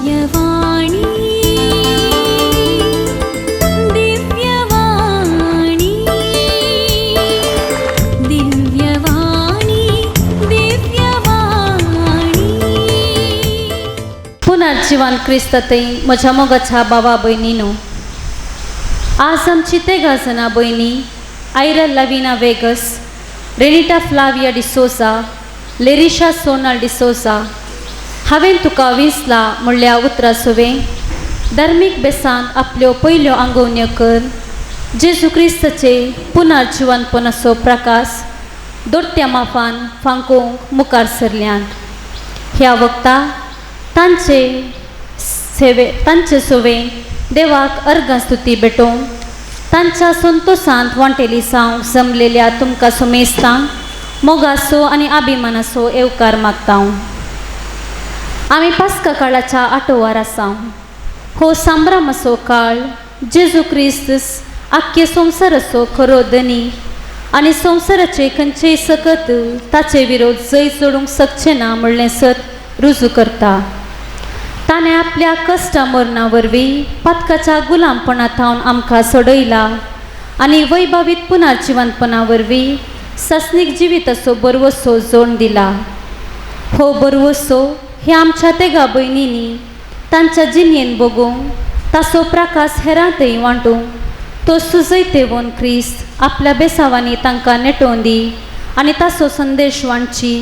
दिव्यवाणी दिव्यवाणी दिव्यवाणी दिव्यवाणी। पुनर्जिवन क्रिस्तातय म्हज्या मोगाच्या बाबा भयणीनो, आज आमची तेगां जाणां भयणी आयरा लविना वेगस, रेनिटा फ्लाविया डिसोजा, लेरिशा सोनल डिसोजा हांवें तुका विंचला म्हणल्या उतरां सुवें धर्मीक बेसांत आपल्यो पयल्यो आंगोवण्यो कर जेजू क्रिस्ताचे पुनर्जिवनपणाचो प्रकाश दोट्ट्या माफान फांकोवंक मुखार सरल्यात। ह्या वक्ता तांचे सेवे तांचे सुवे देवाक अर्गां स्तुती भेटोवंक तांच्या संतोशांत वांटेली सावंक जमलेल्या तुमकां सुमेस्तांक मोगाचो आनी अभिमानाचो येवकार मागता। आमी पास्का काळाच्या आठोवार आसा। हो संभ्रमाचो काळ जेजू क्रिस्त आख्खे संवसाराचो खरो धनी आनी संवसाराचे खंयचेय सकत ताचे विरोध जैत जोडूंक शकचें ना म्हणलें सत रुजू करता। ताणें आपल्या कश्टा मरणा वरवीं पातकाच्या गुलामपणा थावन आमकां सोडयला आनी वैभावीत पुनर्जिवनपणा वरवीं सासणीक जिविताचो बरवसो जोड दिला। हो बरवसो हे आमच्या तेगा भयणींनी तांच्या जिणेन बगूंक ताचो प्रकाश हेरांतय वांटूंक तो सुजयतेवन क्रिस्त आपल्या बेसावांनी तांकां नेटोवन दी आनी ताचो संदेश वांटची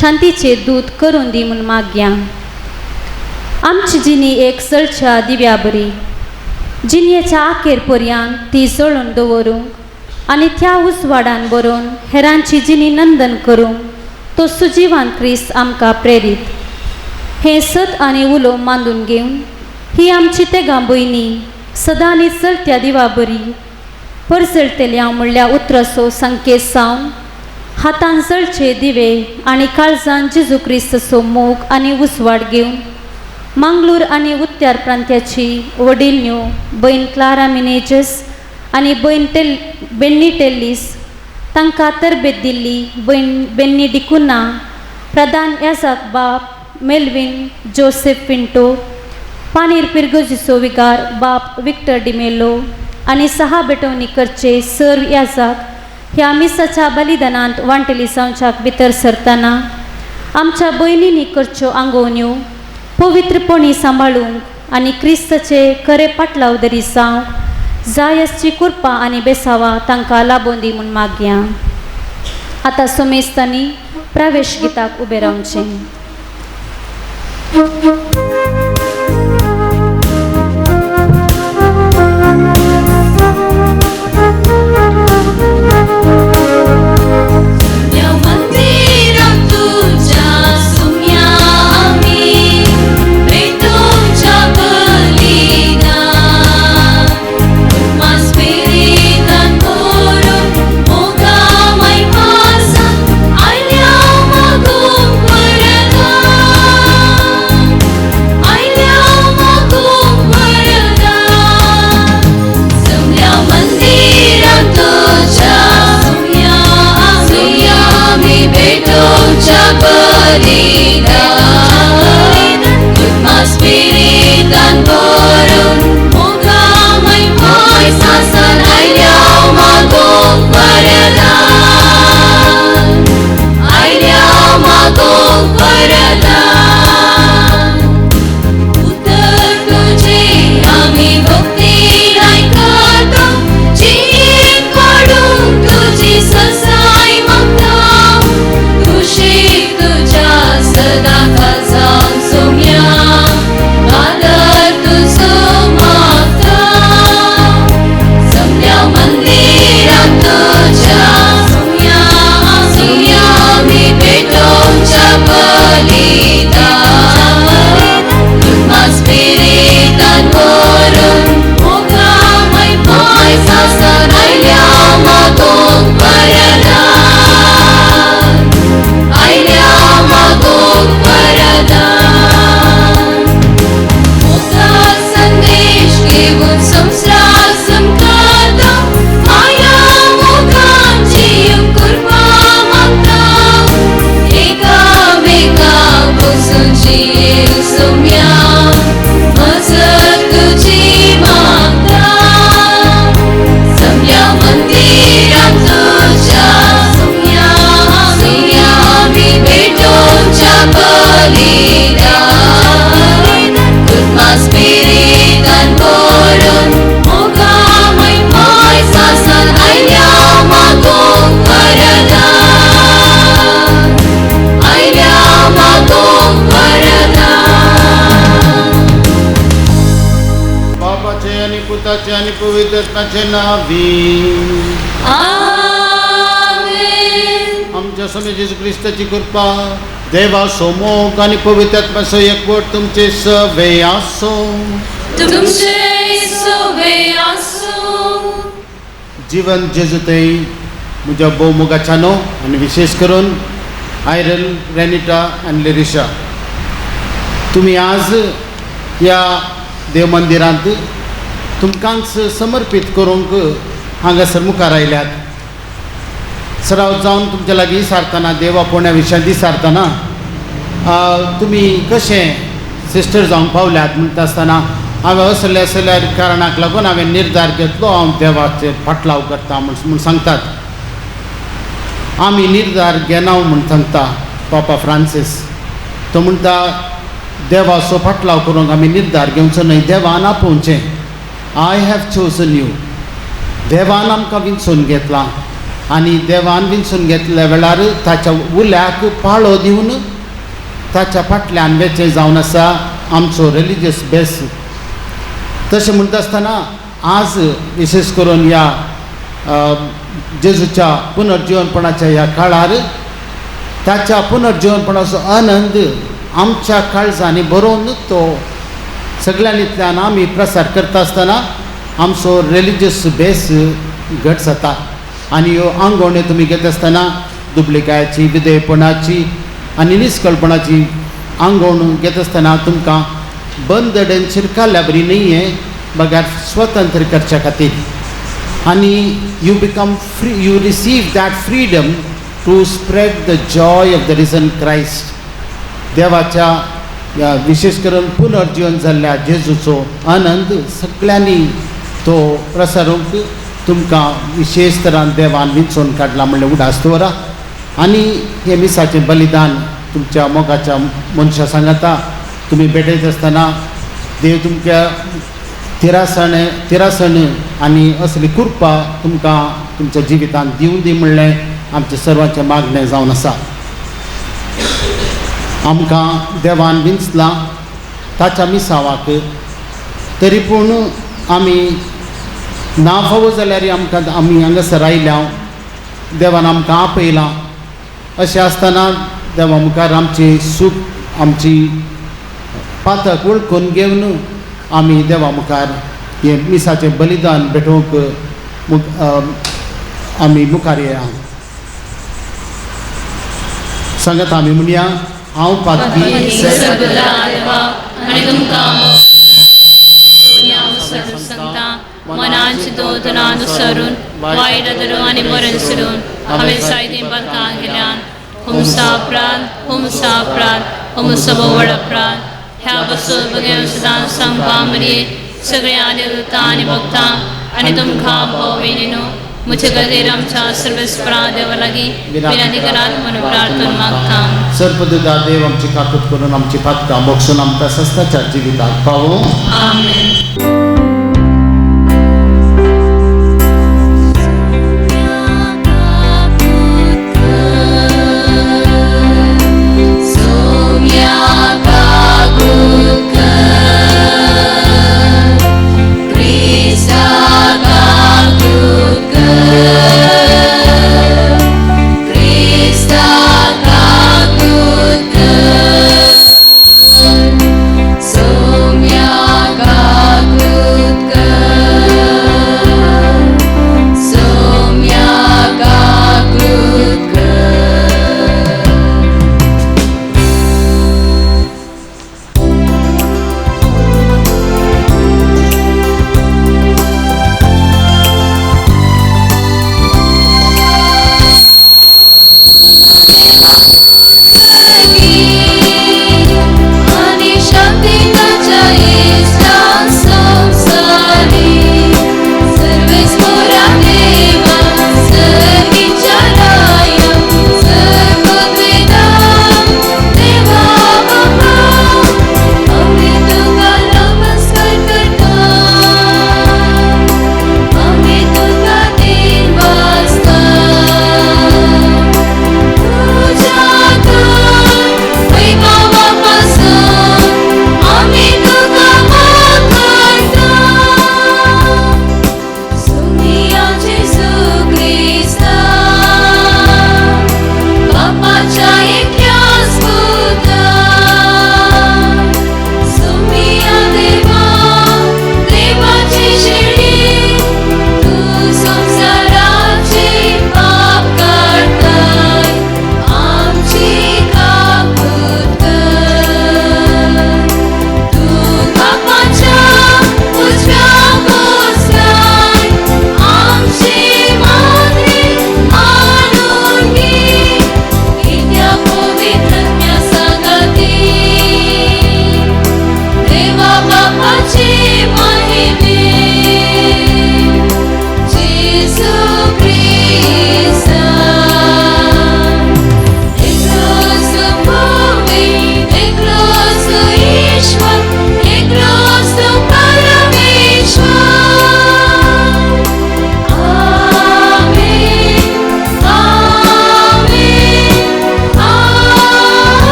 शांतीचे दूत करून दी म्हूण मागया। आमची जिणी एक जळच्या दिव्या बरी जिणयेच्या आखेर पर्यंत ती जळून दवरूंक आनी त्या उजवाडान बरोवन हेरांची जिणी नंदन करूंक तो सुजिवान क्रिस्त आमकां प्रेरीत। हें सत आनी उलो मांदून घेवन ही आमची तेगां भयणी सदां आनी चलत्या दिवा बरी परजळटल्या म्हणल्या उतराचो संकेत सावन हातान जळचे दिवे आनी काळजान जेजू क्रिस्ताचो मोग आनी उजवाड घेवन मांगलूर आनी उत्तर प्रांत्याची वडील भयण क्लारा मिनेजस आनी भयण बेन्नी टेल्लीस तांकां तरबेत दिल्ली भयण बेन्नी डिकुना, प्रधान याजाक बाप मेलविन जोसेफ पिंटो, पानीर पिरगोजीचो विगार बाप विक्टर डिमेलो आनी सहा बेटवणी करचे सर्व याजाक ह्या मिसाच्या बलिदानांत वांटेली जावच्याक भितर सरतना आमच्या भयणींनी करच्यो आंगोवण्यो पवित्रपणी सांबाळूंक आनी क्रिस्ताचे खरे पाटलाव दरी जावंक जाय आसची कृपा आनी बेसावा तांकां लाबोवन दी म्हूण मागया। आतां समेस्तांनी प्रवेश गिताक उबें रावचें। I पुताचे आनी पवित्र आत्म्याचे नांवी आमेन. आमच्या स्वामी जेजू क्रिस्ताची कृपा, देवाचो मोग आनी पवित्र आत्म्याचो एकवट तुमचे सवे आसो. तुमचे सोवे आसूं. जीवन जेजू थंय म्हज्या भोव मोगाच्यानो आनी विशेश करून आयरन, रेनिटा आनी लेरिशा, तुमी आज ह्या देव मंदिरांत तुमकांच समर्पीत करूंक हांगासर मुखार आयल्यात. सराव जावन तुमच्या लागीं सारतना, देवा पोण्या विशयांत विचारतना, तुमी कशें सिस्टर जावंक पावल्यात म्हणटा आसतना, हांवें असल्या असल्या कारणाक लागून हांवें निर्धार घेतलो, हांव देवाचेर फाटलाव करता म्हूण सांगतात. आमी निर्धार घेना म्हूण सांगता पापा फ्रांसीस. तो म्हणटा देवाचो फाटलाव करूंक आमी निर्धार घेवचो न्हय, देवान आपोवचें. I have chosen you. देवान आमकां विंचून घेतलां आनी देवान विंचून घेतल्या वेळार ताच्या उल्याक पाळो दिवन ताच्या फाटल्यान वेचें जावन आसा आमचो रिलिजियस बेस. तशें म्हणटा आसतना आज विशेश करून ह्या जेजूच्या पुनर्जिवनपणाच्या ह्या काळार ताच्या पुनर्जिवनपणाचो आनंद आमच्या काळजांनी बरोवन तो सगळ्यांतल्यान आमी प्रसार करता आसतना आमचो रिलिजियस बेस घट जाता. आनी ह्यो आंगवण्यो तुमी घेता आसतना दुबलिकायेची, विधेयपणाची आनी निस्कळपणाची आंगवण घेता आसतना तुमकां बंदडेन शिरकाल्या बरी न्हय, बगैर स्वतंत्र करच्या खातीर. आनी you become free, you receive that freedom to spread the joy of the risen Christ. देवाच्या ह्या विशेश करून पुनर्जिवन जाल्ल्या जेजूचो आनंद सगळ्यांनी तो प्रसारूंक तुमकां विशेश तरान देवान विंचून काडला म्हणलें उडास दवरा. आनी हें मिसाचें बलिदान तुमच्या मोगाच्या मनशा सांगाता तुमी भेटयत आसतना देव तुमच्या तिरासण तिरासण आनी असली कृपा तुमकां तुमच्या जिवितांत दिवं दी म्हणलें आमचें सर्वांचें मागणें जावन आसा. आमकां देवान विंचलां ताच्या मिसावाक, तरी पूण आमी ना फावो जाल्यार आमकां आमी हांगासर आयल्या, देवान आमकां आपयलां. अशें आसतना देवा मुखार आमची सूख, आमची पातक वळखून घेवन आमी देवा मुखार हें मिसाचें बलिदान भेटोवंक आमी मुखार येया. सांगात आमी म्हणया, हांव पातकी देवा आनी तुमकां सांगता, मनान चिंतून सरून वायट धरून आनी मरण सरून हांवें सायदीं पातकां केल्यान. हुमसा उपरांत, हुमसा उपरांत, हुमसो व्हड उपरांत ह्या बसून बगें सदां सांगपा मरये सगळ्या देवता आनी भक्तां आनी तुमकां भोव न्हू म्हजे खातीर आमच्या सर्वेस्परा देवा लागीं विनंती करात म्हणून प्रार्थना मागता. सर्पदुता देव आमची काकूत करून आमची पातकां मोक्षून आमकां सस्ताच्या जिविताक पावो. आमेन.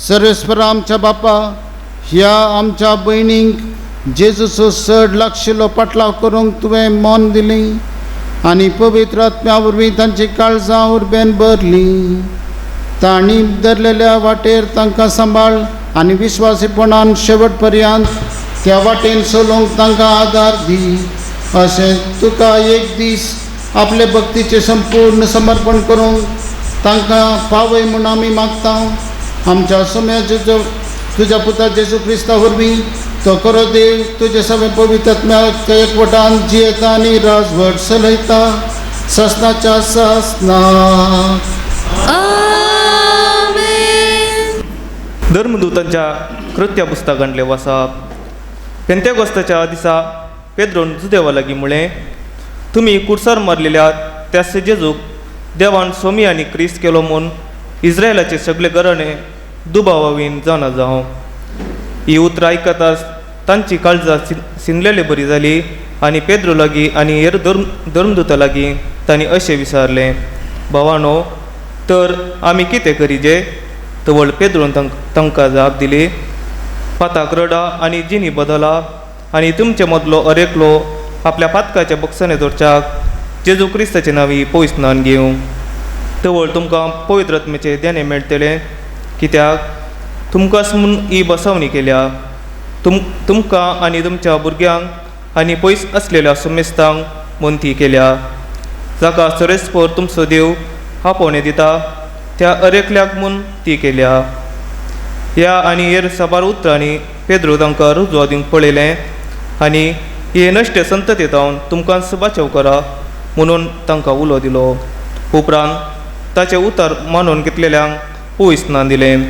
सर्वेस्पर आमच्या बापा, ह्या आमच्या भयणींक जेजूचो चड लागशिल्लो पाटलाव करूंक तुवें मन दिली आनी पवित्र आत्म्या वरवीं तांची काळजां उर्बेन भरली। तांणी धरलेल्या वाटेर तांकां सांबाळ आनी विश्वासीपणान शेवट पर्यंत त्या वाटेन चलोवंक तांकां आदार दी। अशें तुका एक दीस आपले भक्तीचें संपूर्ण समर्पण करूंक तांकां पावय म्हूण आमी मागता। आमच्या सोम्याचे तुज्या पुता जेजू क्रिस्ता वरवीं तो खरो देव तुजे सगळे पवित्र आत्म्याच्या एकवटान जियेता आनी राजवट चलयता ससनाच्या ससनाक। आमेन। धर्मदूतांच्या कृत्या पुस्तकांतले वसाप। पेंतेकोस्ताच्या दिसा पेद्रोन जुदेवा लागीं म्हळें, तुमी कुर्सार मारलेल्या त्या जेजूक देवान सोमी आनी क्रिस्त केलो म्हूण इस्रायलाचे सगळे घराणे दुबावावीन जाणा जावं। ही उतरां आयकताच तांची काळजां सिनलेले बरी जाली आनी पेद्रो लागीं आनी हेर धर्मदूता लागीं तांणी अशें विचारलें, भावानो, तर आमी कितें करीजे? तवळ पेद्रोन तांकां जाप दिली, पाताक रडा आनी जिनी बदला आनी तुमचे मदलो अरेकलो आपल्या पातकाच्या बक्षाने दवरच्याक जेजू क्रिस्ताचे नांवी पयस स्नान घेवं। तवळ तुमकां पवित्र आत्म्याचें देणें मेळटलें, कित्याक तुमकांच म्हूण ही बसवणी केल्या। तुमकां आनी तुमच्या भुरग्यांक आनी पयस आसलेल्या सुमेस्तांक म्हूण ती केल्या, जाका सरेस्पर तुमचो देव आपोवणें दिता त्या अरेकल्याक म्हूण ती केल्या। ह्या आनी हेर साबार उतरांनी पेद्रो तांकां रुजवा दिवंक पळयलें आनी हे नश्टे संतती जावन तुमकां बाचव करा म्हणून तांकां उलो दिलो। उपरांत ताचें उतर मानून घेतलेल्यांक पयस स्नान दिलें।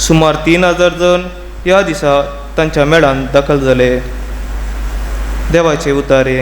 सुमार 3000 जण ह्या दिसा तांच्या मेळान दाखल जाले। देवाचे उतारे।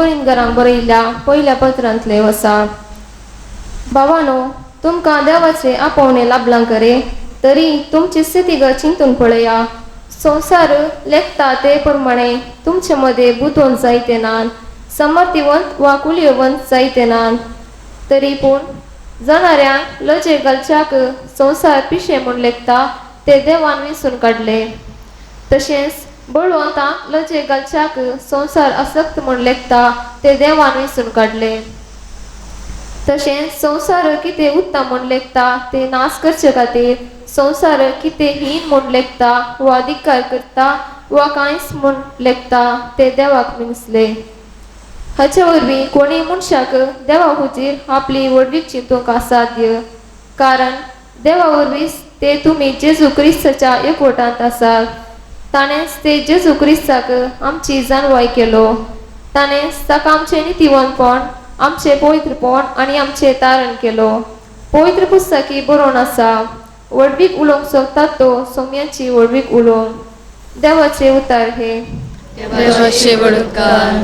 कोरिंदगरांक बरयल्ल्या पयल्या पत्रांतले वसा. बाबानो, तुमकां देवाचे आपोवणें लाभलां खरें, तरी तुमची स्थितीगत चिंतून पळया. संवसार लेखता ते प्रमाणे तुमचे मदें बुदवंत जायते नात, समर्थिवंत वा कुलियवंत जायते नात. तरी पूण जाणाऱ्यांक लजे घालच्याक संवसार पिशें म्हूण लेखता ते देवान विसून काडले. तशेंच बळवंतांक लजे घालच्याक संवसार आसक्त म्हूण लेखता ते देवान विसून काडले. तशेंच संवसार कितें उत्तम म्हूण लेखता ते नाश करचे खातीर संवसार कितें हीन म्हूण लेखता वा अधिकार करता वा कांयच म्हूण लेखता ते देवाक मिनसले. हाचे वरवीं कोणीय मनशाक देवा हुजीर आपली व्हडवीक चिंतूंक असाध्य, कारण देवा वरवीं ते तुमी जेजू क्रिस्ताच्या एकवटांत आसात. ताणेंच ते जेजू क्रिस्ताक आमची जाणवाय केलो. ताणेंच ताका आमचें नितीवंतपण, आमचें पवित्रपण आनी आमचें तारण केलो. पवित्र पुस्तकी बरोवन आसा, व्हडवीक उलोवंक सोदतात तो सोम्याची व्हडवीक उलोवंक. देवाचे उतार हे. देवाचे वडकार.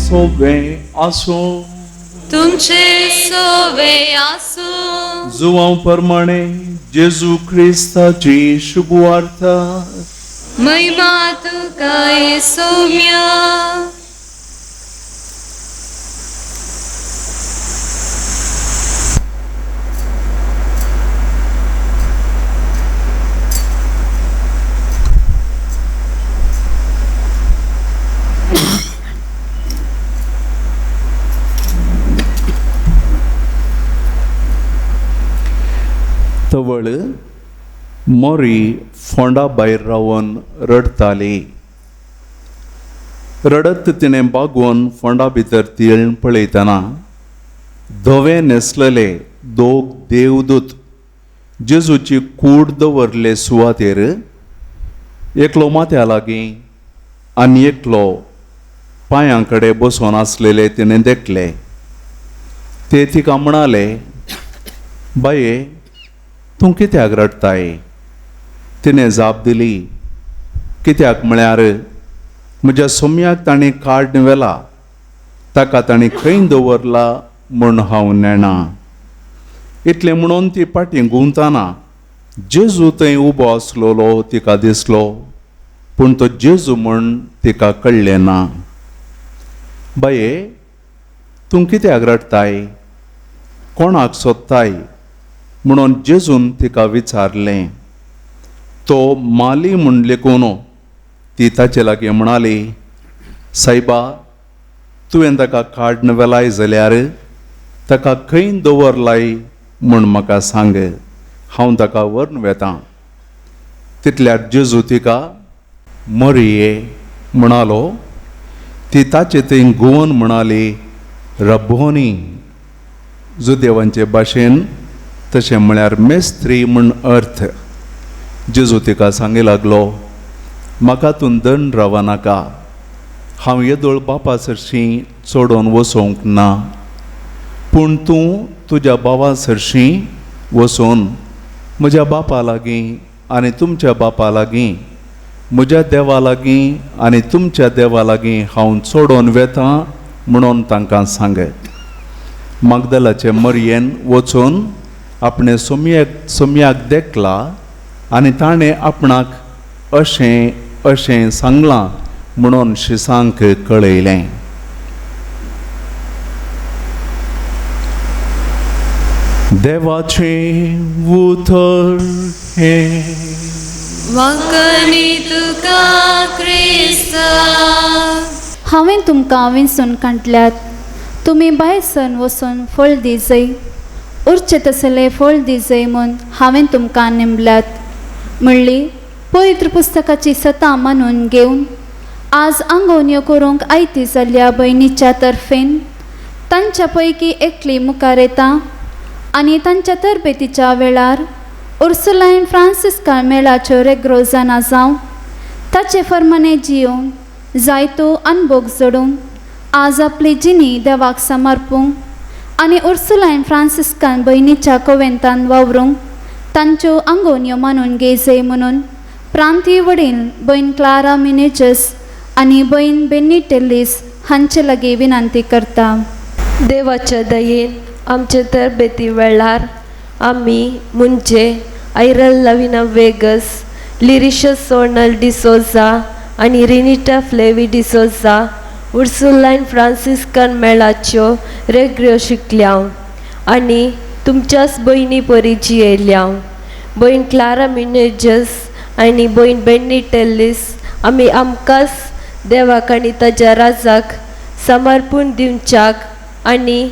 सोवे आसूं, तुमचे सोवे आसूं. जुवांव प्रमाणे जेजू क्रिस्ताची शुभवार्ता. महिमा तुका येसोम्या. तवळ मोरी फोंडा भायर रावन रडताली. रडत तिणें बागोवन फोंडा भितर तिळण पळयतना धवे न्हेसलेले दोग देवदूत जेजूची कूड दवरले सुवातेर, एकलो माथ्या लागीं आनी एकलो पांयां कडेन बसोन आसलेले तिणें देखले. ते तिका म्हणाले, बाये, तूं कित्याक रडटाय? तिणें जाप दिली, कित्याक म्हळ्यार म्हज्या सोम्याक ताणें काड व्हेला, ताका ताणें खंय दवरला म्हूण हांव नेणा. इतलें म्हणून ती फाटीं घुंवतना जेजू थंय उबो आसलेलो तिका दिसलो, पूण तो जेजू म्हूण तिका कळ्ळें ना. बाये, तूं कित्याक रडटाय? कोणाक सोदताय? म्हणून जेजून तिका विचारलें. तो माली म्हूण लेखून ती ताचे लागीं म्हणाली, सायबा, तुवें ताका काडून व्हेलाय जाल्यार ताका खंय दवरलाय म्हूण म्हाका सांग, हांव ताका व्हरून वेतां. तितल्यार जेजू तिका मरिये म्हणालो. ती ताचे थंय घुंवन म्हणाली, रब्बोनी. जुदेवांचे भाशेन तशें म्हळ्यार मेस्त्री म्हूण अर्थ. जेजू तिका सांगी लागलो, म्हाका तूं दंड राव नाका, हांव येदोळ बापा सरशीं चडोवन वचोंक ना, पूण तूं तुज्या भावा सरशीं वचून म्हज्या बापा लागीं आनी तुमच्या बापा लागीं, म्हज्या देवा लागीं आनी तुमच्या देवा लागीं हांव चडोवन वेता म्हणून तांकां सांगत। मागदलाचे मरयेन वचून आपणे सोमयाक देखला आनी ताणें आपणाक अशें अशें सांगलां म्हणून शिसांक कळयलें। देवाचें उतर हें। वखणी तुका क्रिस्ता। हांवें तुमकां विंचून काडल्यात, तुमी भायर सरून वचून फळ दिजय, उरचें तसलें फळ दिजय म्हूण हांवें तुमकां नेमल्यात म्हणली पवित्र पुस्तकाची सतां मानून घेवन आज आंगोवण्यो करूंक आयती जाल्ल्या भयणीच्या तर्फेन तांच्या पैकी एकली मुखार येता आनी तांच्या तरबेतीच्या वेळार उर्सुलायन फ्रांसिस्का मेळाच्यो रेग्रो जाणा जावं ताचे फर्माने जियोवन जायतो अनभोग जोडून आज आपली जिणी देवाक समर्पूंक आनी उर्सुलायन फ्रांसिस्कान भयणीच्या कोवेंतान वावरूंक तांच्यो आंगोवण्यो मानून घेयजय म्हणून प्रांतीय वडील भयण क्लारा मिनेजस आनी भयण बेन्नी टेल्लीस हांचे लागीं विनंती करता। देवाच्या दयेन आमचे तरबेती वेळार आमी म्हणजे आयरल लविना वेगस, लिरिशा सोनल डिसोजा आनी रिनिटा फ्लेवी डिसोजा उर्सुलायन फ्रांसिस्कन मेळाच्यो रेग्र्यो शिकल्या आनी तुमच्याच भयणी परी जियेल्या। भयण क्लारा मिनेजस आनी भयण बेन्नी टेल्लीस आमी आमकांच देवाक आनी ताज्या राजाक समर्पूण दिवच्याक आनी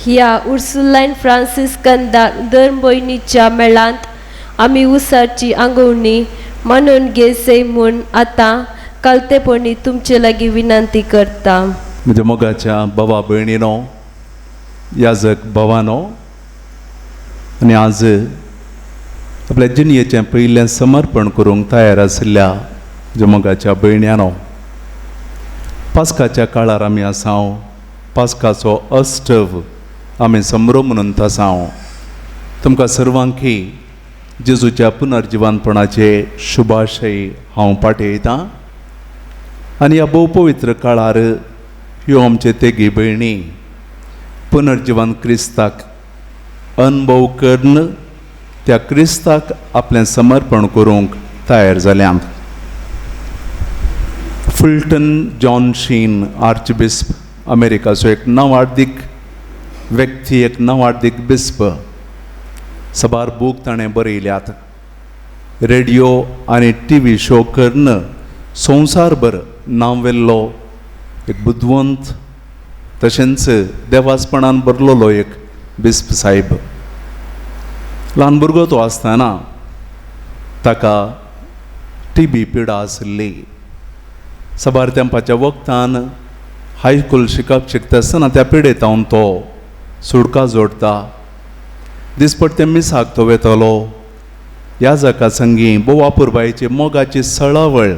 ह्या उर्सुलायन फ्रांसिस्कन धर्म भयणीच्या मेळांत आमी उसाची आंगोवणी मानून घेयसय म्हूण आतां कालतेपणी तुमचे लागीं विनंती करता। म्हज्या मोगाच्या बाबा भयणीनो, याजक भावानो, आनी आज आपल्या जिणयेचें पयलें समर्पण करूंक तयार आशिल्ल्या म्हज्या मोगाच्या भयण्यानो, पास्काच्या काळार आमी आसाव, पास्काचो अष्टव आमी संभ्रम म्हणून आसाव। तुमकां सर्वांकी जेजूच्या पुनर्जिवनपणाचे शुभाशय हांव पाठयतां आनी ह्या भोव पवित्र काळार ह्यो आमचे तेगी भयणी पुनर्जिवन क्रिस्ताक अनुभव करून त्या क्रिस्ताक आपलें समर्पण करूंक तयार जाल्यात। फुलटन जॉन शीन आर्चबिस्प, अमेरिकाचो एक नांवाडदीक व्यक्ती, एक नांवाडदीक बिस्प, साबार बूक ताणें बरयल्यात। रेडियो आनी टी व्ही शो करून संवसारभर नांव व्हेल्लो एक बुदवंत, तशेंच देवासपणान भरलेलो एक बिस्प साहेब। ल्हान भुरगो तो आसतना ताका टी बी पिडा आशिल्ली। साबार तेंपाच्या वखदान हायस्कूल शिकप शिकता आसतना त्या पिडेतावन तो सुडका जोडटा। दिसपट्टे मिसाक तो वेतालो। ह्या जाका संगी भोव अपुरबायेची मोगाची सळावळ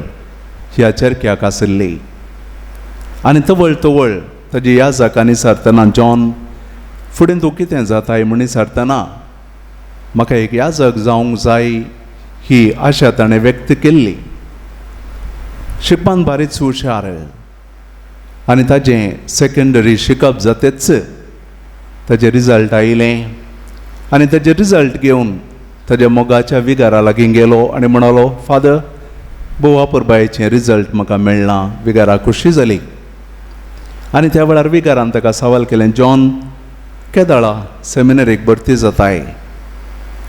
ह्या चेरक्याक आशिल्ली आनी तवळ तवळ ताजी ह्या जाका निसारतना, जॉन फुडें तूं कितें जाताय म्हण निसारतना म्हाका एक याजक जावंक जाय ही आशा ताणें व्यक्त केल्ली। शिकपान बारीच हुशार आनी ताजें सेकेंडरी शिकप जातेच ताजें रिजल्ट आयलें आनी ताजें रिजल्ट घेवन ताज्या मोगाच्या विगारा लागीं गेलो आनी म्हणालो, फादर, भोव अपुरबायेचें रिजल्ट म्हाका मेळ्ळां। विगारा खोशी जाली आनी त्या वेळार विगारान ताका सवाल केलें, जॉन केदाळा सेमिनरीक भरती जाताय?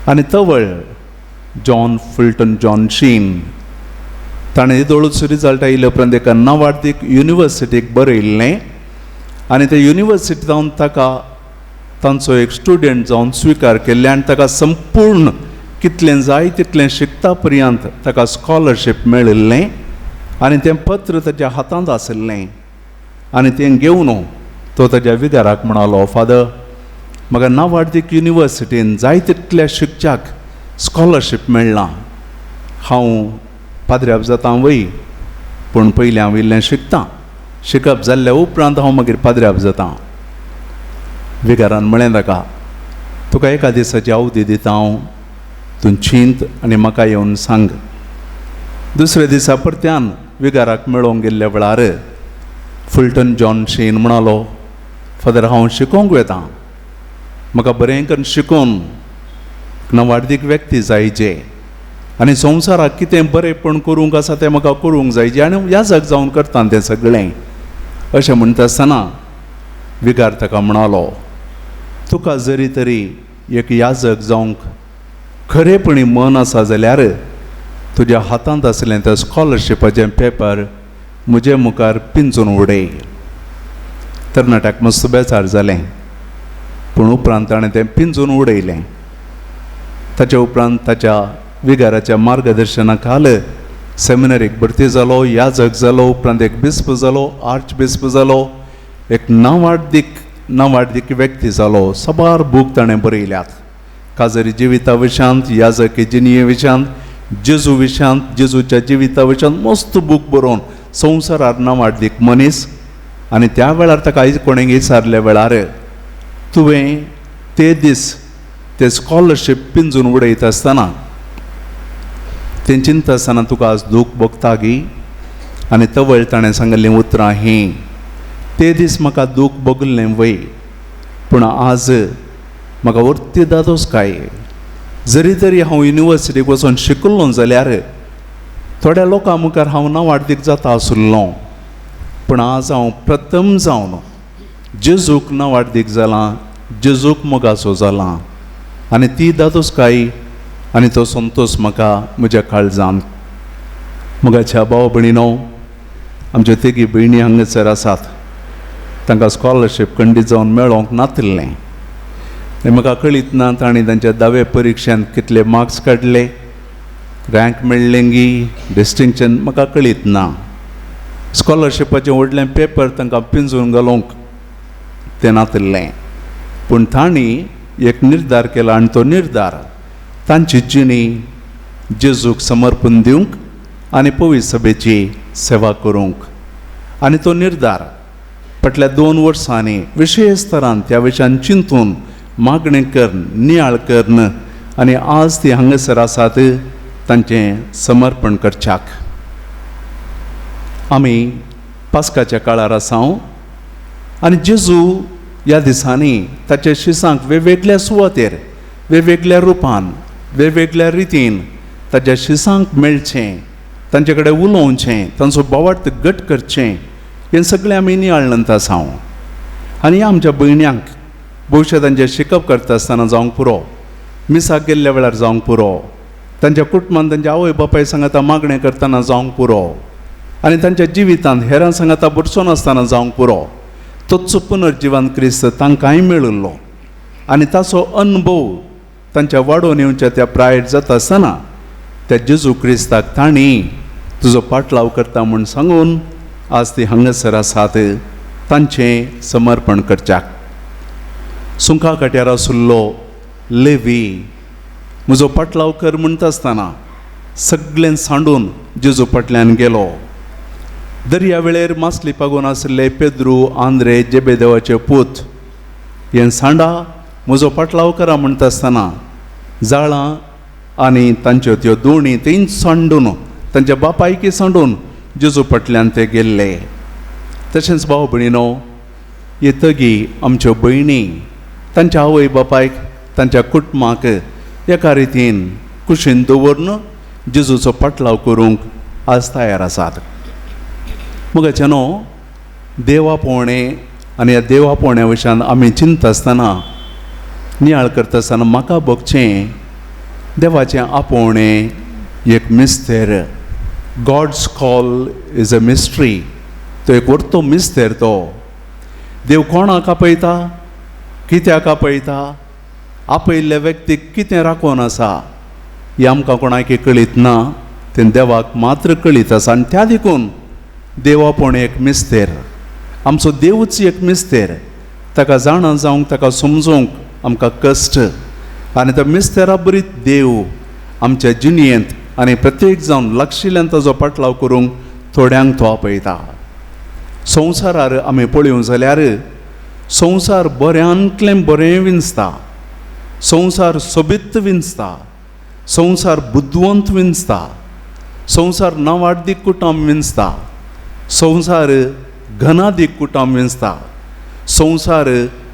आनी तवळ जॉन फुलटन जॉन शीन ताणें येदोळूच रिजल्ट आयिल्ले उपरांत एका नांवाडदीक युनिवर्सिटीक बरयल्लें आनी ते युनिवर्सिटी जावन ताका तांचो एक स्टुडंट जावन स्विकार केल्लें आनी ताका संपूर्ण कितलें जाय तितलें शिकता पर्यंत ताका स्कॉलरशीप मेळिल्लें आनी तें पत्र ताज्या हातांत आशिल्लें आनी तें घेवन तो ताज्या विगाराक म्हणालो, फादर, म्हाका नांवाडदीक युनिवर्सिटीन जाय तितल्या शिकच्याक स्कॉलरशीप मेळ्ळां, हांव पाद्र्याब जाता वय? पूण पयलीं हांव इल्लें शिकतां, शिकप जाल्ल्या उपरांत हांव मागीर पाद्र्याब जातां. विगारान म्हळें ताका, तुका एका दिसाची अवधी दिता हांव, तूं चिंत आनी म्हाका येवन सांग. दुसऱ्या दिसा परत्यान विगाराक मेळोवंक गेल्ल्या वेळार फुलटन जॉन शीन म्हणालो, फादर हांव शिकोवंक वेतां, म्हाका बरें करून शिकोवन नवार्दीक व्यक्ती जायचे आनी संवसाराक कितें बरेंपण करूंक आसा तें म्हाका करूंक जायचें आनी याजक जावन करता तें सगळें. अशें म्हणटा आसतना विगार ताका म्हणालो, तुका जरी तरी एक याजक जावंक खरेपणी मन आसा जाल्यार तुज्या हातांत आसलें तें स्कॉलरशिपाचें पेपर म्हजे मुखार पिंजून उडय. तरणाट्याक मस्त बेजार जालें, पूण उपरांत ताणें तें पिंजून उडयलें. ताच्या उपरांत ताच्या विगाराच्या मार्गदर्शना खाल सेमिनरीक भरती जालो, याजक जालो, उपरांत एक बिस्प जालो, आर्च बिस्प जालो, एक नांवाडदीक व्यक्ती जालो. साबार बूक ताणें बरयल्यात, काजरी जिविता विशयांत, याजकी जिणये विशयांत, जेजू विशयांत, जेजूच्या जिविता विशयांत मस्त बूक बरोवन संवसारार नांवाडदीक मनीस. आनी त्या वेळार ताका कोणें विचारल्या वेळार, तुवें ते दीस ते स्कॉलरशीप पिंजून उडयता आसतना तें चिंता आसतना तुका आज दूख भोगता गी? आनी तवळ ताणें सांगिल्लीं उतरां हीं, ते दीस म्हाका दूख भोगल्लें वय, पूण आज म्हाका वर्ती दादोस काय. जरी तरी हांव युनिवर्सिटीक वचून शिकल्लो जाल्यार थोड्या लोकां मुखार हांव नांवाडदीक जाता आशिल्लो, पूण आज हांव प्रथम जावन जेजूक नांवाडदीक जालां, जेजूक मोगाचो जालां आनी ती दादोसकाय आनी तो संतोश म्हाका म्हज्या काळजान. मोगाच्या भाव भयणीनो, आमच्यो तेगी भयणी हांगासर आसात, तांकां स्कॉलरशीप खंडीत जावन मेळोंक नातिल्लें. म्हाका कळीत ना तांणी तांच्या दावे परिक्षेंत कितले मार्क्स काडले, रँक मेळ्ळेंगी, डिस्टिंक्शन म्हाका कळीत ना. स्कॉलरशिपाचें व्हडलें पेपर तांकां पिंजून घालूंक तें नातिल्लें, पूण तांणी एक निर्धार केला आनी तो निर्धार तांची जिणी जेजूक समर्पण दिवंक आनी पवित्र सभेची सेवा करूंक. आनी तो निर्धार फाटल्या 2 वर्सांनी विशेश तरान त्या विशयान चिंतून मागणें करून नियाळ करून आनी आज ती हांगासर आसात तांचें समर्पण करच्याक. आमी पास्काच्या काळार आसा आनी जेजू ह्या दिसांनी ताच्या शिसांक वेगवेगळ्या सुवातेर वेगवेगळ्या रुपान वेगवेगळ्या रितीन ताच्या शिसांक मेळचें, तांचे कडेन उलोवचें, तांचो भावार्थ घट करचें, हें सगळें आमी नियाळ्ळंत आसा. आनी आमच्या भयण्यांक भविश्य तांचें शिकप करता आसतना जावंक पुरो, मिसाक गेल्ल्या वेळार जावंक पुरो, तांच्या कुटुंबान तांच्या आवय बापाय सांगाता मागणें करतना जावंक पुरो आनी तांच्या जिवितांत हेरां सांगाता भरसून आसतना जावंक पुरो, तोच पुनर्जिवन क्रिस्त तांकांय मेळिल्लो आनी ताचो अनुभव तांच्या वाडोवन येवच्या त्या प्रायेर जाता आसतना त्या जेजू क्रिस्ताक तांणी तुजो पाटलाव करता म्हूण सांगून आज ती हांगासर आसात तांचें समर्पण करच्याक. सुंका काट्यार आशिल्लो लेवी म्हजो पाटलाव कर म्हणटा आसतना सगळें सांडून जेजू फाटल्यान गेलो. दर्या वेळेर मासली पागून आशिल्ले पेद्रू आंद्रे जेबेदेवाचे पूत हें सांडा म्हजो पाटलाव करा म्हणटा आसतना जाळां आनी तांच्यो त्यो दोणी थंयच सांडून तांच्या बापायकी सांडून जेजू फाटल्यान ते गेल्ले. तशेंच भाव भयणीनो, येतगी आमच्यो भयणी तांच्या आवय बापायक तांच्या कुटुंबाक एका रितीन कुशीन दवरून जेजूचो पाटलाव करूंक आज तयार आसात. मोगाचे न्हू, देवा पोवणे आनी ह्या देवा पोवण्या विशयान आमी चिंतता आसतना नियाळ करता आसतना म्हाका भोगचें देवाचें आपोवणें एक मिस्तेर. God's call is a mystery. तो एक व्हडलो मिस्तेर. तो देव कोणाक आपयता, कित्याक आपयता, आपयल्ल्या व्यक्तीक कितें राखून आसा हें आमकां कोणाक कळीत ना, तें देवाक मात्र कळीत आसा. आनी त्या देखून देव आपोवणें एक मिस्तेर, आमचो देवूच एक मिस्तेर. ताका जाणा जावंक, ताका समजूंक आमकां कश्ट आनी त्या मिस्तेरा बरीत देव आमच्या जिणयेंत आनी प्रत्येक जावन लागशिल्ल्यान ताजो पाटलाव करूंक थोड्यांक तो आपयता. संवसारार आमी पळोवंक जाल्यार संवसार बऱ्यांतलें बरें विंचता, संवसार सोबीत विंचता, संवसार बुदवंत विंचता, संवसार नांवाडदीक कुटुंब विंचता, संवसार घनादीक कुटुंब विंचता, संवसार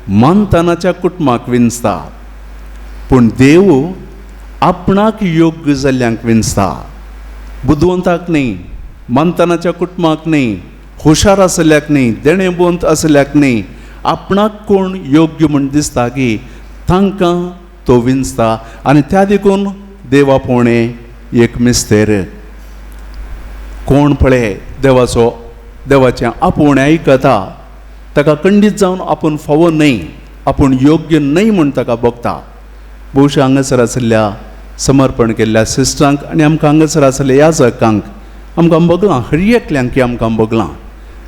मानतानाच्या कुटुंबाक विंचता. पूण देव आपणाक योग्य जाल्ल्यांक विंचता. बुदवंताक न्ही, मानतानाच्या कुटुंबाक न्ही, हुशार आसल्याक न्ही, देणेबोंत आसल्याक न्ही, आपणाक कोण योग्य म्हूण दिसता की तांकां तो विंचता. आनी त्या देखून देवा पोणे एक मिस्तेर. कोण पळय देवाचो देवाचें आपोवणें आयकता ताका खंडीत जावन आपूण फावो न्हय, आपूण योग्य न्हय म्हूण ताका भोगता. भोवशा हांगासर आशिल्ल्या समर्पण केल्ल्या सिस्टरांक आनी आमकां हांगासर आशिल्ल्या याजकांक आमकां भोगलां, हर एकल्यांक की आमकां भोगलां.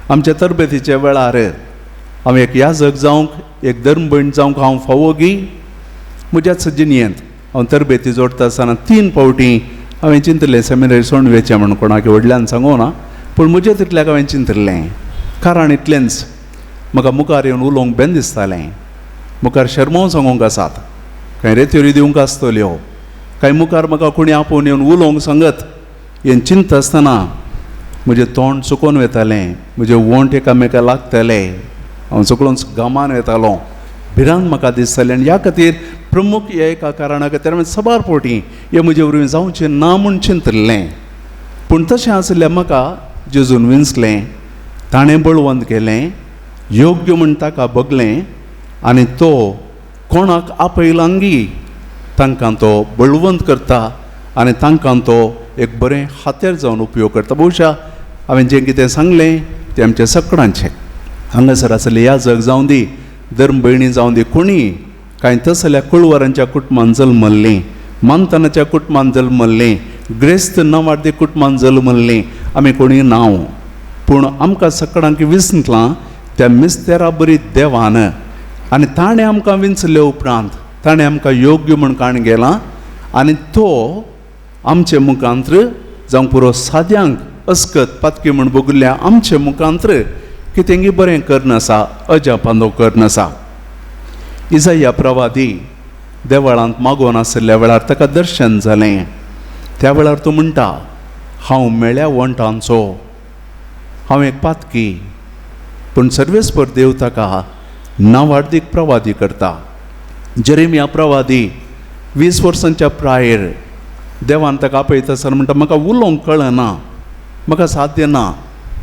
आमच्या तरबेतीच्या वेळार हांव एक याजक जावंक, एक धर्मभयण जावंक हांव फावो गी? म्हज्याच जिणयेंत हांव तरबेती जोडटा आसतना 3 फावटी हांवें चिंतलें सेमिनरी सोडून वेचें म्हूण. कोणाक व्हडल्यान सांगू ना, पूण म्हजे तितल्याक हांवें चिंतलें. कारण इतलेंच, म्हाका मुखार येवन उलोवंक बेन दिसतालें, मुखार शर्मांव सांगूंक आसात, कांय रेत्योरी दिवंक आसतल्यो, कांय मुखार म्हाका कोणी आपोवन येवन उलोवंक सांगत हें चिंतता आसतना म्हजें तोंड चुकोन वेतालें, म्हजें वोंट एकामेका लागताले, हांव सगळोच गामान वेतालो, भिरांत म्हाका दिसतालें. आनी ह्या खातीर प्रमुख ह्या एका कारणा खातीर हांवें सबार फावटी हें म्हजे वरवीं जावचें ना म्हूण चिंतलें. पूण तशें आशिल्लें म्हाका जेजून विंचलें, ताणें बळवंत केलें, योग्य म्हूण ताका भोगलें आनी तो कोणाक आपयलांगी तांकां तो बळवंत करता आनी तांकां तो एक बरें हातेर जावन उपयोग करता. बहुशा हांवें जें कितें सांगलें तें आमच्या सगळ्यांचें. हांगासर आसले याजक जावं दी, धर्म भयणी जावं दी, कोणी कांय तसल्या कुळवरांच्या कुटुंबान जल्मल्लीं, मानतानाच्या कुटुंबान जल्मल्लीं, ग्रेस्त नांवार्दी कुटुंबान जल्मल्लीं आमी कोणी नांव, पूण आमकां सगळ्यांक विसंतलां त्या मिस्तेरा बरी देवान. आनी ताणें आमकां विंचले उपरांत ताणें आमकां योग्य म्हूण काण गेलां आनी तो आमचे मुखांत्र जावंक पुरो साद्यांक अस्कत पातकी म्हूण भोगिल्ल्या आमचे मुखांत्र कितेंगी बरें करनासा, अजापांदो करनासा. इजाया प्रवादी देवळांत मागोवन आशिल्ल्या वेळार ताका दर्शन जालें. त्या वेळार तो म्हणटा, हांव मेळ्या वंटांचो, हांव एक पातकी. पूण सर्वेस्पर देव ताका नांवार्दीक प्रवादी करता. जेरेमिया प्रवादी 20 वर्सांच्या प्रायेर देवान ताका आपयता आसतना म्हणटा, म्हाका उलोवंक कळना, म्हाका साध्य ना,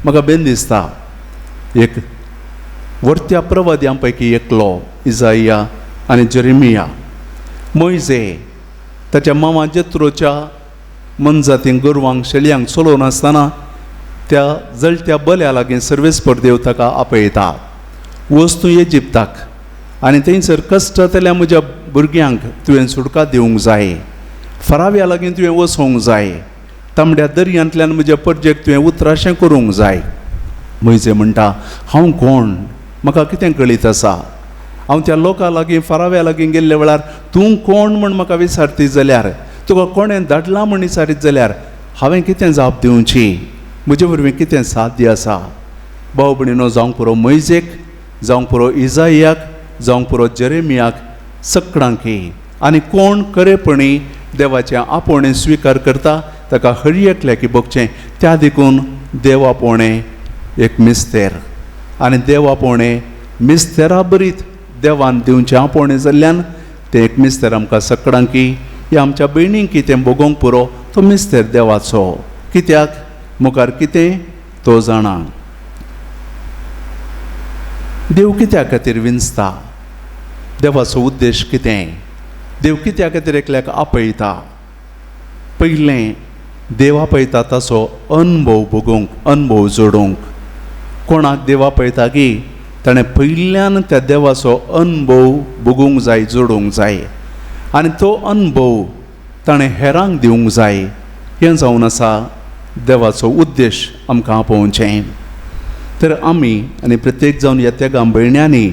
म्हाका बेन दिसता. एक वर्त्या प्रवाद्यां पैकी एकलो इजाया आनी जेरेमिया. मोयजे ताच्या मामा जेत्रोच्या मनजातींक गोरवांक शेळयांक चलोवन आसतना त्या जळत्या बल्या लागीं सर्वेस्पर देव ताका आपयता, वच तूं इजिप्ताक आनी थंयसर कश्ट जातल्या म्हज्या भुरग्यांक तुवें सुटका दिवंक जाय, फराव्या लागीं तुवें वचोंक जाय, तांबड्या दर्यांतल्यान म्हज्या परजेक तुवें उतराशें करूंक जाय. मोयजे म्हणटा, हांव कोण, म्हाका कितें कळीत आसा? हांव त्या लोकां लागीं फराव्या लागीं गेल्ल्या वेळार तूं कोण म्हूण म्हाका विचारती जाल्यार, तुका कोणें धाडलां म्हूण विचारीत जाल्यार हांवें कितें जाप दिवची? म्हजे वरवीं कितें साध्य आसा? भाव भयणीनो, जावंक पुरो मोयजेक, जावंक पुरो इजायाक, जावंक पुरो जेरेमियाक, सगळ्यांकी आनी कोण खरेपणी देवाचें आपोवणें स्विकार करता ताका हर एकल्याक भोगचें. त्या देखून देव आपोवणें एक मिस्तेर आनी देव आपोवणें मिस्तेरा बरीत देवान दिवचें आपोवणें जाल्ल्यान तें एक मिस्तेर आमकां सगळ्यांकी ह्या आमच्या भयणींकी तें भोगोवंक पुरो. तो मिस्तेर देवाचो, कित्याक मुखार कितें तो जाणा. देव कित्या खातीर विंचता? देवाचो उद्देश कितें? देव कित्या खातीर एकल्याक आपयता? पयलें देव आपयता ताचो अनुभव भोगूंक, अनुभव जोडूंक. कोणाक देव आपयता की ताणें पयल्यान त्या देवाचो अनुभव भोगूंक जाय, जोडूंक जाय आनी तो अनुभव ताणें हेरांक दिवंक जाय. हें जावन आसा देवाचो उद्देश आमकां आपोवचें. तर आमी आनी प्रत्येक जावन ह्या त्या भयण्यांनी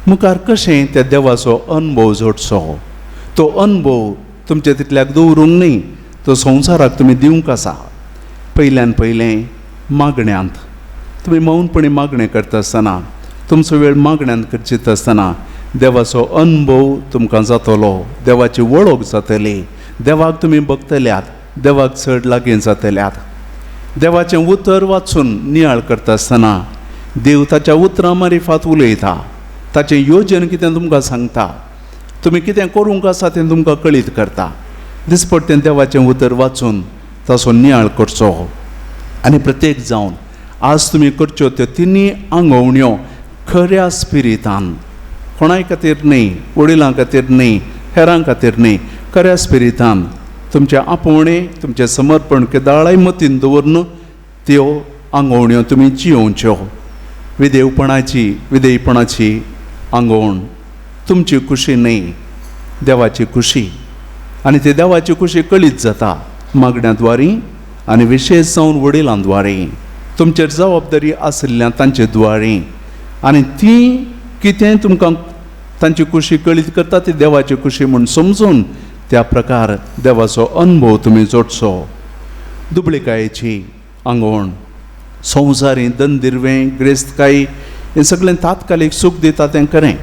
मुखार कशें त्या देवाचो अनुभव जोडचो, तो अनुभव तुमचे तितल्याक दवरूंक न्ही, तो संवसाराक तुमी दिवंक आसा. पयल्यान पयलें मागण्यांत. तुमी मौनपणी मागणें करता आसतना, तुमचो वेळ मागण्यांत खर्चीत आसतना देवाचो अनुभव तुमकां जातलो, देवाची वळख जातली, देवाक तुमी बघतल्यात, देवाक चड लागीं जातल्यात. देवाचें उतर वाचून नियाळ करता आसतना देव ताच्या उतरां मारिफात उलयता, ताचें योजन कितें तुमकां सांगता, तुमी कितें करूंक आसा तें तुमकां कळीत करता. दिसपट्टें देवाचें उतर वाचून ताचो नियाळ करचो. आनी प्रत्येक जावन आज तुमी करच्यो त्यो तिन्ही आंगोवण्यो खऱ्या स्पिरितान, कोणाय खातीर न्हय, वडिलां खातीर न्हय, हेरां खातीर न्हय, खऱ्या स्पिरितान तुमचें आपोवणें, तुमचें समर्पण केदाळाय मतीन दवरून त्यो आंगोवण्यो तुमी जियोवच्यो. विदेवपणाची, विदेयपणाची आंगोवण तुमची खुशी न्हय, देवाची खुशी. आनी ते देवाची खुशी कळीत जाता मागण्या द्वारी आनी विशेश जावन वडिलां द्वारी, तुमचेर जबाबदारी आशिल्ल्या तांचे द्वारी. आनी ती कितें तुमकां तांची खुशी कळीत करता ती देवाची खुशी म्हूण समजून त्या प्रकार देवाचो अनुभव तुमी जोडचो. दुबळिकायेची आंगवण, संवसारी दंदिरवें, ग्रेस्तकाय हें सगळें तात्कालीक सूख दिता तें खरें.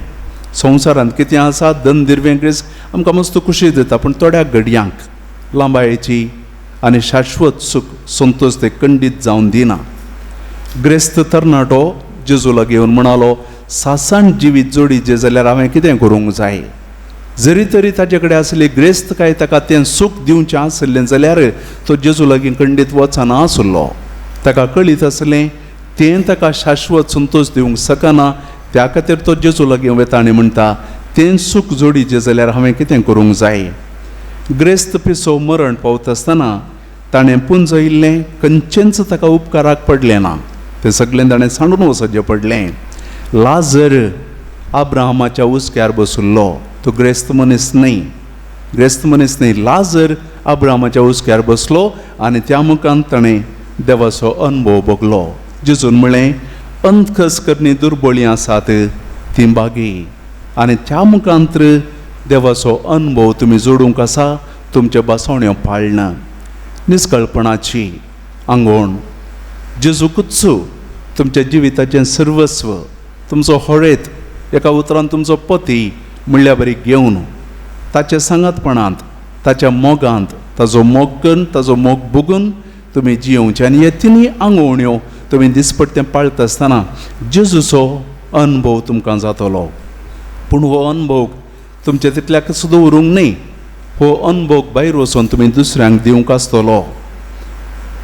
संवसारांत कितें आसा दंदिरवें ग्रेस्त आमकां मस्त खुशी दिता, पूण थोड्या घडयांक लांबायेची आनी शाश्वत सूख संतोश ते खंडीत जावन दिना. ग्रेस्त तरणाटो जेजू लागीं येवन म्हणालो, सासाण जिवीत जोडीचें जाल्यार हांवें कितें करूंक जाय? जरी तरी ताजे कडेन आसली ग्रेस्तकाय ताका तें सूख दिवचें आसलें जाल्यार तो जेजू लागीं खंडीत वचना आसलो. ताका कळीत आसलें तें ताका शाश्वत संतोश दिवंक शकना, त्या खातीर तो जेजू लागीं वता आनी म्हणटा, तें सूख जोडीचें जाल्यार हांवें कितें करूंक जाय? ग्रेस्त पिसो मरण पावता आसतना ताणें पुंजयिल्लें खंयचेंच ताका उपकाराक पडलें ना, तें सगळें ताणें सांडून वचचें पडलें. लाजर अब्राहमाच्या हुस्क्यार बशिल्लो, तो ग्रेस्त मनीस न्हय, ग्रेस्त मनीस न्हय. लाजर अब्राहमाच्या हुस्क्यार बसलो आनी त्या मुखान ताणें देवाचो अनुभव भोगलो. जेजून म्हळें, अंतकस करणी दुर्बळी आसात ती बागी, आनी त्या मुखांत देवाचो अनुभव तुमी जोडूंक आसा, तुमच्यो बसवण्यो पाळना. निस्कळपणाची आंगवण, जेजूकूच तुमच्या जिविताचें सर्वस्व, तुमचो होळेत, एका उतरान तुमचो पती म्हणल्या बरी घेवन ताच्या सांगातपणांत, ताच्या मोगांत, ताजो मोग करून, ताजो मोग भोगून तुमी जियोवचे. आनी हे तिनूय आंगवण्यो तुमी दिसपट्टें पाळटा आसतना जेजूचो अनुभव तुमकां जातलो. पूण हो अनुभव तुमच्या तितल्याक सुद्दां उरूंक न्हय, हो अनुभव भायर वचून तुमी दुसऱ्यांक दिवंक आसतलो.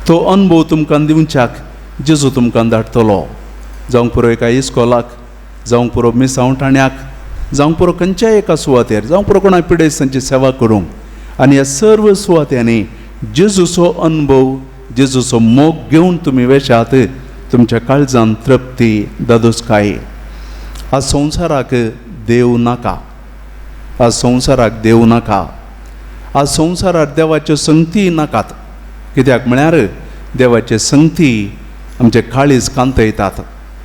तो अनुभव तुमकां दिवच्याक जेजू तुमकां धाडटलो. जावंक पुरो एका इस्कोलाक, जावंक पुरो मिसांव ठाण्याक, जावंक पुरो खंयच्याय एका सुवातेर, जावंक पुरो कोणा पिडेस्तांची सेवा करूंक. आनी ह्या सर्व सुवात्यांनी जेजूचो अनुभव, जेजूचो मोग घेवन तुमी वेशात, तुमच्या काळजान तृप्ती, दादोसकाय. आज संवसाराक देव नाका, आज संवसाराक देव नाका, आज संवसाराक देवाच्यो संगती नाकात. कित्याक म्हळ्यार देवाचे संगती आमचे काळीज कांतयतात,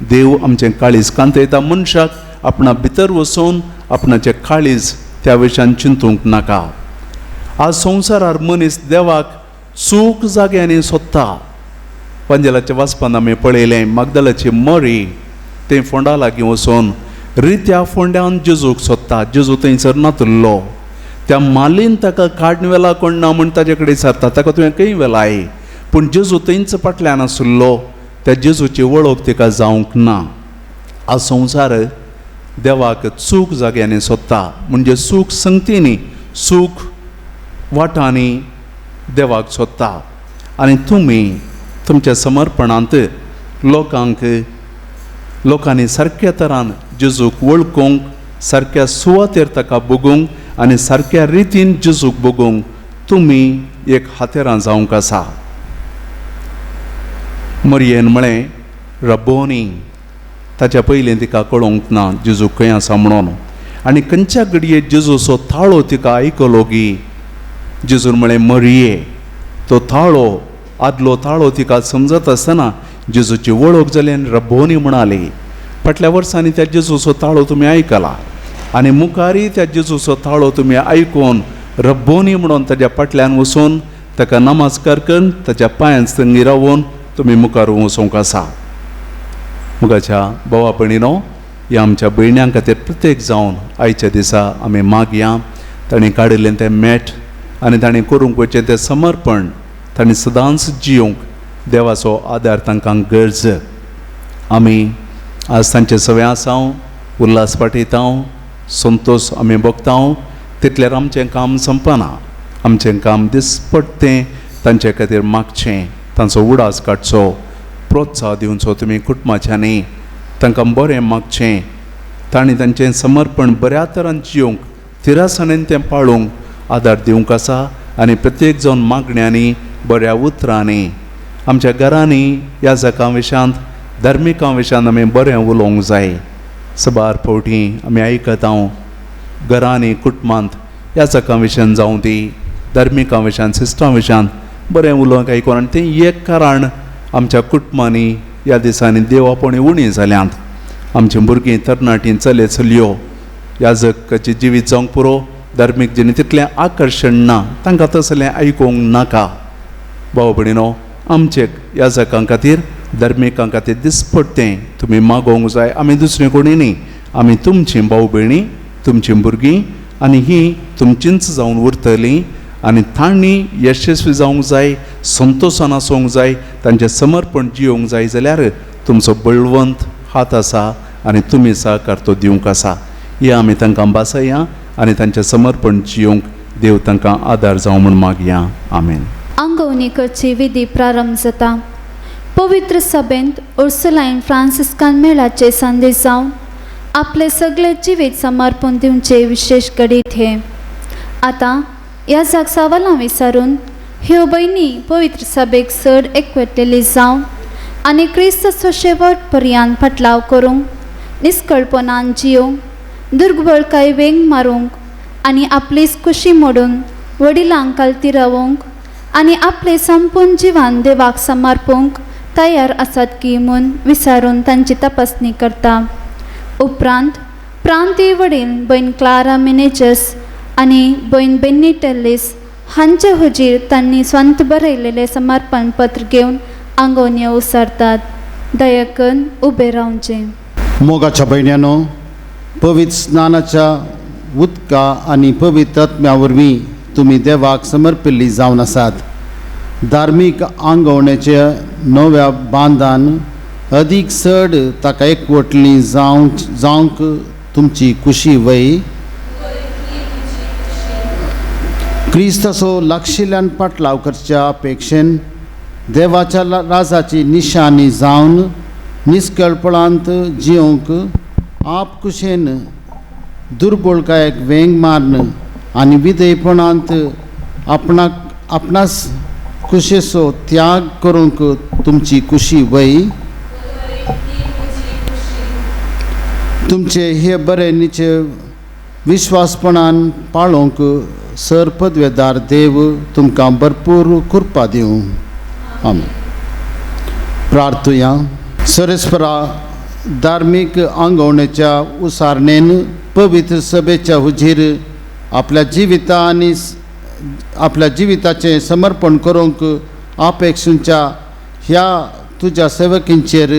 देव आमचें काळीज कांतयता. मनशाक आपणा भितर वचून आपणाचें काळीज त्या विशयान चिंतूंक नाका. आज संवसारार मनीस देवाक चूक जाग्यांनी सोदता. पंजेलाच्या वाचपान आमी पळयलें, मागदलाची मरी थंय फोंडा लागीं वचून रित्या फोंड्यान जेजूक सोदता. जेजू थंयसर नातुल्लो, त्या मालीन ताका काडून व्हेला कोण ना म्हूण ताजे कडेन विचारता, ताका तुवें खंय व्हेलाय? पूण जेजू थंयच फाटल्यान आशिल्लो, त्या जेजूची वळख तिका जावंक ना. आज संवसार देवाक चूक जाग्यांनी सोदता, म्हणजे चूक संगतींनी, चूक वाटांनी देवाक सोदता. आनी तुमी तुमच्या समर्पणांत लोकांक, लोकांनी सारक्या तरान जेजूक वळखूंक, सारक्या सुवातेर ताका भोगूंक आनी सारक्या रितीन जेजूक भोगूंक तुमी एक हातेरां जावंक आसा. मरयेन म्हळें, रब्बोनी. ताच्या पयलीं तिका कळोवंक ना जेजू खंय आसा म्हणून. आनी खंयच्या घडये जेजूचो ताळो तिका आयकलो गी, जेजून म्हळें, मरये. तो ताळो, आदलो ताळो तिका समजत आसतना जेजूची वळख जाली आनी रब्बोनी म्हणाली. फाटल्या वर्सांनी त्या जेजूचो ताळो तुमी आयकला आनी मुखारय त्या जेजूचो ताळो तुमी आयकून रब्बोनी म्हणून ताज्या फाटल्यान वचून ताका नमस्कार करून ताच्या पांयान संगी रावून तुमी मुखार वचूंक आसा. मुखाच्या भावा भयणीनो, ह्या आमच्या भयण्यां खातीर प्रत्येक जावन आयच्या दिसा आमी मागया. तांणी काडिल्लें तें मेट आनी तांणी करूंक वचचें तें समर्पण तांणी सदांच जियोंक देवाचो आदार तांकां गरज. आमी आज तांचे सवे आसा, उल्हास पाठयता, संतोश आमी भोगता. तितल्यार आमचें काम संपना. आमचें काम दिसपट्टें तांचे खातीर मागचें, तांचो उडास काडचो, प्रोत्साह दिवचो. तुमी कुटुंबाच्यांनी तांकां बरें मागचें, तांणी तांचें समर्पण बऱ्या तरान जियोंक थिरासाणेन तें पाळूंक आदार दिवंक आसा. आनी प्रत्येक जावन मागण्यांनी बऱ्या उतरांनी आमच्या घरांनी ह्या जगां विशयांत धार्मिकां विशयांत आमी बरें उलोवंक जाय. सबार फावटी आमी आयकता घरांनी कुटुंबांत ह्या जगां विशयान जावं ती धार्मिकां विशयान सिस्टां विशयान बरें उलोवंक आयकून आनी तें एक कारण आमच्या कुटुंबांनी ह्या दिसांनी देवापणी उणी जाल्यांत. आमचीं भुरगीं तरणाटीं चले चलयो ह्या जगाचें जिवीत जावंक पुरो, धार्मीक जिणें तितलें आकर्शण ना, तांकां तसलें आयकूंक नाका. भाव भयणीनो, आमचे ह्या जगां खातीर धार्मिकां खातीर दिसपट्टें तुमी मागोवंक जाय. आमी दुसरें कोणी न्ही, आमी तुमचीं भाव भयणी, तुमचीं भुरगीं आनी हीं तुमचींच जावन उरतलीं. आनी तांणी यशस्वी जावंक जाय, संतोशान आसूंक जाय, तांचें समर्पण जियोंक जाय जाल्यार तुमचो बळवंत हात आसा आनी तुमी सहकार तो दिवंक आसा. या आमी तांकां भासया आनी तांचें समर्पण जियोंक देव तांकां आदार जावं म्हूण मागया. आमेन. आंगवणी करची विधी प्रारंभ जाता. पवित्र सभेंत उर्सुलायन फ्रांसिस्कान मेळाचे संदेश जावन आपले सगळे जिवीत समर्पण दिवचे विशेश घडीत हे. आतां ह्या जाग सवालां विचारून ह्यो भयणी पवित्र सभेक चड एकवटलेली जावन आनी क्रिस्ताचो शेवट पर्यंत फाटलाव करूंक, निस्कळपणान जियोंक, दुर्बळकाय वेंग मारूंक आनी आपलीच खुशी मोडून वडिलांक कालती रावोंक आनी आपले संपूर्ण जिवान देवाक समर्पूंक तयार आसात की म्हूण विचारून तांची तपासणी करता. उपरांत प्रांतीय वडील भयण क्लारा मिनेजस आनी भयण बेन्नी टेल्लीस हांचे हुजीर तांणी स्वंत बरयलेलें समर्पण पत्र घेवन आंगोवण्यो उसारतात. दयाकन उबें रावचें. मोगाच्या भयण्यानो, पवित्र स्नानाच्या उदका आनी पवित्र आत्म्या वरवीं तुमी देवाक समर्पिल्ली जावन आसात. धार्मीक आंगवणेच्या नव्या बांदान अदीक चड ताका एकवटली जावंक तुमची खुशी वय. क्रिस्ताचो लागशिल्ल्यान पाटलाव करच्या अपेक्षेन देवाच्या राजाची निशाणी जावन निस्कळपणांत जियोंक आप कुशेन दुर्बळकायेक वेंग मारन आनी विधेयपणांत आपणाक आपणास कुशेचो त्याग करूंक तुमची खुशी वय. तुमचे हे बरे निचे विश्वासपणान पाळोवंक सर पदवेदार देव तुमकां भरपूर कृपा दिवं. आमेन. प्रार्थुया. सरस्परा धार्मीक आंगवणेच्या उसारणेन पवित्र सभेच्या हुजीर आपल्या जिविता आनी आपल्या जिविताचें समर्पण करूंक अपेक्षेच्या ह्या तुज्या सेवकींचेर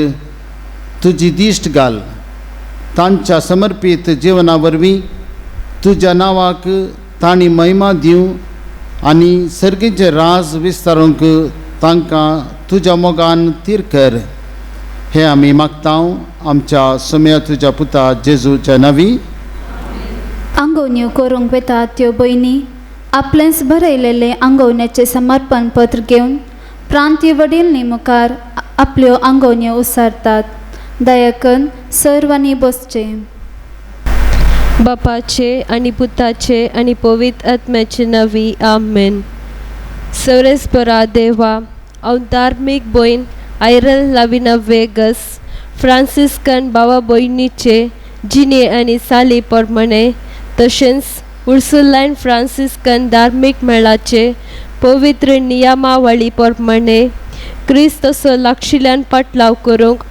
तुजी दिश्ट घाल. तांच्या समर्पीत जिवना वरवीं तुज्या नांवाक तांणी महिमा दिवं आनी सर्गीचें राज विस्तारूंक तांकां तुज्या मोगान तीर कर. हें आमी मागता आमच्या सम्या तुज्या पुता जेजूच्या नांवी. आंगवण्यो करूंक वता त्यो भयणी आपलेंच बरयलेलें आंगवण्याचें समर्पण पत्र घेवन प्रांतीय वडील मुखार आपल्यो आंगवण्यो उसारतात. दयाकन सर्वांनी बसचें. बापाचे आनी पुताचे आनी पवित्र आत्म्याचे नांवी आमेन. सर्वेस्परा देवा, हांव धार्मीक भयण आयरल लाविना वेगस फ्रांसिस्कन भावा भयणीचे जिणे आनी साली प्रमाणे तशेंच उर्सुलायन फ्रांसिस्कन धार्मीक मेळाचे पवित्र नियमावळी प्रमाणे क्रिस्तसो लागशिल्ल्यान पाटलाव करूंक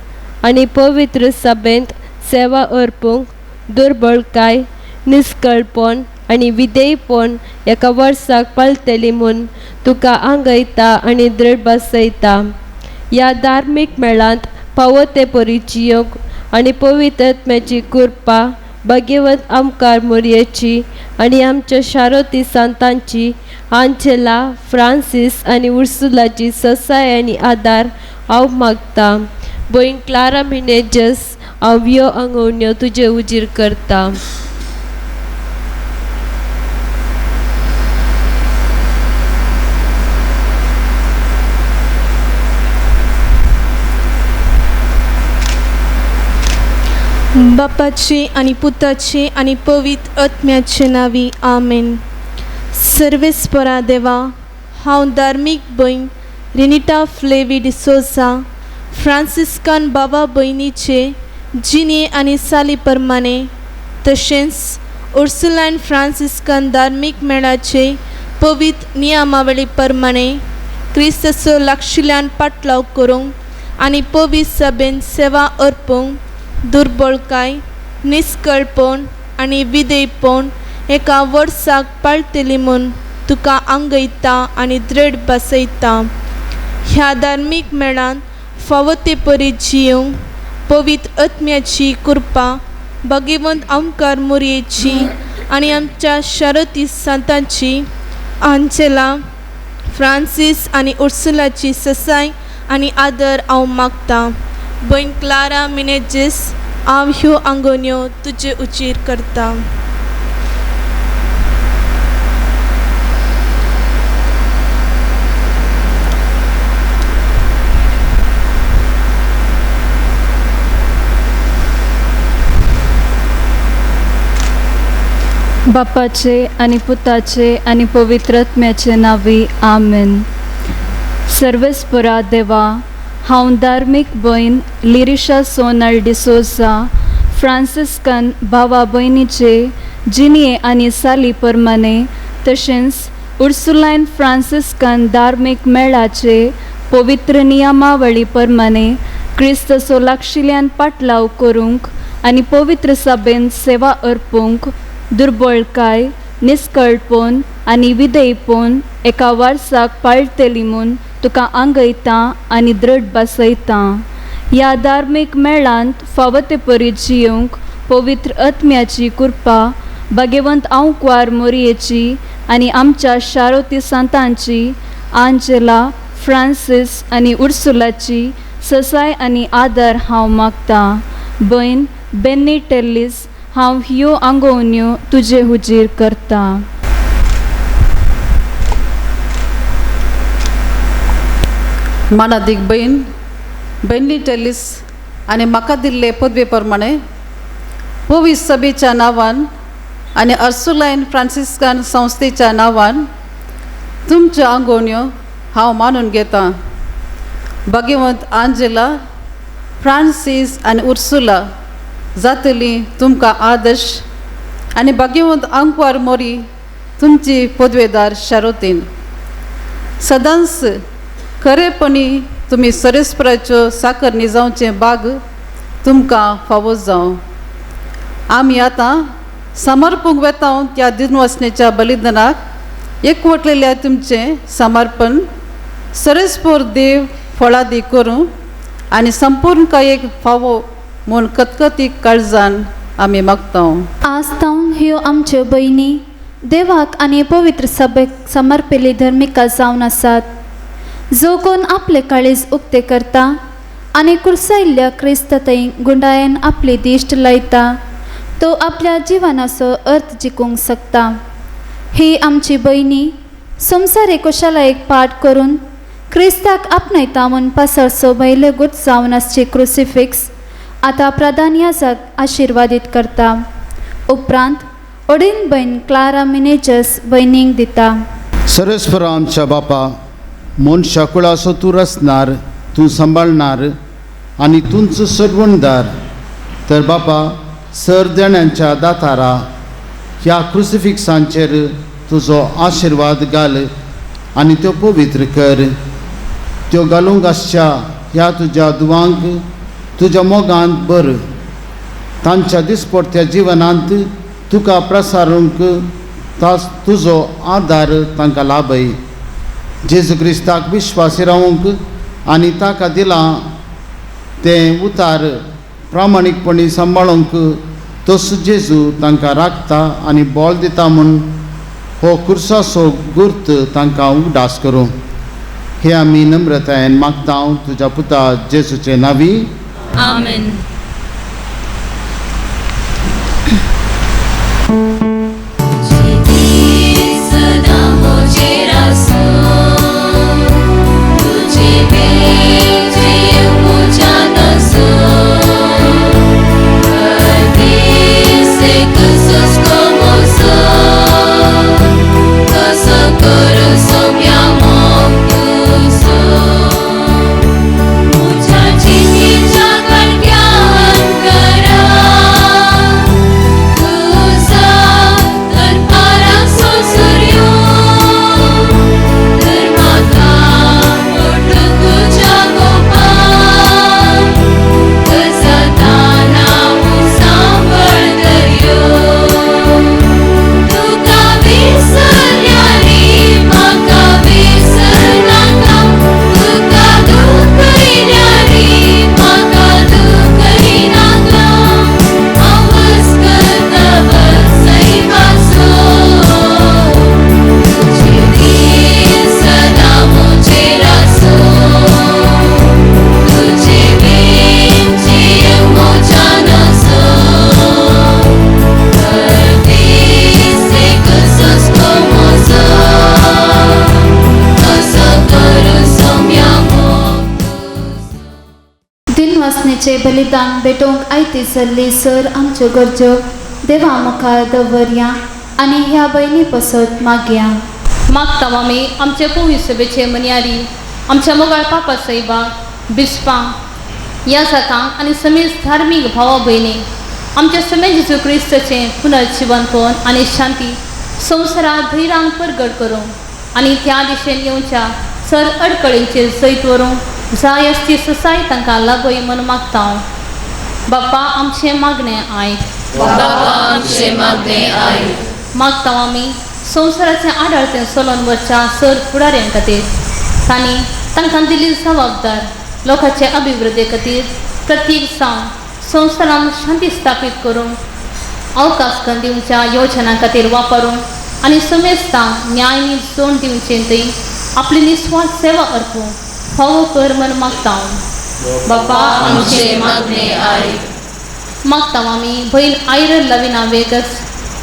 आनी पवित्र सभेंत सेवा अर्पूंक दुर्बळकाय, निस्कळपण आनी विधेयपण एका वर्साक पाळटली म्हूण तुका आंगयता आनी दृढ बसयता. ह्या धार्मीक मेळांत फावो ते परी जियोंक आनी पवित्र आत्म्याची कृपा भाग्यवंत आमकार मोरयेची आनी आमच्या शारोती सांतांची आंजेला फ्रांसीस आनी उर्सुलाची ससाय आनी आदार हांव मागता. भयण क्लारा मिनेजस हांव ह्यो आंगवण्यो तुजे उजीर करता. बापाचे आनी पुताचे आनी पवित्र आत्म्याचे नांवी आमेन. सर्वेस्परा देवा, हांव धार्मीक भयण रेनिटा फ्लेवी डिसोजा फ्रांसिस्कान बाबा भयणीचे जिणे आनी साली प्रमाणे तशेंच उर्सुलायन फ्रांसिस्कान धार्मीक मेळाचे पवित्र नियमावळी प्रमाणे क्रिस्ताचो लागशिल्ल्यान पाटलाव करूंक आनी पवित्र सभेन सेवा अर्पूंक दुर्बळकाय निस्कळपण आनी विधेयपण एका वर्साक पाळटली म्हूण तुका आंगयता आनी दृढ बसयता. ह्या धार्मीक मेळांत फावो ते परी जियोंक पवित्र आत्म्याची कृपा भगवंत आमकार मोरयेची आनी आमच्या शारती सांतांची आंजेला फ्रांसीस आनी उर्सुलाची ससाय आनी आदर हांव मागता. भयण क्लारा मिनेजीस हांव ह्यो आंगोन्यो तुजे उचीर करता. बापाचे आनी पुताचे आनी पवित्र आत्म्याचे नांवी आमेन. सर्वेस्परा देवा, हांव धार्मीक भयण लिरिशा सोनल डिसोजा फ्रांसिस्कन भावा भयणीचे जिणये आनी साली प्रमाणे तशेंच उर्सुलायन फ्रांसिस्कन धार्मीक मेळाचे पवित्र नियमावळी प्रमाणे क्रिस्ताचो लागशिल्ल्यान पाटलाव करूंक आनी पवित्र सभेन सेवा अर्पूंक दुर्बळकाय निस्कळपण आनी विधेयपण एका वर्साक पाळटली म्हूण तुका आंगयता आनी दृढ बसयता. ह्या धार्मीक मेळांत फावो ते परी जियोंक पवित्र आत्म्याची कृपा भाग्यवंत आंकवार मोरयेची आनी आमच्या शारोती सांतांची आंजेला फ्रांसीस आनी उर्सुलाची ससाय आनी आदर हांव मागता. भयण बेन्नी टेल्लीस हांव ह्यो आंगोवण्यो तुजे हुजीर करता. मानादीक भयण बेन्नी टेलीस आनी म्हाका दिल्ले पदवे प्रमाणे पवित्र सभेच्या नांवान आनी अर्सुलायन फ्रांसिस्कान संस्थेच्या नांवान तुमच्यो आंगोवण्यो हांव मानून घेतां. भाग्यवंत आंजेला फ्रांसीस आनी उर्सुला जातली तुमकां आदर्श आनी भाग्यवंत आंकवार मोरी तुमची पदवेदार शारोतीन. सदांच खरेपणी तुमी सरेस्पराच्यो साकर निजावचें बाग तुमकां फावो जावं. आमी आतां समर्पूंक वेता त्या दिनवासनेच्या बलिदानाक एकवटलेल्या तुमचें समर्पण सरेस्पोर देव फळादी करूं आनी संपूर्ण कायेक फावो म्हूण कतकती काळजान आमी मागता. आज तावन ह्यो आमच्यो भयणी देवाक आनी पवित्र सभेक समर्पिल्ली धर्मिका जावन आसात. जो कोण आपले काळीज उक्ते करता आनी कुर्सायल्ल्या क्रिस्त थंय गुंडायेन आपली दिश्ट लायता तो आपल्या जिवनाचो अर्थ जिखूंक शकता. ही आमची भयणी संवसारी कुशालायेक पाठ करून क्रिस्ताक आपणयता म्हूण पासळचो भयले गुट जावन आसची क्रुसिफिक्स आतां प्रधान याजक आशिर्वादीत करता. उपरांत ओडीन भयण क्लारा मिनेजस भयणीक दिता. सर्वेस्परा आमच्या बापा, मनशा कुळाचो तूं रचणार, तूं सांबाळणार आनी तूंच सरवणदार. तर बापा, सर देण्यांच्या दातारा ह्या क्रुसिफिक्सांचेर तुजो आशिर्वाद घाल आनी त्यो पवित्र कर. त्यो घालूंक आसच्या ह्या तुज्या दुवांक तुज्या मोगांत भर. तांच्या दिसपडत्या जिवनांत तुका प्रसारूंक तुजो आदार तांकां लाभय. जेजू क्रिस्ताक विश्वासी रावंक आनी ताका दिलां तें उतार प्रामाणीकपणी सांबाळूंक तस जेजू तांकां राखता आनी बळ दिता म्हूण हो खुर्साचो गुर्त तांकां उगडास करूं. हे आमी नम्रतायेन मागता तुज्या पुता जेजूचे नांवी. आमेन. दिनवासनेचे बलिदान भेटोवंक आयती जाल्ली सर आमच्यो गरजो देवा मुखार दवरया आनी ह्या भयणी पसत मागया. मागता आमी आमचे पोवी सभेचे मन्यारी आमच्या मोगाळ पापा सायबा बिस्पां ह्या जातांक आनी समेज धार्मीक भावा भयणी आमच्या समेज जेजू क्रिस्ताचें पुनर्जिवनपण आनी शांती संवसारात धैर्यान परगट करूंक आनी त्या दिशेन येवच्या सर अडकळींचेर जैत व्हरूंक जाय आसची ससाय तांकां लागोय म्हूण मागता. बाप्पा आमचें मागणें आयक. बाप्पा आमचें मागणें आयक. मागता आमी संवसाराचें आडाळतें चलोवन वचच्या सर फुडाऱ्यां खातीर तांणी तांकां दिल्ली जबाबदार लोकांचे अभिवृद्धी खातीर प्रत्येक जावन संवसारान शांती स्थापीत करूंक अवकाश दिवच्या योजना खातीर वापरूंक आनी समेस्तांक न्याय जोड दिवचें थंय आपली निस्वार्थ सेवा अर्पूंक फावो कर म्हूण मागता. बाप्पा आमचें मागणें आयक. मागता आमी भयण आयरल लविना वेगस,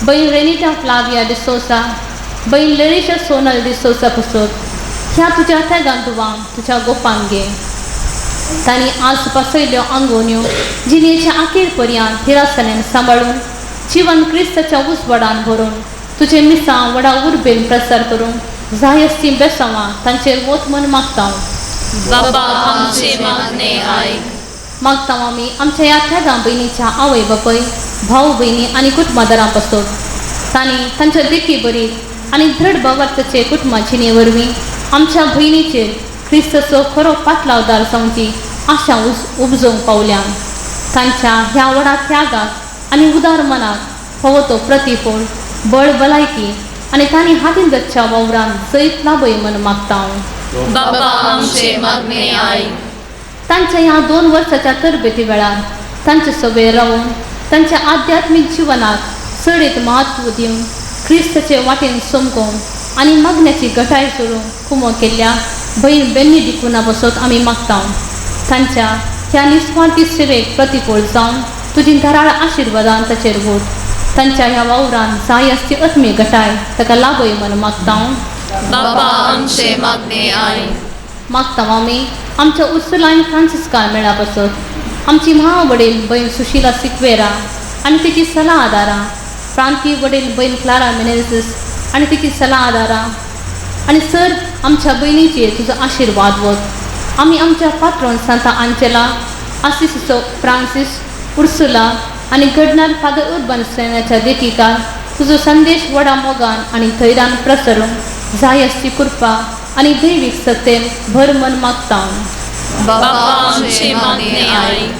भयण रेनिटा फ्लाविया डिसोसा, भयण लेरिशा सोनल डिसोसा पसत ह्या तुज्या त्यागान तुवांक तुज्या गोपान घे. तांणी आज पासयल्ल्यो आंगोन्यो जिणेच्या आखेर पर्यंत थिरासणेन सांबाळून जिवन क्रिस्ताच्या उजवाडान भरून तुजें मिसां व्हडा उर्बेन प्रसार करूंक जाय आसचीं बेसांवां तांचेर वत म्हूण मागता. बाबा आमचें मागणें आयक. मागता आमी आमच्या ह्या त्यागां भयणीच्या आवय बापय भाव भयणी आनी कुटुंबादारां पासत तांणी तांच्या देखी बरी आनी दृढ भावार्थाचे कुटुंबा जिणे वरवीं आमच्या भयणीचेर क्रिस्ताचो खरो पाटलावदार जावची आशा उपजोवंक पावल्या. तांच्या ह्या व्हडा त्यागाक आनी उदार मनाक फावो तो प्रतिफळ बळ भलायकी आनी तांणी हातीन धरच्या वावरान जैत लाभय म्हूण मागता. बाबा आमचें मागणें आयक. तांच्या ह्या 2 वर्साच्या तरबेती वेळार तांचे सभेर रावून तांच्या आध्यात्मीक जिवनाक चडीत म्हत्व दिवन क्रिस्ताचे वाटेन समकोवन आनी मागण्याची घटाय सोडून कुमो केल्ल्या भयण बेन्नी डिकुना बसत आमी मागता. तांच्या ह्या निस्वार्थी सेवेक प्रतिकूल जावन तुजी धाराळ आशिर्वादान ताचेर वत. तांच्या ह्या वावरान जाय आसची आत्मीय घटाय ताका लाभय म्हूण मागता. बाबा आमचें मागणें आयक. मागता आमी आमच्या उर्सुलायन फ्रांसिस्कान मेळा पसत आमची म्हा वडील भयण सुशिला सिक्वेरा आनी तिची सलाहदारां, प्रांतीय वडील भयण क्लारा मिनेझीस आनी तिची सलाहदारां आनी सर आमच्या भयणीचेर तुजो आशिर्वाद वत. आमी आमच्या पात्रोन सांता आंजेला, आसिसो फ्रांसीस, उर्सुला आनी घडणार फादर उर्बन सैन्याच्या देखिकार तुजो संदेश व्हडा मोगान आनी धैर्यान प्रसरूंक जाय आसची कृपा आनी दैवीक सत्तेन भर मन मागता. बाबा आमचें मागणें आयक.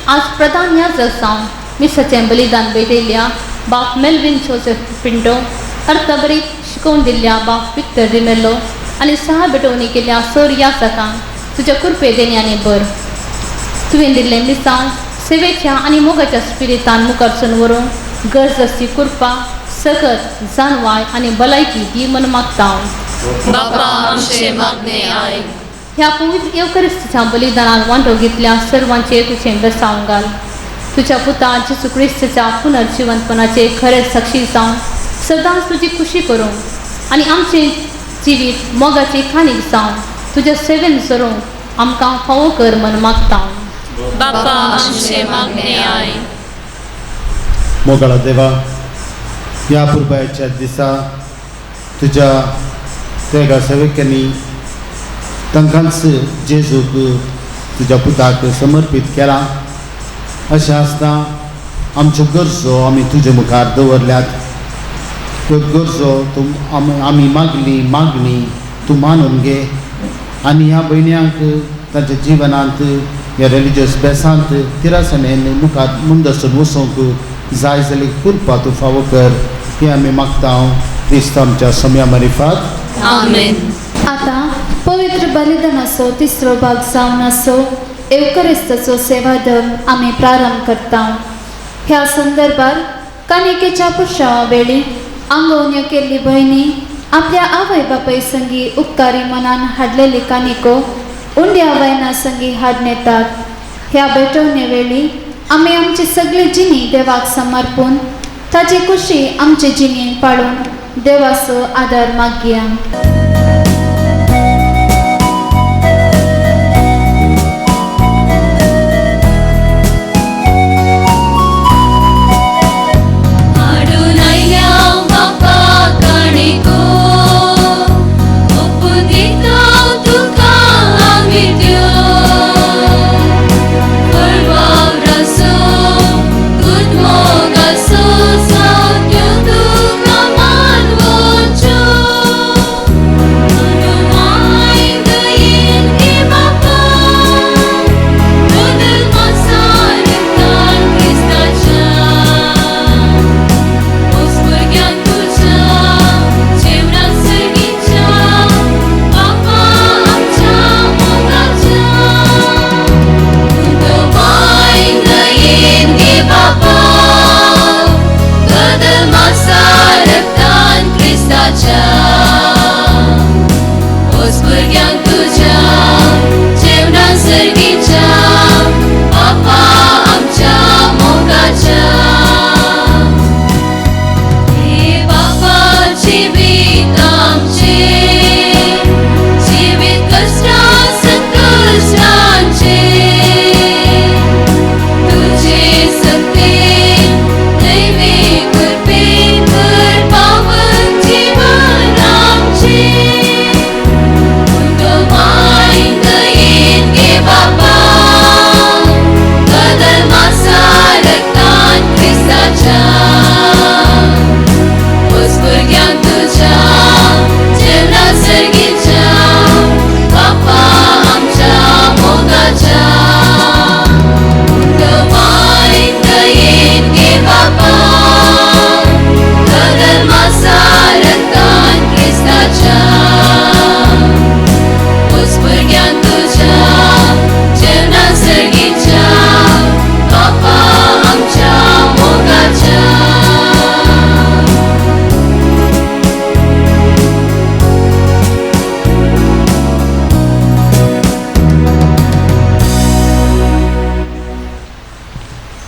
आज प्रधान याजक जावन मिसाचें बलिदान भेटयल्ल्या बाप मेल्विन जोसेफ पिंटो, अर्थभरीत शिकोवन दिल्ल्या बाप विक्टर डिमेल्लो आनी सहा भेटवणी केल्ल्या सर याजकांक तुज्या कृपे देण्याने भर. तुवें दिल्लें मिसांव सेवेच्या आनी मोगाच्या स्पिरितान मुखारसून व्हरूंक गरज आसची कृपा, सकत, जाणवाय आनी भलायकी दी म्हूण मागता. बापा आमचे मागणे आयक. ह्या पवित्र येवकरिस्तीच्या बलिदानान वांटो घेतल्या सर्वांचे तुजें बेसांव घाल. तुज्या पुता जेजू क्रिस्तीच्या पुनर्जिवंतपणाचे खरे साक्षी जावन सदांच तुजी खुशी करूंक आनी आमचें जिवीत मोगाची खाणीक जावन तुज्या सेवेन सरूंक आमकां फावो कर म्हूण मागता. बापा आमचे मागणे आयक. मोगाळा देवा, ह्या पुरबायच्या दिसा तुज्या तेगा सेवकांनी तांकांच जेजूक तुज्या पुताक समर्पीत केला. अशें आसतना आमच्यो गरजो आमी तुजे मुखार दवरल्यात. त्यो गरजो तूं आमी मागली मागणी तूं मानून घे आनी ह्या भयण्यांक तांच्या जिवनांत ह्या रिलिजियस बेसांत तिरासणेन मुखार मुंदसून वचूंक जाय जाल्यार कृपा तूं फावो कर हें आमी मागता. क्रिस्त आमच्या सम्या मारिफात. आमेन. आतां पवित्र बलिदानाचो तिसरो भाग जावन आसो एवकरिस्ताचो सेवाधर्म आमी प्रारंभ करता. ह्या संदर्भार कानिकेच्या पुरशावा वेळी आंगवण्यो केल्ली भयणी आपल्या आवय बापाय संगी उपकारी मनान हाडलेली कानिको उंड्या वयना संगी हाडनेतात. ह्या भेटवणे वेळी आमी आमची सगळी जिणी देवाक समर्पून ताची खुशी आमचे जिणेन पाळून देवाचो आदार मागया.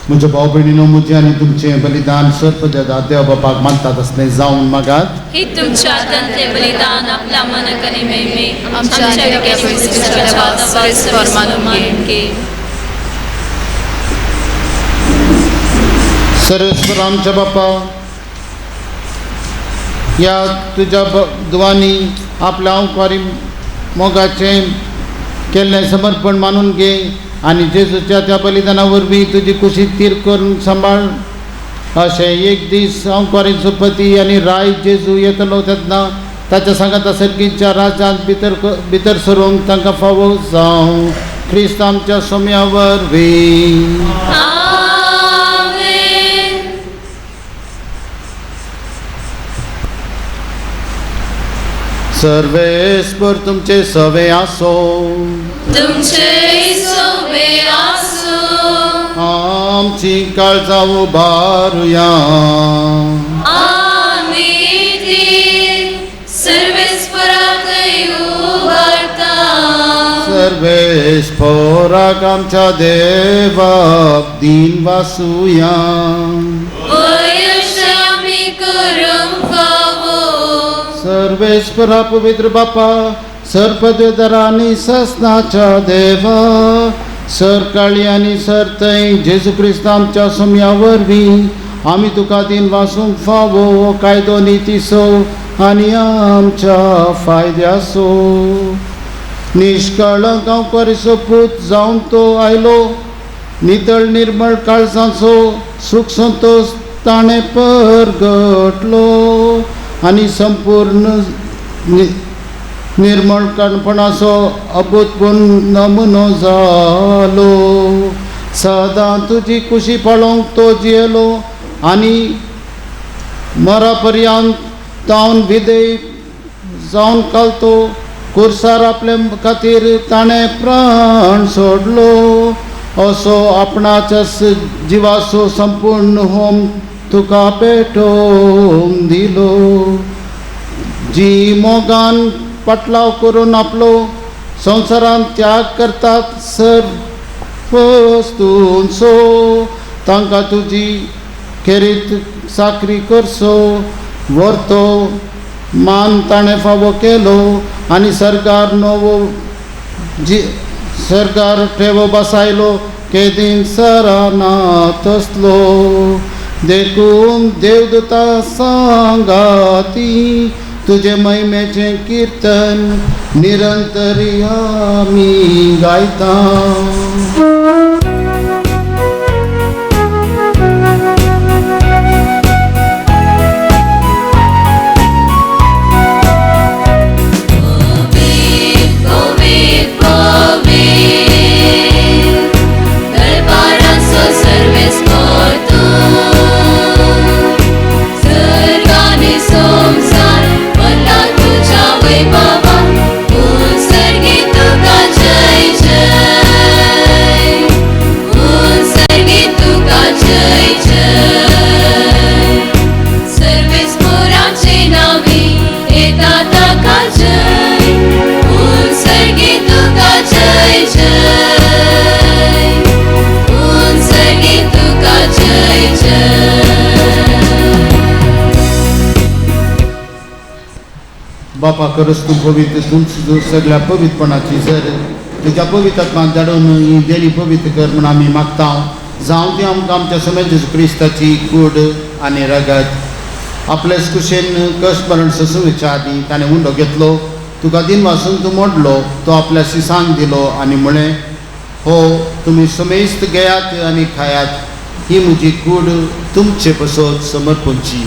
म्हज्या भाव भयणीनो, म्हजें आनी तुमचें बलिदान सर्पदा देव बापाक मानतात असलें जावन मागात. ही तुमच्या हातांतलें बलिदान आपल्या मनाक आनी महिमे आमच्या मानून घे. सर्वेस्पर आमच्या बापा, ह्या तुज्या दुवांनी आपल्या अंकारी मोगाचें केल्लें समर्पण मानून घे आनी जेजूच्या त्या बलिदाना वरवीं तुजी कुशी तीर करून सांबाळ. अशें एक दीस अंकारीचो पती आनी राय जेजू येतलो तेन्ना ताच्या सांगाता सर्गीच्या राज्यांत भितर भितर सरूंक तांकां फावो जावं. क्रिस्त आमच्या सोम्या वरवीं. सर्वेस्पर तुमचे सवे आसो। तुमचे सवे आसो। आमची काळजां उबारुया। आमी ती सर्वेस्पराक उबारता। सर्वेस्पराक आमच्या देवाक दीन वासुया। सर्वेस्परा पवित्र बापा सरपदवेदारांनी ससनाच्या देवा सरकाळी आनी सरथंय जेजू क्रिस्त आमच्या सोम्या वरवीं आमी तुका दीन वासूंक फावो कायदो नितीचो आनी आमच्या फायद्याचो। निष्कळंक गांवकारीचो पूत जावन तो आयलो नितळ निर्मळ काळजांचो सूख संतोश ताणें परगटलो आनी संपूर्ण निर्मळपणाचो अभूतपूर्ण नमुनो जालो। सदां तुजी कुशी पळोवंक तो जियेलो आनी मरा पर्यंत तावन विधेय जावन कालतो कुर्सार आपले खातीर ताणें प्राण सोडलो। असो आपणाच्या जिवाचो संपूर्ण होम तुका पेटोवन दिलो। जी मोगान पाटलाव करून आपलो संवसारान त्याग करतात सर वस्तूंचो तांकां तुजी खेरीत साकरी करचो व्हरतो मान ताणें फावो केलो आनी सरकार नवो जी सरकार ठेवो बसायलो केदीन सराना तसलो। देखून देवदूता सांगाती तुजे महिमेचें कीर्तन निरंतरी आमी गायता। बापा खरंच तूं पवित्र तूं सगळ्या पवित्रपणाची सर तुज्या पवित्र आत्मान धाडून ही देणी पवित्र कर म्हूण आमी मागता। जावं ती आमकां आमच्या समेत जेजू क्रिस्ताची कूड आनी रगत आपलेच कुशेन कश्ट मरण सोंसूच्या आदीं ताणें उंडो घेतलो तुका दिन वासून तूं मोडलो तो आपल्या शिसांक दिलो आनी म्हळें हो तुमी समेस्त घेयात आनी खायात ही म्हजी कूड तुमचे पसत समर्पणची।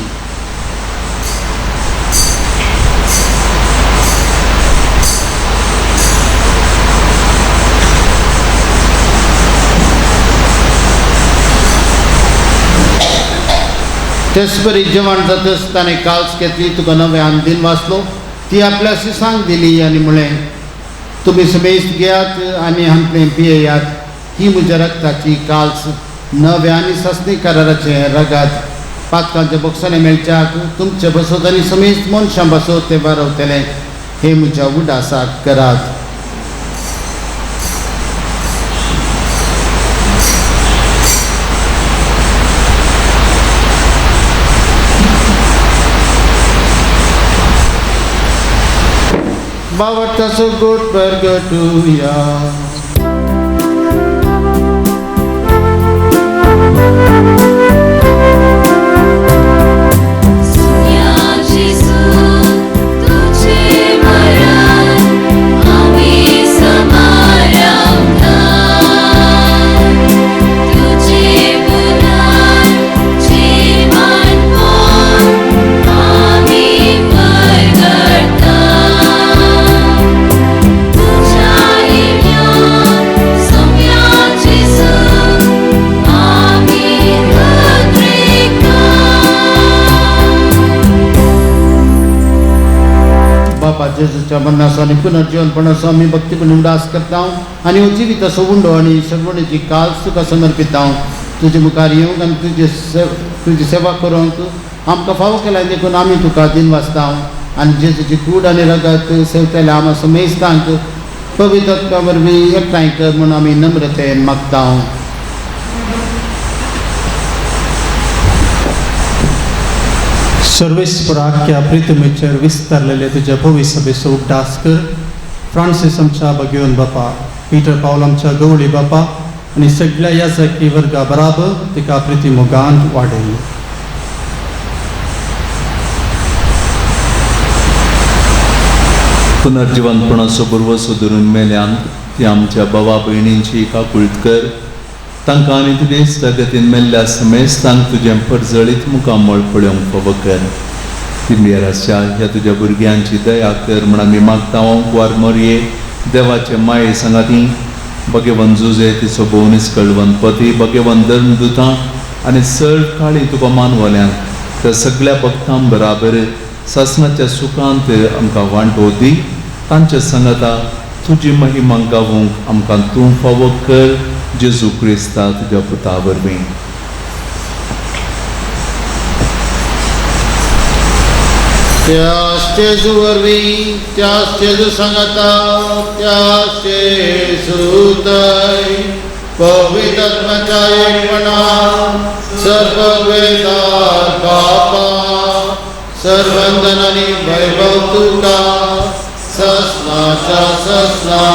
तेच परी जेवण जातच ताणें काल्स घेतली तुका नव्यान दिन वाचलो ती आपल्या शिसांक दिली आनी म्हळें तुमी समेस्त घेयात आनी हांतलें पियेयात ही म्हज्या रक्ताची काल्स नव्या आनी सासणी कराराचें रगात पातकांच्या बोक्सांनी मेळच्याक तुमचे बसत आनी समेस्त मनशां बसत तें वारवतलें हें म्हज्या उडासाक करात। बावटाचो गोट परगटुया। Yeah. बापा जेजूच्या मरणाचो आनी पुनर्जीवनपणाचो आमी भक्तीपूर्ण उडास करता आनी हो जिविताचो उंडो आनी सर्वणेची काल तुका समर्पिता. तुजे मुखार येवंक आनी तुजी सेवा करूंक आमकां फावो केला देखून आमी तुका दिन वाचता आनी जेजूची कूड आनी रगत सेवतल्या आमा समेस्तांक पवित्र वरवीं एकठांय कर म्हूण आमी नम्रतेन मागता. सर्वेस्पराख्या प्रितमेचेर विस्तारलेले तुज्या भविसभेचो उगडास कर. फ्रांसीस आमच्या भगेवन बापा, पीटर पावल आमच्या गवळी बापा आनी सगळ्या याजकी वर्गा बराबर तिका प्रिती मोगान वाडयली. पुनर्जिवनपणाचो भरवसो धरून मेल्यान ती आमच्या बाबा भयणींची काकुळट कर. तांकां आनी तुजे इश्टागतीन मेल्ल्या समेस्तांक तुजें परजळीत मुखामळ पळोवंक फावो कर. तिंबेराच्या ह्या तुज्या भुरग्यांची दया कर म्हूण आमी मागता. कुवार मोरये देवाचे माये सांगाती भगेवन जुजे तिचो भोवनीस कळवनपती भगेवन धर्मदुतां आनी सर काळी तुका मानवल्यांक त्या सगळ्या भक्तां बराबर सासणाच्या सुखांत आमकां वांटो दी. तांच्या सांगाता तुजी महिमा गावूंक आमकां तूं फावो कर. जेजू क्रिस्ता तुज्या पुता वरवीं. त्याच जेजू वरवीं, त्याच जेजू सांगाता, त्याच जेजू थंय पवित्र आत्म्याच्या एकपणान सर्व वेदार बापा सर्वंदन आनी वैभव तुका ससनाच्या ससना.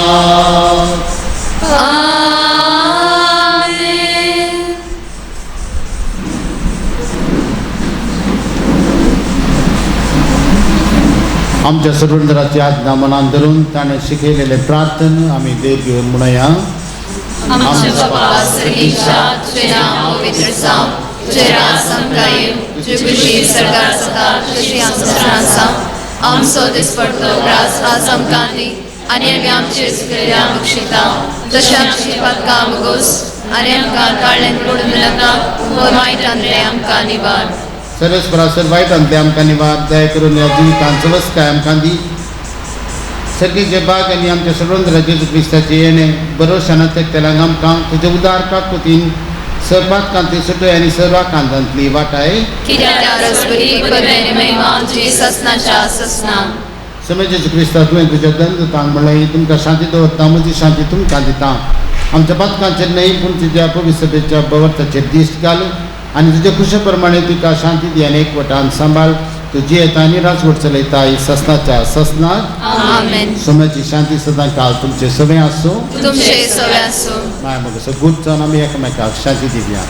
आमच्या सर्वंदराची आज्ञा मनान धरून ताणें शिकयलेले प्रार्थना आमी देव घेवन म्हणया. आमच्या बापा सर्गेच्या, तुजें नांव पवित्र जावं, तुजें राज आमकां येवं, तुजी खुशी सरकार जाता तशी आमच्या जावं. आमचो दिसपडतो ग्रास आज आमकां दी आनी आमी आमचे चुकयल्या बक्षिता तशें आमची पातकां मुगोस आनी आमकां काळ्यान पडून नाका पूण वायटांतलें आमकां निवार. सर्वेस्परा सर वायटांतलें आमकां निवार. दया करून ह्या जिवितांत सवस्काय आमकां दी. सर्गेचे बाग आनी आमच्या सर्वंद्र जेजू क्रिस्ताचें येणें बरोशान तेकतेल्यांक आमकां तुजे उदार काकुतीन सर्वात सुटय आनी सर्वा कांतांतली वाटाय. समय जेजू क्रिस्ता तुवें तुज्या दंदतांक म्हणलें तुमकां शांती दवरता, म्हजी शांती तुमकां दिता. आमच्या पातकांचेर न्हय पूण तुज्या पवित्रतेच्या बवर्ताचेर दिश्ट घाल आनी तुज्या खुशे प्रमाणे तुका शांती दी आनी एकवटान सांबाळ. तुजी येता आनी राजवट चलयता ससनाच्या ससनाक. आमेन. सोम्याची शांती सदां काल तुमचे सगळे आसूं. तुमचे सगळे आसूं. माय मग गुड जावन आमी एकामेकाक शांती दिवया.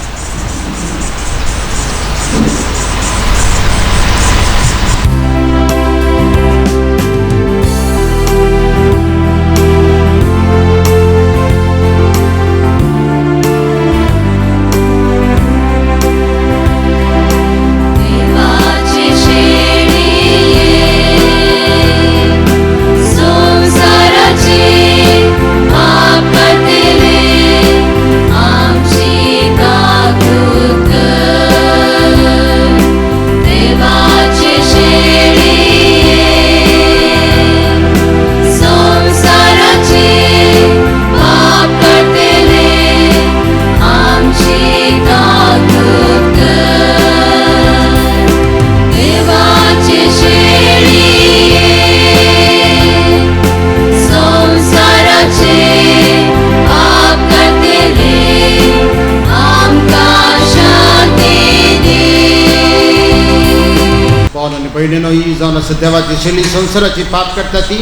भयणीनो, ही जावन आसा देवाची शैली संवसाराची पाप करता ती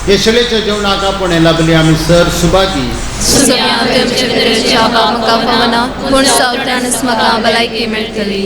हे शैलेच्या जेवणाक आपोवणें लाभली आमी सर सुभागी. भलायकी मेळटली.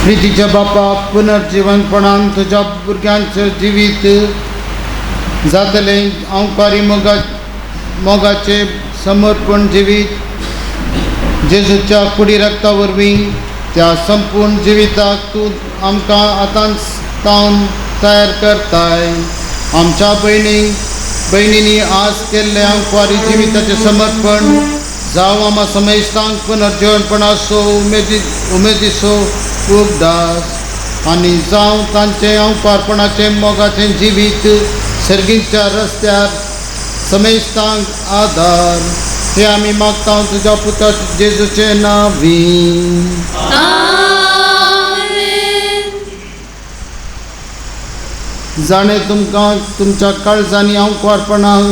प्रितीच्या बापा, पुनर्जिवनपणान तुज्या भुरग्यांचें जिवीत जातलें अंकारी मोगाचें समर्पण जिवीत जेजूच्या कुडी रक्ता वरवीं त्या संपूर्ण जिविताक तूं आमकां आतांच तावन तयार करताय। आमच्या भयणींनी आज केल्लें अंकवारी जिविताचें समर्पण जावं आमा समेस्तांक पुनर्जिवनपणाचो उमेदीचो उगदास आनी जावं तांचें अंकवारपणाचें मोगाचें जिवीत सर्गीच्या रस्त्यार समेस्तांक आदार। हे आमी मागता तुज्या पुता जेजूचे नांवी। जाणें तुमकां तुमच्या काळजांनी अंकवारपणाक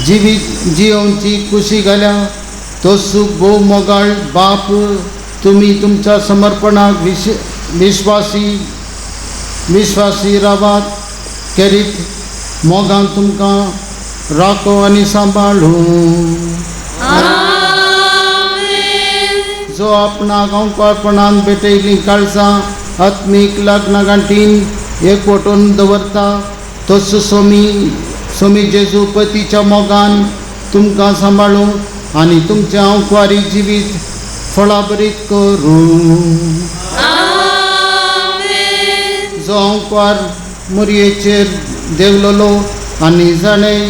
जिवीत जियोवची खुशी घाल्या तोच भोव मोगाळ बाप तुमी तुमच्या समर्पणाक विश्वासी रावात करीत मोगान तुमकां राखो आनी सांबाळूं। जो आपणाक अंकवारपणान भेटयल्लीं काळजां आत्मीक लग्न गांठीन एकवटून दवरता तोच सोमी जेजू पतीच्या मोगान तुमकां सांबाळूं आनी तुमचें अंकवारी जिवीत फळाभरीत करूं। जो अंकवार मुरयेचेर देंवलेलो आनी जाणें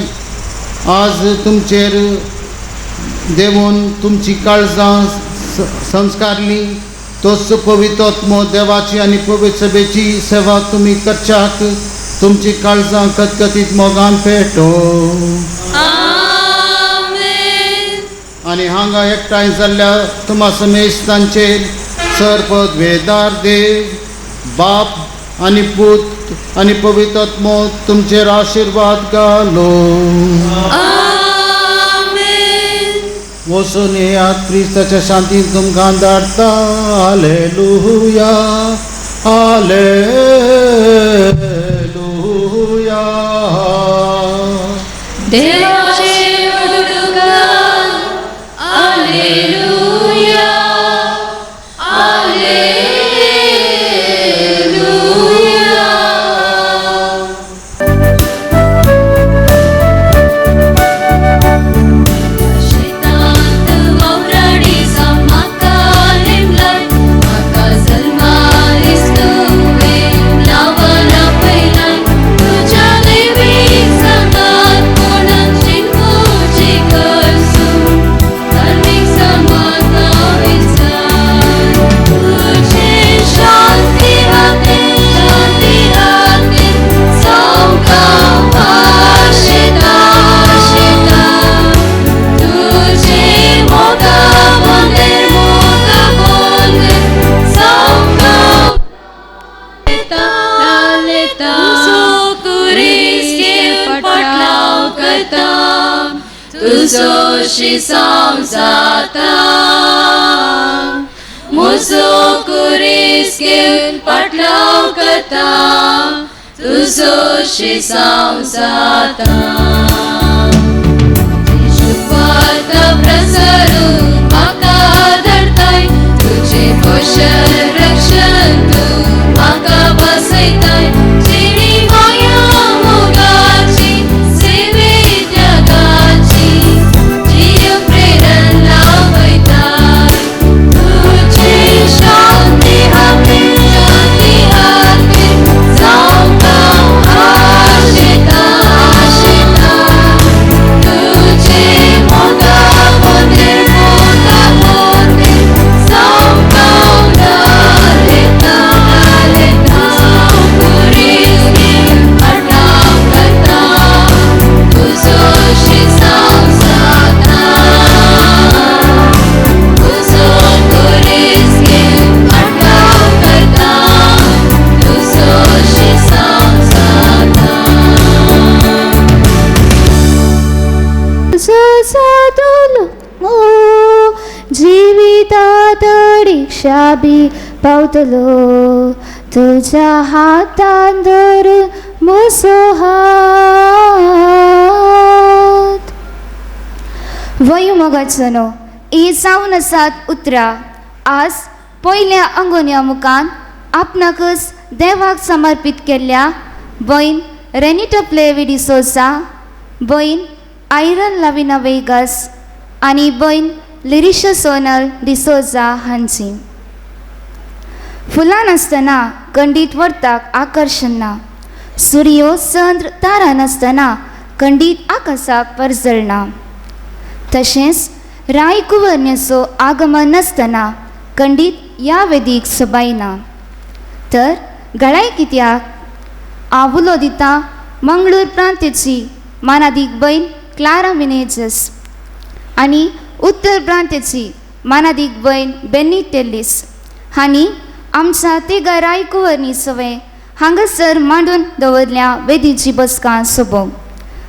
आज तुमचेर देंवून तुमची काळजां संस्कारली तोच पवित्र आत्मो देवाची आनी पवित्र सभेची सेवा तुमी करच्याक तुमची काळजां कतकतीत मोगान पेटो। आनी हांगा एकठांय जाल्ल्या तुमा समेस्तांचेर सर्वपदवेदार देव बाप आनी पूत आनी पवित्र आत्मो तुमचेर आशिर्वाद घालो। वचून येयात, क्रिस्ताच्या शांतीन तुमकां धाडटा। Hallelujah, hallelujah. देवाचें उडगान, हालेलुया, हालेलुया। शेतांत वावराडी म्हाका नेमलाय, म्हाका जल्मालीस तुवें नांवान आपयलाय, तुज्या देवीक सांगात कोणाक शिकवची करसूं, धार्मीक समाज विचार। तुजें शांती हातीन, शांती हातीन, सामकां भाशेता आशेता, तुजें मोगा बोंदेर, मोगा बोंदेर, सामकां लेता। तुजो कुरीस घेवन फाटलाव करता, तुजो शिसांव जाता, म्हजो कुरीस घेवन फाटलाव करता, तुजो शिसांव जाता। जेजू प्रसरून म्हाका धाडताय, तुजें पोशण रक्षण तूं म्हाका बसयताय, जिणी माया मोगाची सेवे त्यागाची जीव प्रेरण लावयताय, तुजें शांती हातीन, शांती हातीन, सामकां आशेता आशेता, तुजें मोगा बोंदेर, मोगा बोंदेर, सामकां लेता लेता। कुरीस घेवन फाटलाव करता, तुजो शिसांव जाता, तुजो कुरीस घेवन फाटलाव करता, तुजो शिसांव जाता। जातलो जिवितात रिक्षा बी पावतलो, तुज्या हातान धरून म्हजो हात। वय मोगाचो ही जावन आसात उतरां आज पयल्या अंगोन्या मुखान आपणाकच देवाक समर्पीत केल्ल्या भयण रेनिटा फ्लेवी डिसोजा, भयण आयरन लाविना वेगस आनी भयण लिरिशा सोनल डिसोजा हांची. फुलां नासतना खंडीत वर्ताक आकर्शण ना, सुर्यो चंद्र तारा नासतना खंडीत आकाशाक परजळना, तशेंच राय कुवर्ण्याचो आगमन नासतना खंडीत ह्या वेदीक सोबायना. तर गळाय कित्याक आവുलो दिता मंगळूर प्रांतेची मानादीक भयण क्लारा मिनेजस आनी उत्तर प्रांतेची मानादीक भयण बेनी टेल्लीस हांणी आमच्या तिगा राय कुवर्णी सवे हांगासर मांडून दवरल्या वेदीची बसका सोबोवंक.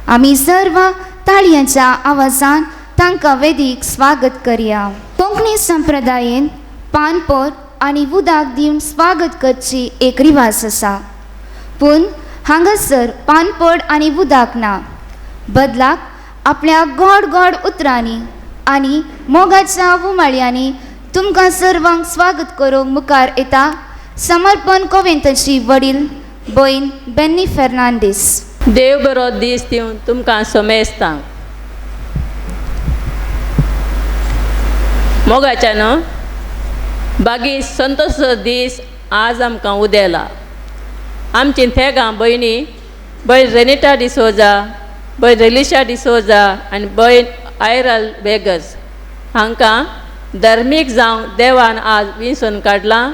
आमी सर्व ताळयांच्या आवाजान तांकां वेदीक स्वागत करया. कोंकणी संप्रदायेन पानपोर आनी उदक दिवन स्वागत करची एक रिवाज आसा, पूण हांगासर पानपड आनी उदक ना. बदलाक आपल्या गोड गोड उतरांनी आनी मोगाच्या उमाळ्यांनी तुमकां सर्वांक स्वागत करूंक मुखार येता समर्पण कोवेंताची वडील भयण बेन्नी फेर्नांडीस. देव बरो दीस दिवन तुमकां समेस्तां. मोगाच्यान बागी संतोषाचो दीस आज आमकां उदेला. आमची थेगां भयणी भयण रेनिटा डिसोजा, भयण रेलिशा डिसोजा आनी भयण आयरल वेगस हांकां धर्मीक जावंक देवान आज विंचून काडलां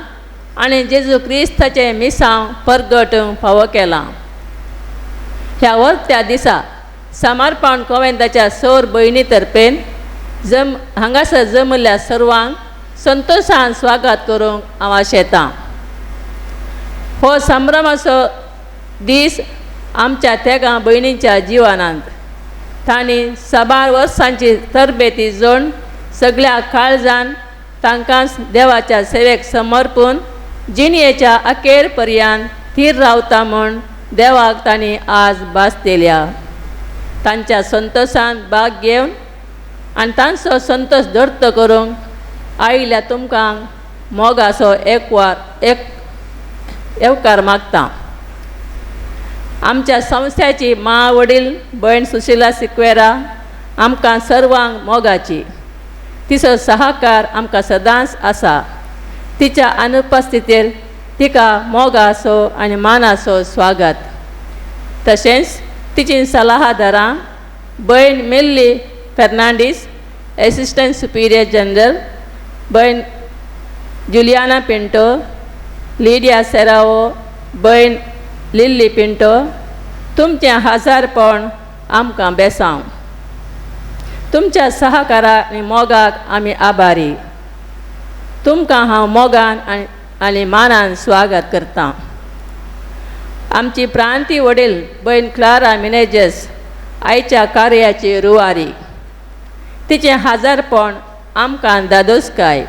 आनी जेजू क्रिस्ताचें मिसांव परगट फावो केलां. ह्या वर्त्या दिसा समर्पण कोवेंताच्या सौर भयणी तर्फेन जम हांगासर जमल्ल्या सर्वांक संतोशान स्वागत करूंक हांव आशेतां. हो संभ्रमाचो दीस आमच्या तेगां भयणींच्या जिवनांत तांणी साबार वर्सांची तरबेती जोड सगळ्या काळजान तांकां देवाच्या सेवेक समर्पून जिणयेच्या अखेर पर्यंत थीर रावता म्हूण देवाक तांणी आज भास दिल्या. तांच्या संतोशान भाग घेवन आनी तांचो संतोश दर्त करूंक आयिल्ल्या तुमकां मोगाचो एक येवकार मागता. आमच्या संस्थेची मा वडील भयण सुशिला सिक्वेरा आमकां सर्वांक मोगाची, तिचो सहकार आमकां सदांच आसा. तिच्या अनुपस्थितीर तिका मोगाचो आनी मानाचो स्वागत. तशेंच तिची सलाहादारां भयण Milly Fernandes assistant superior general, भयण जुलियाना पिंटो, लिडिया सेरावो, भयण लिल्ली पिंटो, तुमचें हजारपण आमकां बेसांव. तुमच्या सहकारा आनी मोगाक आमी आभारी. तुमकां हांव मोगान आनी मानान स्वागत करतां. आमची प्रांती वडील भयण क्लारा मिनेजस आयच्या कार्याची रुवारी, तिचें हजारपण आमकां दादोसकाय.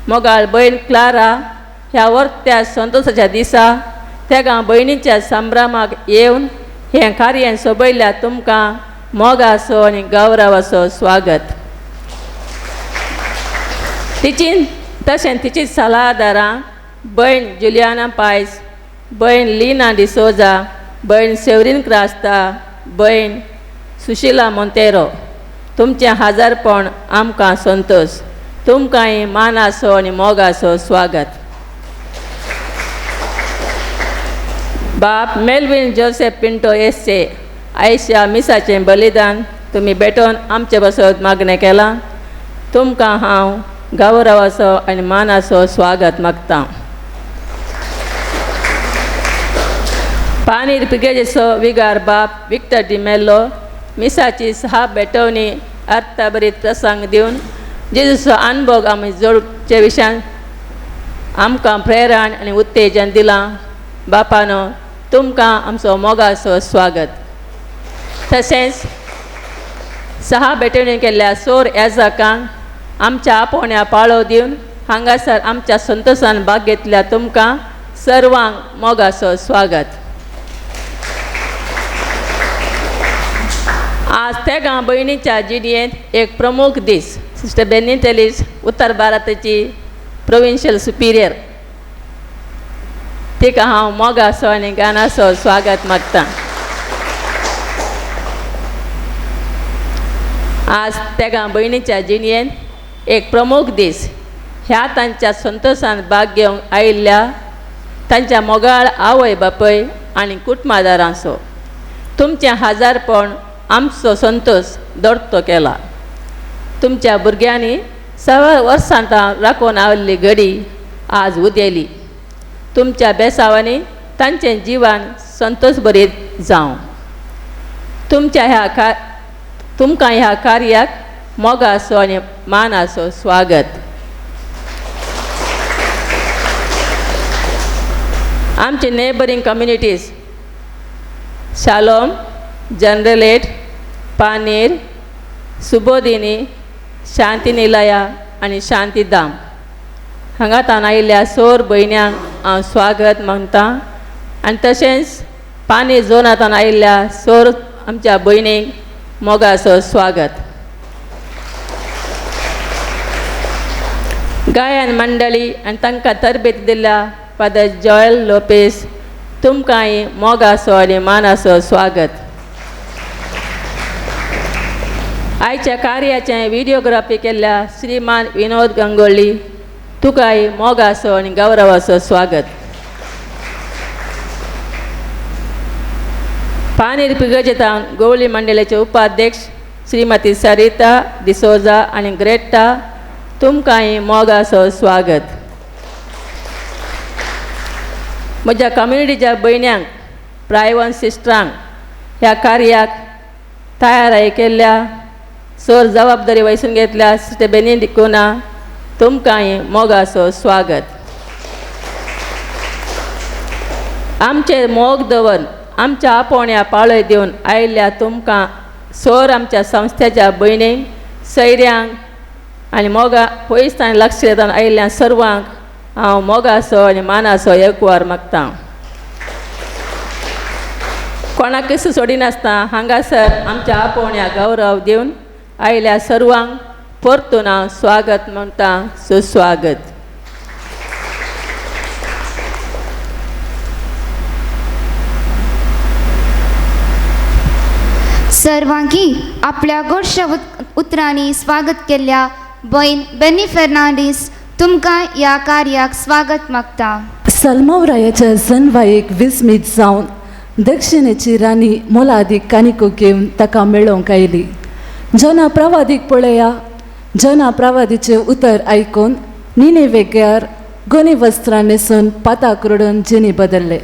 मोगाळ भयण क्लारा ह्या वर्त्या संतोशाच्या दिसा तेगां भयणीच्या संभ्रमाक येवन हें कार्य सोबयल्या तुमकां मोगाचो आनी गौरवाचो स्वागत. तिची तशें तिची सलाहादारां भयण जुलियाना पायस, भयण लिना डिसोजा, भयण सेवरीन क्रास्ता, भयण सुशिला मोंतेरो, तुमचें हजारपण आमकां संतोश. तुमकांय मानाचो आनी मोगाचो स्वागत. बाप मेलवीन जोसेफ पिंटो एसचे आयच्या मिसाचें बलिदान तुमी भेटोवन आमचे बसत मागणें केलां. तुमकां हांव गौरवाचो आनी मानाचो स्वागत मागतां. पानीर पिगेजेचो विगार बाप विक्टर डिमेल्लो मिसाची सहा भेटवणी अर्थभरीत प्रसंग दिवन जेजूचो अनभोग आमी जोडचे विशयान आमकां प्रेरण आनी उत्तेजन दिलां. बापानो तुमकां आमचो मोगाचो स्वागत. तशेंच सहा भेटवणी केल्ल्या सोर याजकांक आमच्या आपोवण्या पाळो दिवन हांगासर आमच्या संतोशान भाग घेतल्या तुमकां सर्वांक मोगाचो स्वागत. आज तेगां भयणीच्या जिणेंत एक प्रमुख दीस. सिस्टर बेनी टेलीस उत्तर भारताची प्रोविन्शियल सुपिरियर तिका हांव मोगाचो आनी गानाचो स्वागत मागता. आज तेगां भयणीच्या जिणेंत एक प्रमुख दीस. ह्या तांच्या संतोशान भाग घेवंक आयिल्ल्या तांच्या मोगाळ आवय बापय आनी कुटुंबादारांचो तुमचें हाजारपण आमचो संतोश दोडतो केला. तुमच्या भुरग्यांनी 6 वर्सां राखून आयिल्ली घडी आज उदेली. तुमच्या बेसावांनी तांचें जिवन संतोश भरीत जावं. तुमच्या ह्या तुमकां ह्या कार्याक मोगाचो आनी मानाचो स्वागत. आमचे neighbouring communities Shalom, Generalate, Paner, Subodhini, Shantinilaya आनी शांतीधाम हांगा तान आयिल्ल्या सोर भयण्यांक हांव स्वागत मागता आनी तशेंच पानेर झोनांत आयिल्ल्या सोर आमच्या भयणींक मोगाचो स्वागत. गायन मंडळी आनी तांकां तरबेत दिल्ल्या फादर जॉयल लोपेस तुमकांय मोगाचो आनी मानाचो स्वागत. आयच्या कार्याचें व्हिडियोग्राफी केल्ल्या श्रीमान विनोद गंगोळी तुकाय मोगाचो आनी गौरवाचो स्वागत. पानेर पिगजेतान गोवळी मंडळाचे उपाध्यक्ष श्रीमती सरिता डिसोजा आनी ग्रेटा तुमकांय मोगाचो स्वागत. म्हज्या कम्युनिटीच्या भयण्यांक प्रायवन सिस्टरांक ह्या कार्याक तयाराय केल्ल्या सोर जबाबदारी वैसून घेतल्या सिस्टर बेनी डिकोना तुमकांय मोगाचो स्वागत. आमचेर मोग दवर आमच्या आपोवण्या पाळय दिवन आयिल्ल्या तुमकां सोर आमच्या संस्थेच्या भयणींक सैऱ्यांक आनी मोगा पयस आनी लक्ष दिवन आयिल्ल्या सर्वांक हांव मोगाचो आनी मानाचो एकवार मागता. कोणाकच सोडिनासतना हांगासर आमच्या आपोवण्या गौरव दिवन आयिल्ल्या सर्वांक परतून हांव स्वागत म्हणटा. सुस्वागत. सर्वांकी आपल्या गोडशा उतरांनी स्वागत केल्ल्या बयन बेनी फेर्नांडीस तुमकां ह्या कार्याक स्वागत मागता. सलमावरायाच्या जनवायेक विस्मीत जावन दक्षिणेची राणी मोलादीक कानिको घेवन ताका मेळोवंक आयली. जना प्रवादीक पळया, जना प्रवादीचें उतर आयकून निने वेग्यार गोनी वस्त्रां न्हेसून पाताक रडून जिणी बदल्ले.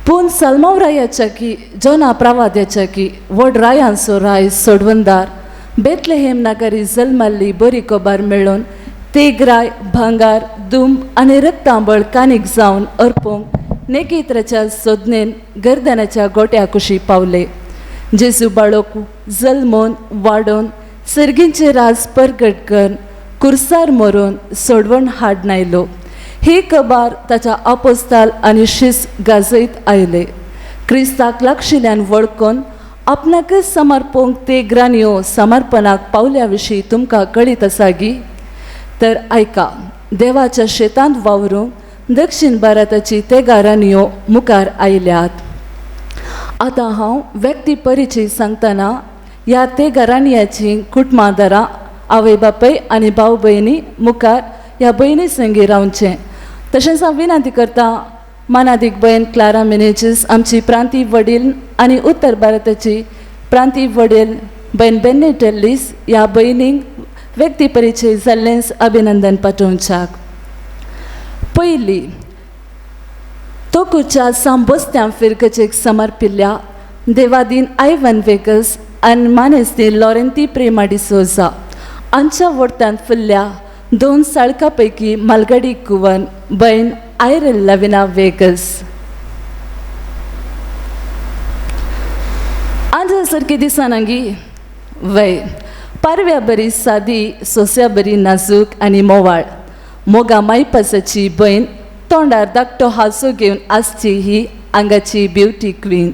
पूण सलमावरायाच्या की जना प्रवाद्याच्या की व्हड रायांचो राय सोडवणदार बेतलेहेम नगरी जल्मल्ली बरी खबर मेळोवन तेगराय भांगार दुम आनी रक्तांबळ कानीक जावन अर्पूंक नेकेत्राच्या सोदनेन गर्दनाच्या गोट्या कुशी पावले. जेजू बाळोक जल्मोन वाडोवन सर्गींचे राज परगट करून कुर्सार मरून सोडवण हाडून आयलो. ही कबार ताच्या आपोस्ताल आनी शिस गाजयत आयले. क्रिस्ताक लागशिल्ल्यान वळखून आपणाकच समर्पूंक ते ग्रानयो समर्पणाक पावल्या विशीं तुमकां कळीत आसा गी? तर आयका, देवाच्या शेतांत वावरूंक दक्षिण भारताची तेगा रानयो मुखार आयल्यात. आतां हांव व्यक्ती परिचय सांगतना ह्या तेगा रानयाची कुटुंबादारां आवय बापय आनी भाव भयणी मुखार ह्या भयणी संगी रावचें. तशेंच हांव विनंती करता मानादीक भयण क्लारा मिनेजीस आमची प्रांतीय वडील आनी उत्तर भारताची प्रांतीय वडील भयण बेन्नी टेल्लीस ह्या भयणींक व्यक्ती परिचय जाल्लेंच अभिनंदन पाठोवच्याक. पयली तोकुच्या सांबोस्त्यां फिरगजेक समर्पिल्ल्या देवादीन आयवन वेगस आनी मानेस्ती लॉरेंती प्रेमा डिसोजा आमच्या वोडतान फुल्ल्या 2 साळका पैकी मालगडी कुवन बयन आयरल लविना वेगस. आंजा सारकी दिसना गी वय पारव्या बरी सादी सोस्या बरी नाजूक आनी मोवाळ मोगा मायपासाची बयन तोंडार धाकटो हांसो घेवन आसची ही आंगाची ब्युटी क्वीन.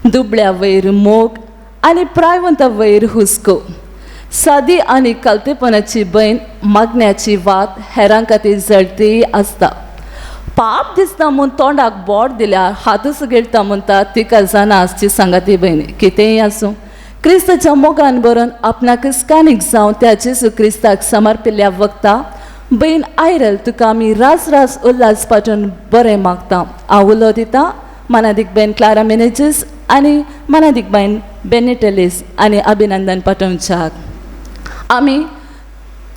दुबळ्या वयर मोग आनी प्रायवंता वयर हुस्को. सादी आनी कालतेपणाची बयन मागण्याची वात हेरां खातीर जळतीय आसता. पाप दिसता म्हूण तोंडाक बोट दिल्यार हातूच गिळटा म्हणटा तिका जाणा आसची सांगाती भयणी. कितेंय आसूं, क्रिस्ताच्या मोगान बरोवन आपणाकच कानीक जावं त्या जेजू क्रिस्ताक समर्पिल्ल्या वखता बयन आयरल तुका आमी रास रास उल्हास पाठोवन बरें मागता. हांव उलो दिता मानादीक बयन क्लारा मेनेजीस आनी मानादीक बयन बेनेटलीस आनी अभिनंदन पाठोवच्याक. आमी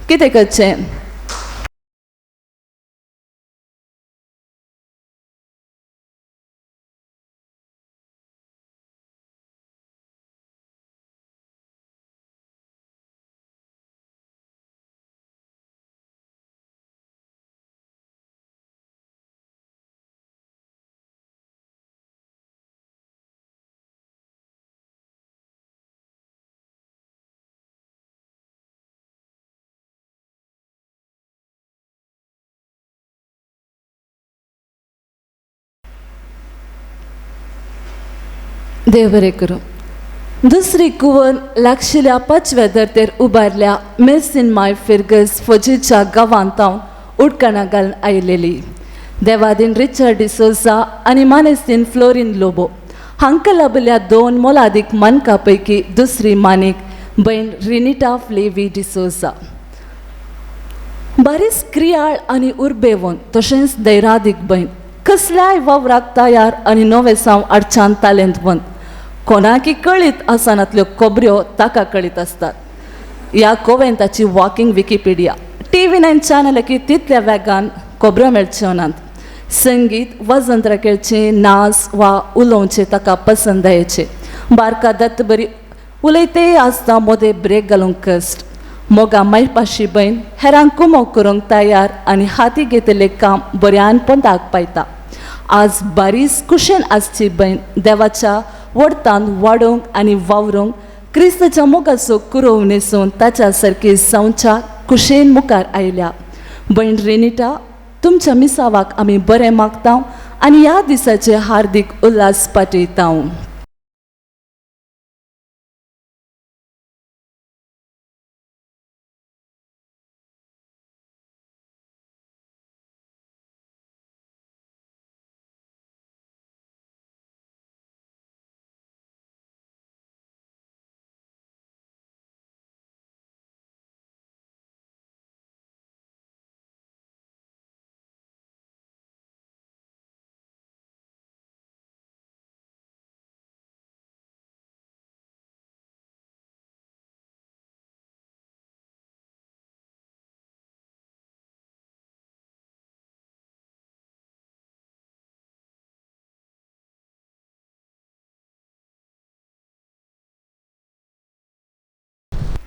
कितें करचें? देव बरें करूं. दुसरी कुवन लागशिल्या पांचव्या धर्तेर उबारल्या मेर्सिन माय फिर्गस फजीच्या गांवांत उडकाणां घालून आयलेली देवादीन रिचर्ड डिसोजा आनी मानेस्तीन फ्लोरीन लोबो हांकां लाबिल्ल्या दोन मोलादीक मानकां पैकी दुसरी मानीक बयन रिनिटा फ्लेवी डिसोजा. बारीस क्रियाळ आनी उर्बेवन तशेंच दैरादीक बयन कसल्याय वावराक तयार आनी नवे साव आडच्यान तालेंतवंत कोणाकी कळीत आसनातल्यो खबऱ्यो ताका कळीत आसतात. ह्या कोवेंताची walking Wikipedia TV 9 channel की तितल्या वेगान खबऱ्यो मेळच्यो नात. संगीत वाजंत्र खेळचें, नाच वा उलोवचें ताका पसंदायेचें. बारका दत्त बरी उलयतेय आसता मोदें ब्रेक घालूंक कश्ट. मोगा मायपाशी बयन हेरांक कुमोक करूंक तयार आनी हाती घेतिल्लें काम बऱ्यान पोंदाक पायता. आज बारीस कुशेन आसची बयन देवाच्या वडतान वाडोवंक आनी वावरूंक क्रिस्ताच्या मोगाचो कुरोव न्हेसून ताच्या सारकी जावच्या कुशेन मुखार आयल्या. बयन रेनिटा, तुमच्या मिसावाक आमी बरें मागता आनी ह्या दिसाचे हार्दीक उल्हास पाठयता.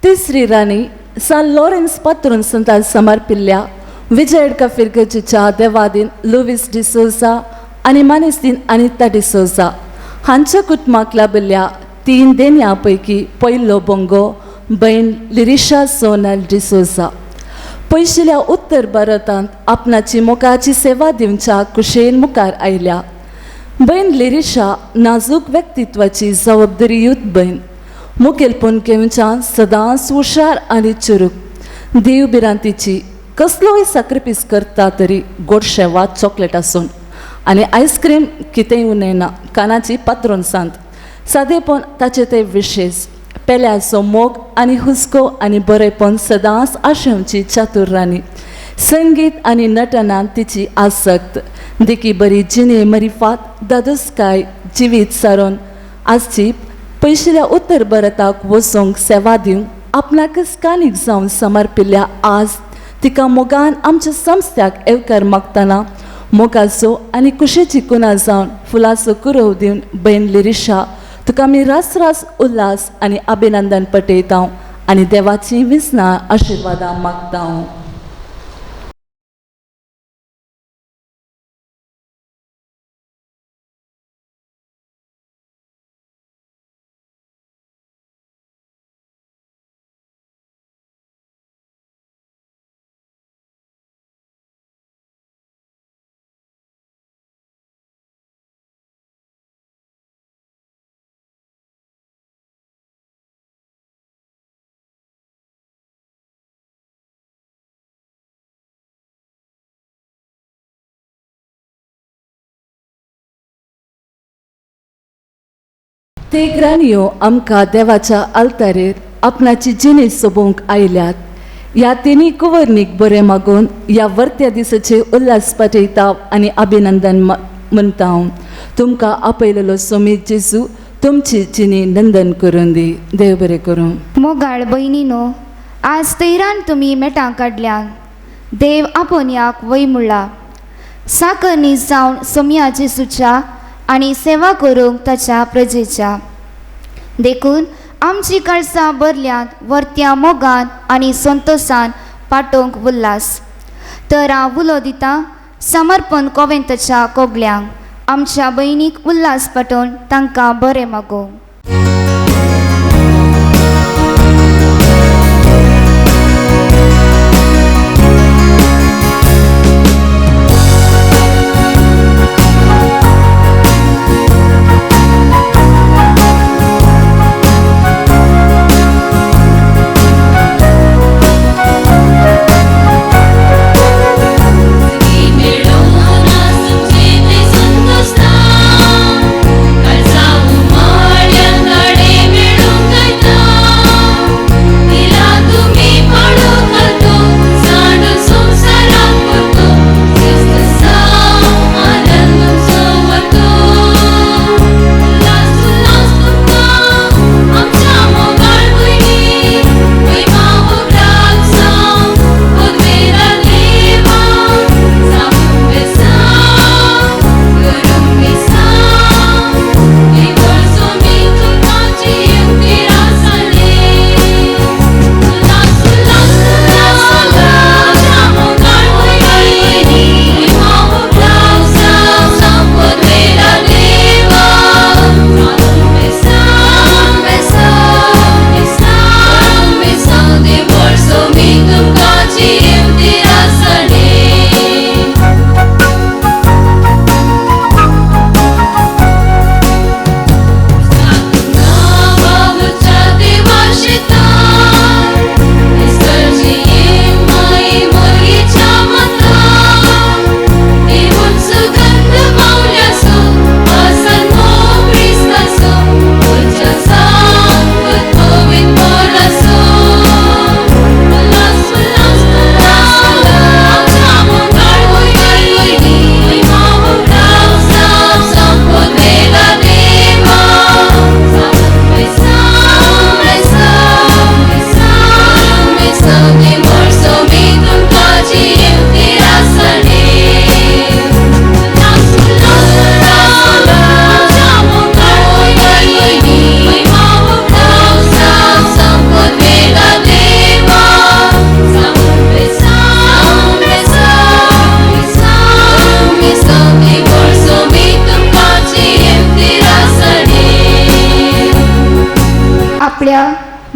तिसरी राणी सान लॉरेन्स पात्रून संतान समर्पिल्ल्या विजयडका फिर्गजीच्या देवादीन लुवीस डिसोजा आनी मानेस्तीन अनिता डिसोजा हांच्या कुटुंबाक लाबिल्ल्या 3 देण्या पैकी पयलो बोंगो बयन लिरिशा सोनल डिसोजा. पयशिल्या उत्तर भारतांत आपणाची मोगाची सेवा दिवच्या कुशेन मुखार आयल्या. बयन लिरिशा नाजूक व्यक्तित्वाची जबाबदारीयुत बयन, मुखेलपण घेवच्यान सदांच हुशार आनी चुरूक, देव भिरांतीची, कसलोय साक्रिफीस करता तरी गोडशें वा चॉकलेट आसून आनी आयस्क्रीम कितेंय उणयना, कानाची पात्रोन सांत, सादेपण ताचें तें विशेश, पेल्याचो मोग आनी हुस्को आनी बरेपण सदांच आशेवची चातुर्राणी, संगीत आनी नटनान तिची आसक्त, देखी बरी जिणे मरिफात दादोसकाय जिवीत सारोन आसची पयशिल्या उत्तर भारताक वचूंक सेवा दिवंक आपणाकच कानीक जावन समर्पिल्ल्या आज तिका मोगान आमच्या संस्थ्याक येवकार मागतना मोगाचो आनी कुशेची कुना जावन फुलाचो कुरव दिवन बयन लिरिशा तुका आमी रास रास उल्हास आनी अभिनंदन पटयता आनी देवाची विसनां आशिर्वादां मागता. ते ग्रानयो आमकां देवाच्या आल्तारेर आपणाची जिणी सोबोवंक आयल्यात. ह्या तिनी कुंवरनीक बरें मागून ह्या वर्त्या दिसाचे उल्हास पाठयता आनी अभिनंदन म्हणटा. तुमकां आपयलेलो सोमीत जेजू तुमची जिणी नंदन करून दी. देव बरें करूं. मोगाळ भयणीनो, आज तैरान तुमी मेटां काडल्यान देव आपोवण्याक वय मुळा साकरनी जावन सोमया जेजूच्या आनी सेवा करूंक ताच्या प्रजेच्या. देखून आमची काळसां भरल्यांत वर्त्या मोगान आनी संतोसान पाटोवंक उल्हास. तर हांव उलो दिता समर्पण कोवेंताच्या कोगल्यांक आमच्या भयणीक उल्हास पाटोवन तांकां बरें मागो.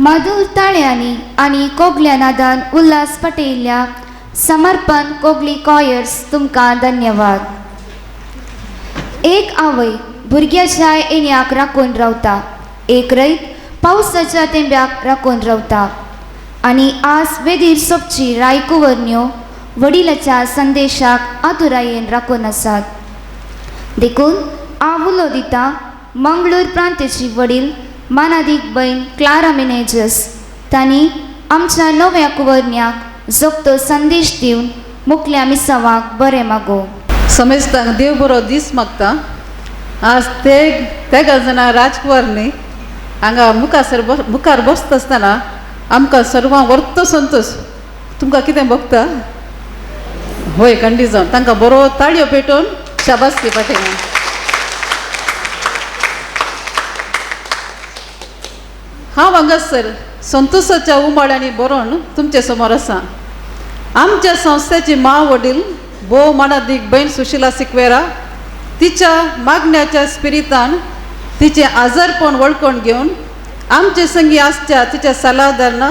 माधुर ताळ्यांनी आनी कोगल्या नादान उल्हास पटेल्या समर्पण कोगली कॉयर्स तुमकां धन्यवाद. एक आवय भुरग्याच्या येण्याक राखून रावता, एक रयत पावसाच्या तेंब्याक राखून रावता आनी आज वेदीर सोपची रायकुवर्ण्यो वडिलाच्या संदेशाक आतुरायेन राखून आसात. देखून हांव उलो दिता मंगळूर प्रांताची वडील मानादीक बहीण क्लारा मिनेजस तांणी आमच्या नव्या कुवर्ण्याक जोगतो संदेश दिवन मुखल्या मिसावाक बरें मागो. समेस्तांक देव बरो दीस मागता. आज ते तेगा जाणां राजकुंवर न्ही हांगा मुखार मुखार बसता आसतना आमकां सर्वांक वर्तो संतोश. तुमकां कितें भोगता? होय खंडीत जावन तांकां बरो ताळयो पेटोवन शाबासकी पाठयना. हांव हांगासर संतोषाच्या उमाळ्यांनी बरोवन तुमचे समोर आसा. आमच्या संस्थेची मां वडील भोव मानादीक भयण सुशिला सिक्वेरा तिच्या मागण्याच्या स्पिरितान तिचें आजारपण वळखून घेवन आमचे संगी आसच्या तिच्या सल्लादारना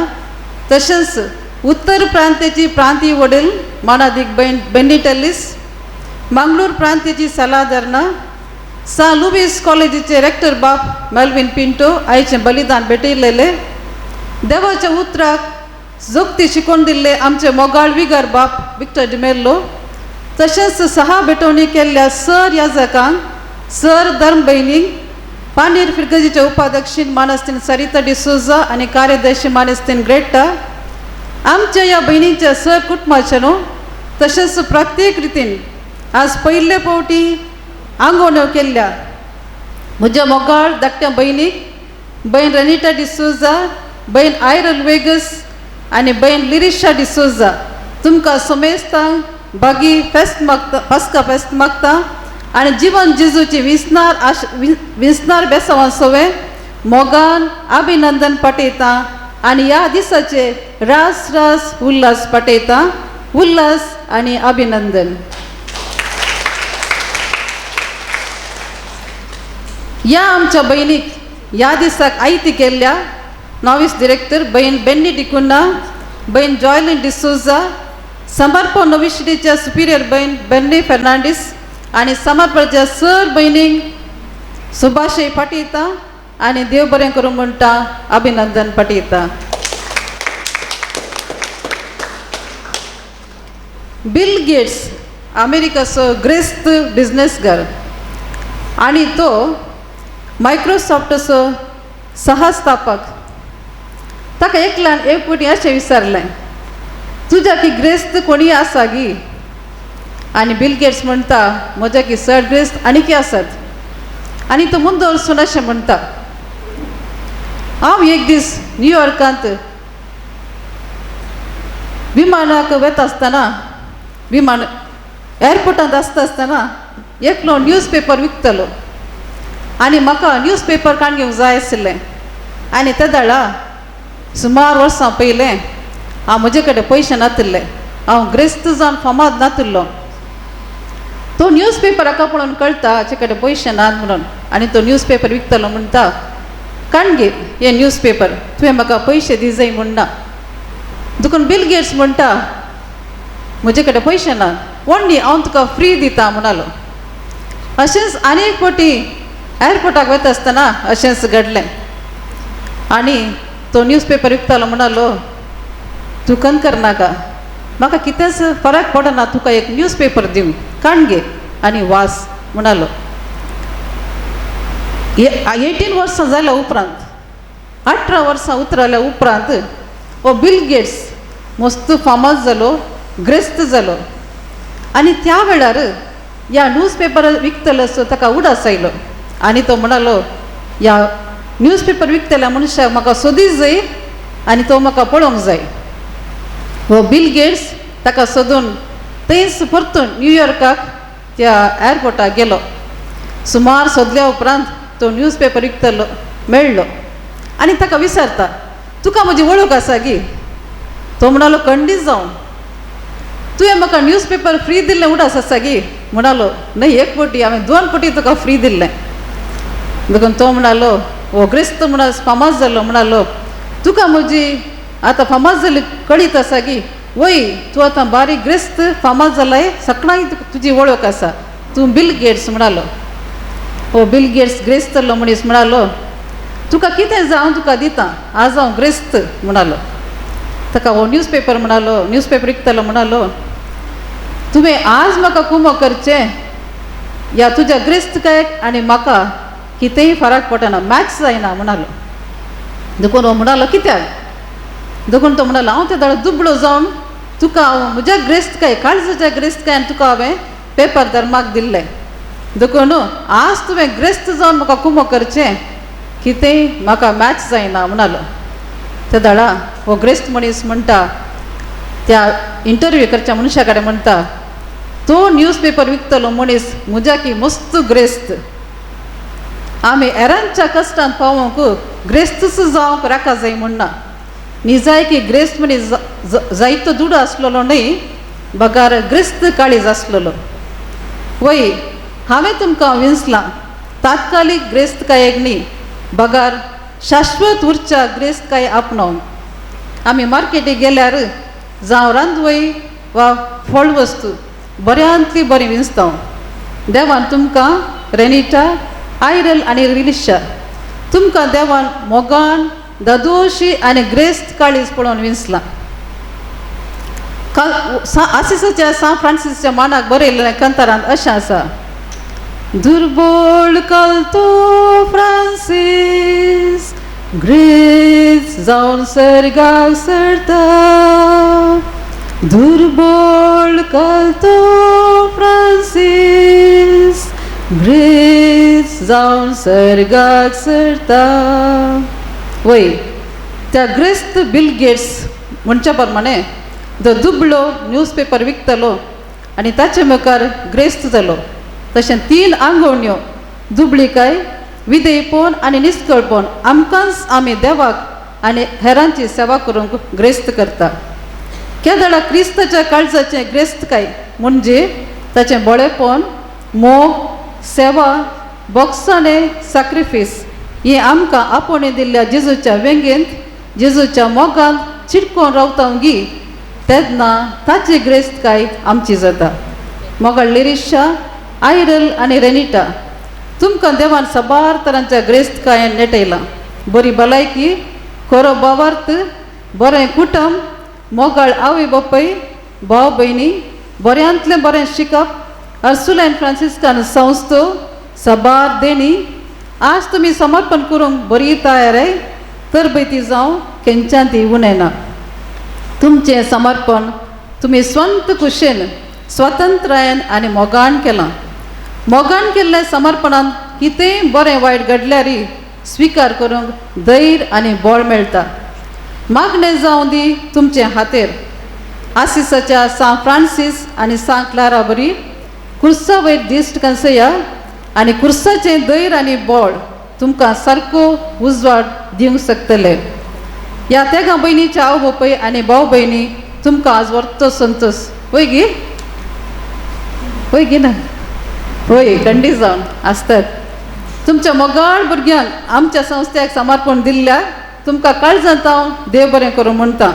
तशेंच उत्तर प्रांताची प्रांतीय वडील मानादीक भयण बेनिटेलिस, मंगळूर प्रांताची सल्लादारना, सा लुवीस कॉलेजीचे रेक्टर बाप मेल्विन पिंटो आयचें बलिदान भेटयलेले, देवाच्या उतराक जोगती शिकोवन दिल्ले आमचे मोगाळ विगर बाप विक्टर डिमेल्लो, तशेंच सहा भेटवणी केल्ल्या सर याजकांक, सर धर्म भयणींक, पानेर फिरगजीचे उपाध्यक्षीन मानस्तीन सरिता डिसोजा आनी कार्यदर्शी मानस्तीन ग्रेटा, आमच्या ह्या भयणींच्या सर कुटुंबाचे न्हू तशेंच प्रत्येक रितीन आज पयले फावटी आंगवण्यो केल्ल्या म्हज्या मोगाळ धाकट्या भयणीक बहीण रनिटा डिसोजा, बहीण आयरल वेगस आनी बहीण लिरिशा डिसोजा, तुमकां समेस्तांक बागी फेस्त मागता, पास्का फेस्त मागता आनी जिवन जेजूची विसनार आश विसनार बेसांवां सवे मोगान अभिनंदन पाठयता आनी ह्या दिसाचे रास रास उल्हास पाठयता. उल्हास आनी अभिनंदन. ह्या आमच्या भयणीक ह्या दिसाक आयती केल्ल्या नॉवीस डिरेक्टर बहीण बेन्नी डिकुन्ना, बहीण जॉयलीन डिसोजा, समर्पण नोविशिटीच्या सुपिरियर बहीण बेन्नी फेर्नांडीस आनी समर्पणच्या सर भयणींक सुभाशय पाठयता आनी देव बरें करूं म्हणटा अभिनंदन पाठयता. बिल गेट्स अमेरिकाचो ग्रेस्त बिजनेसगार आनी तो मायक्रोसॉफ्टाचो सहस्थापक. ताका एकल्यान एक फावटी अशें विचारलें, तुज्या की ग्रेस्त कोणी आसा गी? आनी बिल गेट्स म्हणटा, म्हज्या की चड ग्रेस्त आनी की आसात. आनी तो मुंदो वचून अशें म्हणटा, हांव एक दीस न्यूयॉर्कांत विमानाक वता आसतना, विमान एअरपोर्टांत आसता आसतना एकलो न्यूज पेपर विकतलो आनी म्हाका न्यूज पेपर काडून घेवंक जाय आशिल्लें. आनी ते दाळा सुमार वर्सां पयलें हांव म्हजे कडेन पयशे नातिल्ले, हांव ग्रेस्त जावन फामाद नातिल्लो. तो न्यूज पेपर हाका पळोवन कळटा हाचे कडेन पयशे नात म्हणून आनी तो न्यूज पेपर विकतलो म्हणटा, काडून घे हे न्यूज पेपर, तुवें म्हाका पयशे दी जाय म्हणना. देखून बिल गेट्स म्हणटा, म्हजे कडेन पयशे ना, ओन्ली हांव तुका फ्री दिता म्हणालो. अशेंच आनी एक फावटी एअरपोर्टाक वता आसतना अशेंच घडलें आनी तो न्यूज पेपर विकतालो म्हणालो, तूं कन करनाका, म्हाका कितेंच फरक पडना, तुका एक न्यूज पेपर दिवं, काडून घे आनी वास म्हणालो. 18 वर्सां जाल्या उपरांत, 18 वर्सां उतरल्या उपरांत हो बिल गेट्स मस्त फामाद जालो, ग्रेस्त जालो. आनी त्या वेळार ह्या न्यूज पेपर विकतलो असो ताका उडास आयलो आनी तो म्हणालो, ह्या न्यूज पेपर विकतल्या मनशाक म्हाका सोदीक जाय आनी तो म्हाका पळोवंक जाय. हो बिल गेट्स ताका सोदून थंयच परतून न्यूयॉर्काक त्या एअरपोर्टाक गेलो. सुमार सोदल्या उपरांत तो न्यूज पेपर विकतलो मेळ्ळो आनी ताका विचारता, तुका म्हजी वळख आसा गी? तो म्हणालो, खंडीत जावन. तुवें म्हाका न्यूज पेपर फ्री दिल्लें उडास आसा गी? म्हणालो, न्हय, एक फावटी हांवें 2 फावटी तुका फ्री दिल्लें. देखून तो म्हणालो, हो ग्रेस्त म्हणा फामाद जालो, म्हणालो, तुका म्हजी आतां फामाद जाली कळीत आसा गी? वय, तूं आतां बारीक ग्रेस्त फामाद जालाय, सगळ्यांक तुजी वळख आसा, तूं बिल गेट्स म्हणालो. हो बिल गेट्स ग्रेस्त जाल्लो मनीस म्हणालो, तुका कितें जाय हांव तुका दिता, आज हांव ग्रेस्त म्हणालो. ताका हो न्यूज पेपर म्हणालो, न्यूज पेपर विकतलो म्हणालो, तुवें आज म्हाका कुमो करचें या तुज्या ग्रेस्तकायेक आनी म्हाका कितेंय फरक पडना, मॅच जायना म्हणालो. देखून हो म्हणालो, कित्याक? देखून तो म्हणालो, हांव ते दाडो दुबळो जावन तुका हांव म्हज्या ग्रेस्तकाय काळजाच्या ग्रेस्तकायन तुका हांवें पेपर धर्माक दिल्लें, देखून आज तुवें ग्रेस्त जावन म्हाका कुमो करचें, कितेंय म्हाका मॅच जायना म्हणालो. ते दाडा हो ग्रेस्त मनीस म्हणटा त्या इंटरव्यू करच्या मनशा कडेन म्हणटा, तो न्यूज पेपर विकतलो मनीस म्हज्या की मस्त ग्रेस्त, आमी एरांच्या कश्टान पावोवंक ग्रेस्तच जावंक राखा जाय म्हणना. निजाय की ग्रेस्त मनीस जायतो दुडो आसलेलो न्हय, बगार ग्रेस्त काळीज आसलेलो. वय, हांवें तुमकां विंचलां तात्कालीक ग्रेस्तकायेक न्ही, बगार शाश्वत उरच्या ग्रेस्तकाय आपणावन. आमी मार्केटीक गेल्यार जावं रांदवय वा फळ वस्तू बऱ्यांतली बरी विंचता. देवान तुमकां रेनिटा, आयरल आनी रिलिशा तुमकां देवान मोगान दादोशी आनी ग्रेस्त काळीज पळोवन विंचलां. आसिसाच्या सान फ्रांसिसच्या मानाक बरयल्लें कंतारांत अशें आसा, दुर्बळ कलतो फ्रांसिस्का जावन सर्गाक सरता. दुर्बळ कालतो फ्रांसीस ग्रेस जावन सर्गाक सरता. वय त्या ग्रेस्त बिल गेट्स म्हणच्या प्रमाणे जो दुबळो न्यूज पेपर विकतालो आनी ताचे मुखार ग्रेस्त जालो. तशें 3 आंगवण्यो दुबळीकाय, विधेयपण आनी निस्कळपण आमकांच आमी देवाक आनी हेरांची सेवा करूंक ग्रेस्त करता. केदळा क्रिस्ताच्या काळजाचें ग्रेस्तकाय म्हणजे ताचें बळेपण, मोग, सेवा, बोगसाणें, सॅक्रिफीस हें आमकां आपोवणें दिल्ल्या जेजूच्या वेंगेंत, जेजूच्या मोगांत चिटकोन रावता गी तेन्ना ताची ग्रेस्तकाय आमची जाता. मोगाळ लिरिशा, आयरल आनी रेनिटा, तुमकां देवान साबार तरांच्या ग्रेस्तकायेन नेटयलां. बरी भलायकी, खरो भावार्थ, बरें कुटुंब, मोगाळ आवय बापूय, भाव भयणी, बऱ्यांतलें बरें शिकप, अर्सुलायन फ्रांसिस्कान संस्थो, साबार देणी. आज तुमी समर्पण करूंक बरी तयार तर ती जावं केंच्यान ती उणयना. तुमचें समर्पण तुमी स्वंत कुशेन, स्वतंत्रायेन आनी मोगान केलां. मोगान केल्ल्या समर्पणान कितेंय बरें वायट घडल्यार स्विकार करूंक धैर्य आनी बळ मेळटा. मागणें जावं दी तुमचे हातेर. आसिसाच्या सांत फ्रांसीस आनी सांत क्लारा बरी कुर्सा वयर दिश्ट कंसया आनी कुर्साचें धैर्य आनी बळ तुमकां सारको उजवाड दिवंक शकतले. ह्या तेगां भयणीच्या आवय बापूय आनी भाव भयणी तुमकां आज वर्तो संतोश. वय गी? वय गी ना? वय खंडीत जावन आसतात. तुमच्या मोगाळ भुरग्यांक आमच्या संस्थेक समर्पण दिल्ल्या तुमकां काळजांत हांव देव बरें करूं म्हणटा.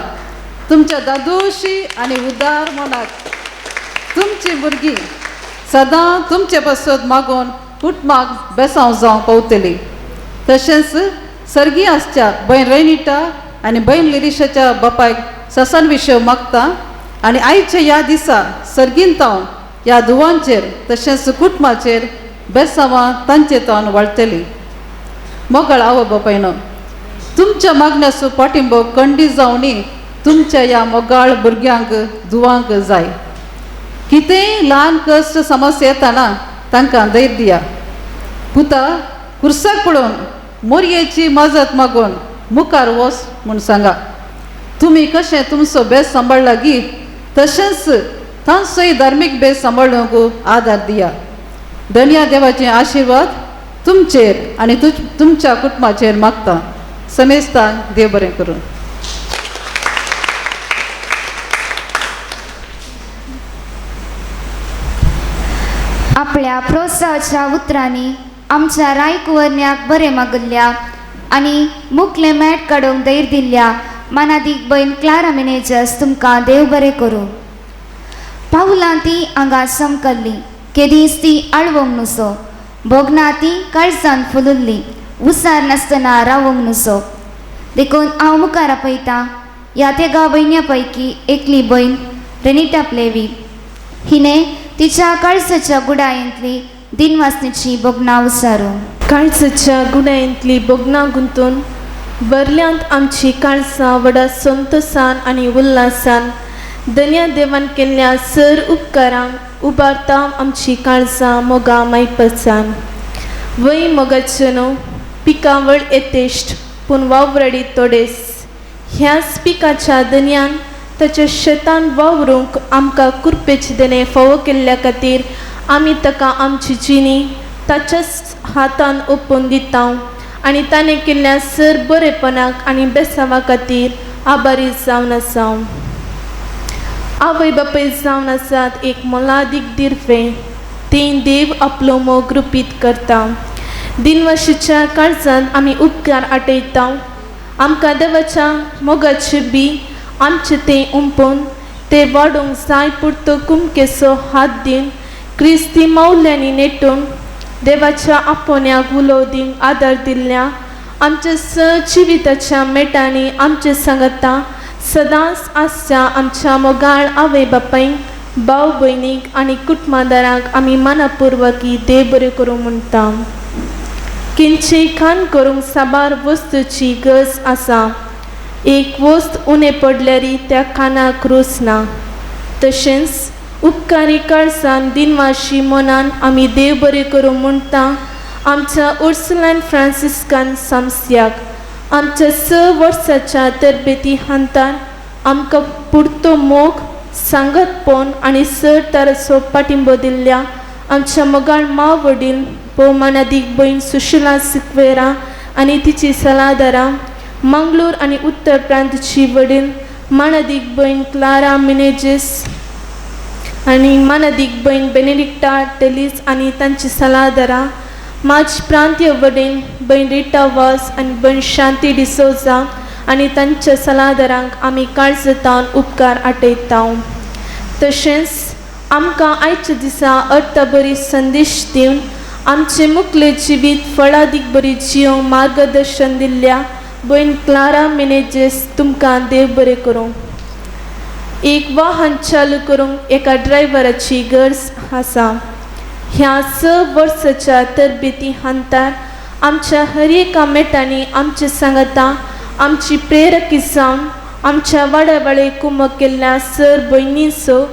तुमच्या दादोशी आनी उदार मनाक तुमची भुरगीं सदां तुमचे पासत मागून कुटुंबाक बेसांव जावंक पावतली. तशेंच सर्गी आसच्या भयण रेनिटा आनी भयण लिरिशाच्या बापायक ससान विशय मागता आनी आयच्या ह्या दिसा सर्गीन तावन ह्या धुवांचेर तशेंच कुटुंबाचेर बेसांवां तांचे तावन वाळटली. मोगाळ आवय बापायनो, तुमच्या मागण्याचो पाठिंबो कंडी जावनी तुमच्या ह्या मोगाळ भुरग्यांक धुवांक जाय. कितेंय ल्हान कश्ट समस्या येताना तांकां धैर्य दिया. पुता, कुर्साक पळोवन मोरयेची मजत मागून मुखार वच म्हूण सांगा. तुमी कशें तुमचो बेस सांबाळ्ळा गी तशेंच तांचोय धार्मीक बेस सांबाळूंक आदार दिया. धनया देवाचे आशिर्वाद तुमचेर आनी तुमच्या कुटुंबाचेर मागता. समेस्तांक देव बरें करूं. आपल्या प्रोत्साहाच्या उतरांनी आमच्या रायकुवर्ण्याक बरें मागल्ल्या आनी मुखले मॅट काडूंक धैर्य दिल्ल्या मानादीक भयण क्लारा मिनेजस तुमकां देव बरें करूं. पावलां ती हांगा समकल्ली, केदींच ती आळवंक नुसो, भोगना ती काळजान फुलुल्ली, उसार नासतना रावंक नुसो. देखून हांव मुखार आपयतां ह्या तेगा भयण्या पैकी एकली भयण रेनिटा प्लेवी हिणें तिच्या काळजाच्या गुडायेंतली दिनवासनेची भोगणां उसारू. काळजाच्या गुणायेंतली भोगणां गुंतून बरल्यांत आमची काळजां व्हडा संतोसान आनी उल्हासान धन्या देवान केल्ल्या सर उपकारांक उबारता आमची काळजां मोगा मायपसान. वय मोगाचें न्हू पिकावळ येतेश्ट पूण वावराडी तोडेस. ह्याच पिकाच्या धनयान ताच्या शेतान वावरूंक आमकां कुरपेचें देणें फावो केल्ल्या खातीर आमी ताका आमची जिणी ताच्याच हातान ओपून दिता आनी ताणें केल्ल्या सर बरेपणाक आनी बेसांवा खातीर आभारी जावन आसा. आवय बापूय जावन आसात एक मोलादीक दिर्वें, तें देव आपलो मोग रुपीत करता. दिनवाशीच्या काळजांत आमी उपकार आटयता. आमकां देवाच्या मोगाचें बी आमचें तें उंपोवन तें वाडोवंक जाय पुरतो कुमकेचो हात दिवन क्रिस्ती मावल्यांनी नेटून देवाच्या आपोवण्याक उलो दिवंक आदार दिल्ल्या आमच्या जिविताच्या मेटांनी आमचे सांगता सदांच आसच्या आमच्या मोगाळ आवय बापायक, भाव भयणीक आनी कुटुंबादारांक आमी मनापुर्वकी देव बरें करूं म्हणटा. किंचे खाण करूंक साबार वस्तूची गरज आसा. एक वस्त उणें पडल्यारी त्या कानाक रूच ना. तशेंच उपकारी काळसान दिनवाशी मनान आमी देव बरें करूं म्हणटा आमच्या उर्सुलान फ्रांसिस्कान सामस्याक आमच्या 6 वर्साच्या तरबेती हांतान आमकां पुरतो मोग सांगतपण आनी सर ताराचो पाठिंबो दिल्ल्या आमच्या मोगाळ माव वडील भोवमानादीक भयण सुशिला सिक्वेरा आनी तिची सलादारां मंगळूर आनी उत्तर प्रांतची वडील मानादीक भयण क्लारा मिनेजीस आनी मानादीक भयण बेनेडिक्टा टेलीस आनी तांची सलादारां माज प्रांतीय वडील भयण रिटा वास आनी भयण शांती डिसोजा आनी तांच्या सलादारांक आमी काळजतावन उपकार आटयता. तशेंच आमकां आयच्या दिसा अर्थबरी संदेश दिवन आमचे मुखले जिवीत फळादीक बरी जियोंक मार्गदर्शन दिल्ल्या भयण क्लारा मिनेजीस तुमकां देव बरें करूं. एक वाहन चालू करूंक एका ड्रायव्हराची गरज आसा. ह्या 6 वर्साच्या तरबेती हांतार आमच्या हर एका मेटांनी आमचे सांगाता आमची प्रेरकी जावन आमच्या वाड्यावाळे कुमक केल्ल्या सर भयणीचो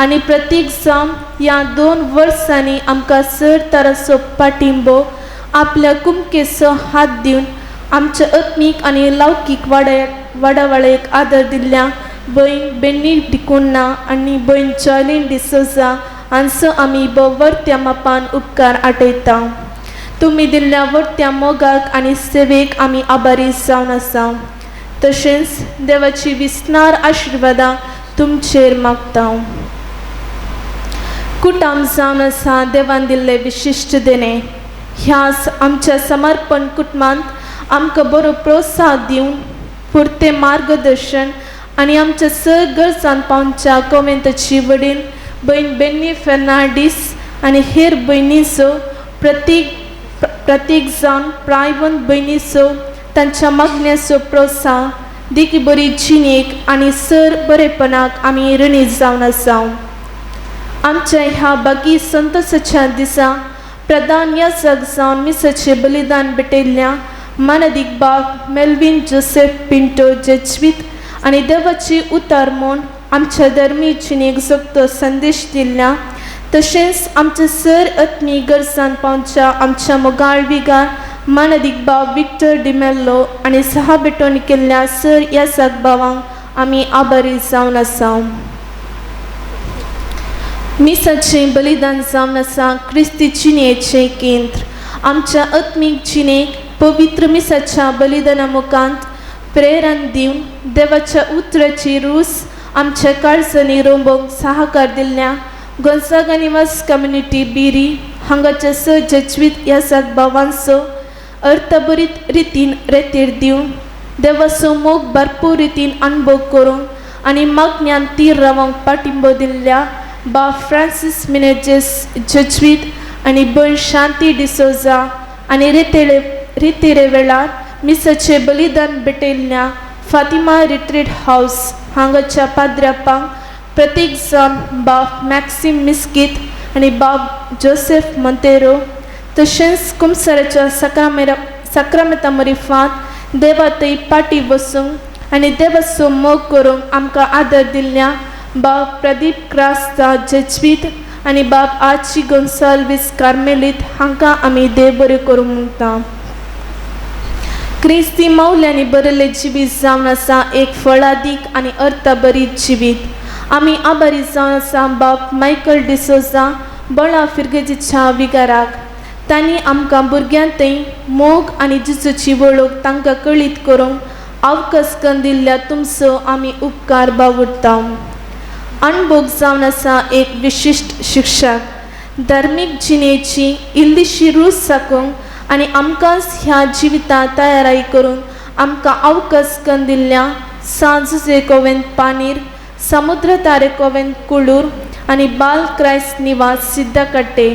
आनी प्रतीक जावन ह्या 2 वर्सांनी आमकां सर तराचो पाठिंबो आपल्या कुमकेचो हात दिवन आमच्या आत्मीक आनी लौकीक वाडावाळेक आदर दिल्ल्या भयण बेन्नी डिकोन्ना आनी भयण जॉयलीन डिसोजा हांचो आमी भोव मापान उपकार आटयता. तुमी दिल्ल्या वरत्या मोगाक आनी सेवेक आमी आभारी जावन आसा. तशेंच देवाची विस्नार आशिर्वादां तुमचेर मागता. कुटाम जावन आसा देवान दिल्ले विशिश्ट देणें. ह्या आमच्या समर्पण कुटुंबांत आमकां बरो प्रोत्साह दिवन पुरतें मार्गदर्शन आनी आमच्या सर गरजान पावच्या कोवेंताची वडील भयण बेन्नी फेर्नांडीस आनी हेर भयणीचो प्रतीक जावन प्रायवंत भयणीचो तांच्या मागण्याचो प्रोत्साह देखी बरी जिणेक आनी सर बरेपणाक आमी ऋणी जावन आसा. आमच्या ह्या बागी संतोसाच्या दिसा प्रधान याजक जावन मिसाचें बलिदान भेटयल्ल्या मानादीक बाब मेल्वीन जोसेफ पिंटो जेजवीत आनी देवाची उतार म्हूण आमच्या धर्मी जिणेक जगतो संदेश दिल्ल्या तशेंच आमच्या सर आत्मी गरजान पावच्या आमच्या मोगाळ विगार मानादीक बाब विक्टर डिमेल्लो आनी सहा बेटोन केल्ल्या सर याजक बावांक आमी आभारी जावन आसा. मिसाचें बलिदान जावन आसा क्रिस्ती जिणेचें केंद्र. आमच्या आत्मीक जिणेक पवित्र मिसाच्या बलिदाना मुखांत प्रेरण दिवन देवाच्या उतराची रूस आमच्या काळजांनी रोंबोवंक सहाकार दिल्ल्या गोंसागा निवास कम्युनिटी बिरी हांगाच्या स जजवीत याजक बावांचो अर्थभरीत रितीन रेतीर दिवन देवाचो मोग भरपूर रितीन अणभव करूंक आनी मागण्यान तीर रावंक पाठिंबो दिल्ल्या बाब फ्रांसीस मिनेजीस जजवीत आनी भयण शांती डिसोजा आनी रितेरे वेळार मिसाचें बलिदान भेटयल्ल्या फातिमा रिट्रीट हावस हांगाच्या पाद्र्यापांक प्रतीक जावन बाब मॅक्सिम मिस्कीत आनी बाब जोसेफ मोंतेरो तशेंच कुमसराच्या साक्रामेता मरिफांत देवा थंय पाटी बसूंक आनी देवाचो मोग करूंक आमकां आदर दिल्ल्या बाब प्रदीप क्रास्ता जेजवीत आनी बाब आची गोन्साल्वीस कार्मेलीत हांकां आमी देव बरें करूंक म्हणटा. क्रिस्ती मावल्यांनी बरयल्लें जिवीत जावन आसा एक फळादीक आनी अर्थभरीत जिवीत. आमी आभारी जावन आसा बाब मायकल डिसोजा बळा फिर्गजेच्या विगाराक. तांणी आमकां भुरग्यां थंय मोग आनी जेजूची वळख तांकां कळीत करूंक आवकस करून दिल्ल्या तुमचो आमी उपकार बावुरता. अणभोग जावन आसा एक विशिश्ट शिक्षक धार्मीक जिणेची इल्लीशी रूच साकूंक आनी आमकांच ह्या जिवितांत तयाराय करूंक आमकां आवकस करून दिल्ल्या सांजुजे कोवेंत पानीर समुद्र तारे कोवेंत कुळूर आनी बाल क्रायस्ट निवास सिद्धाकट्टे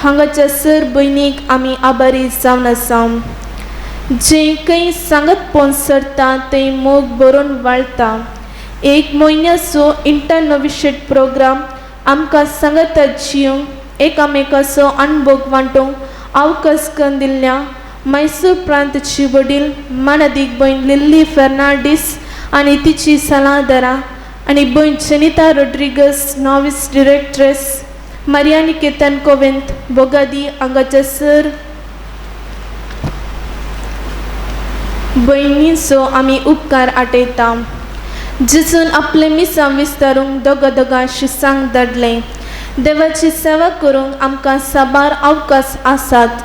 हांगाच्या सर भयणीक आमी आभारी जावन आसा. जें खंय सांगत पोवन सरता थंय मोग बरोवन वाळटा. एक म्हयन्याचो इंटरनोविशेट प्रोग्राम आमकां सांगता जिवंक एकामेकाचो अणभोग वांटूंक आवकस करून दिल्ल्या मैसूर प्रांतची वडील मानादीक भयण लिल्ली फेर्नांडीस आनी तिची सलादारां आनी भयण Chenita Rodrigues novice directress Maria Niketan convent Bogadi हांगाच्या सर भयणींचो आमी उपकार आटयता. जेजून आपलें मिसां विस्तारूंक दोगा दोगां शिसांक धाडलें. देवाची सेवा करूंक आमकां साबार अवकाश आसात.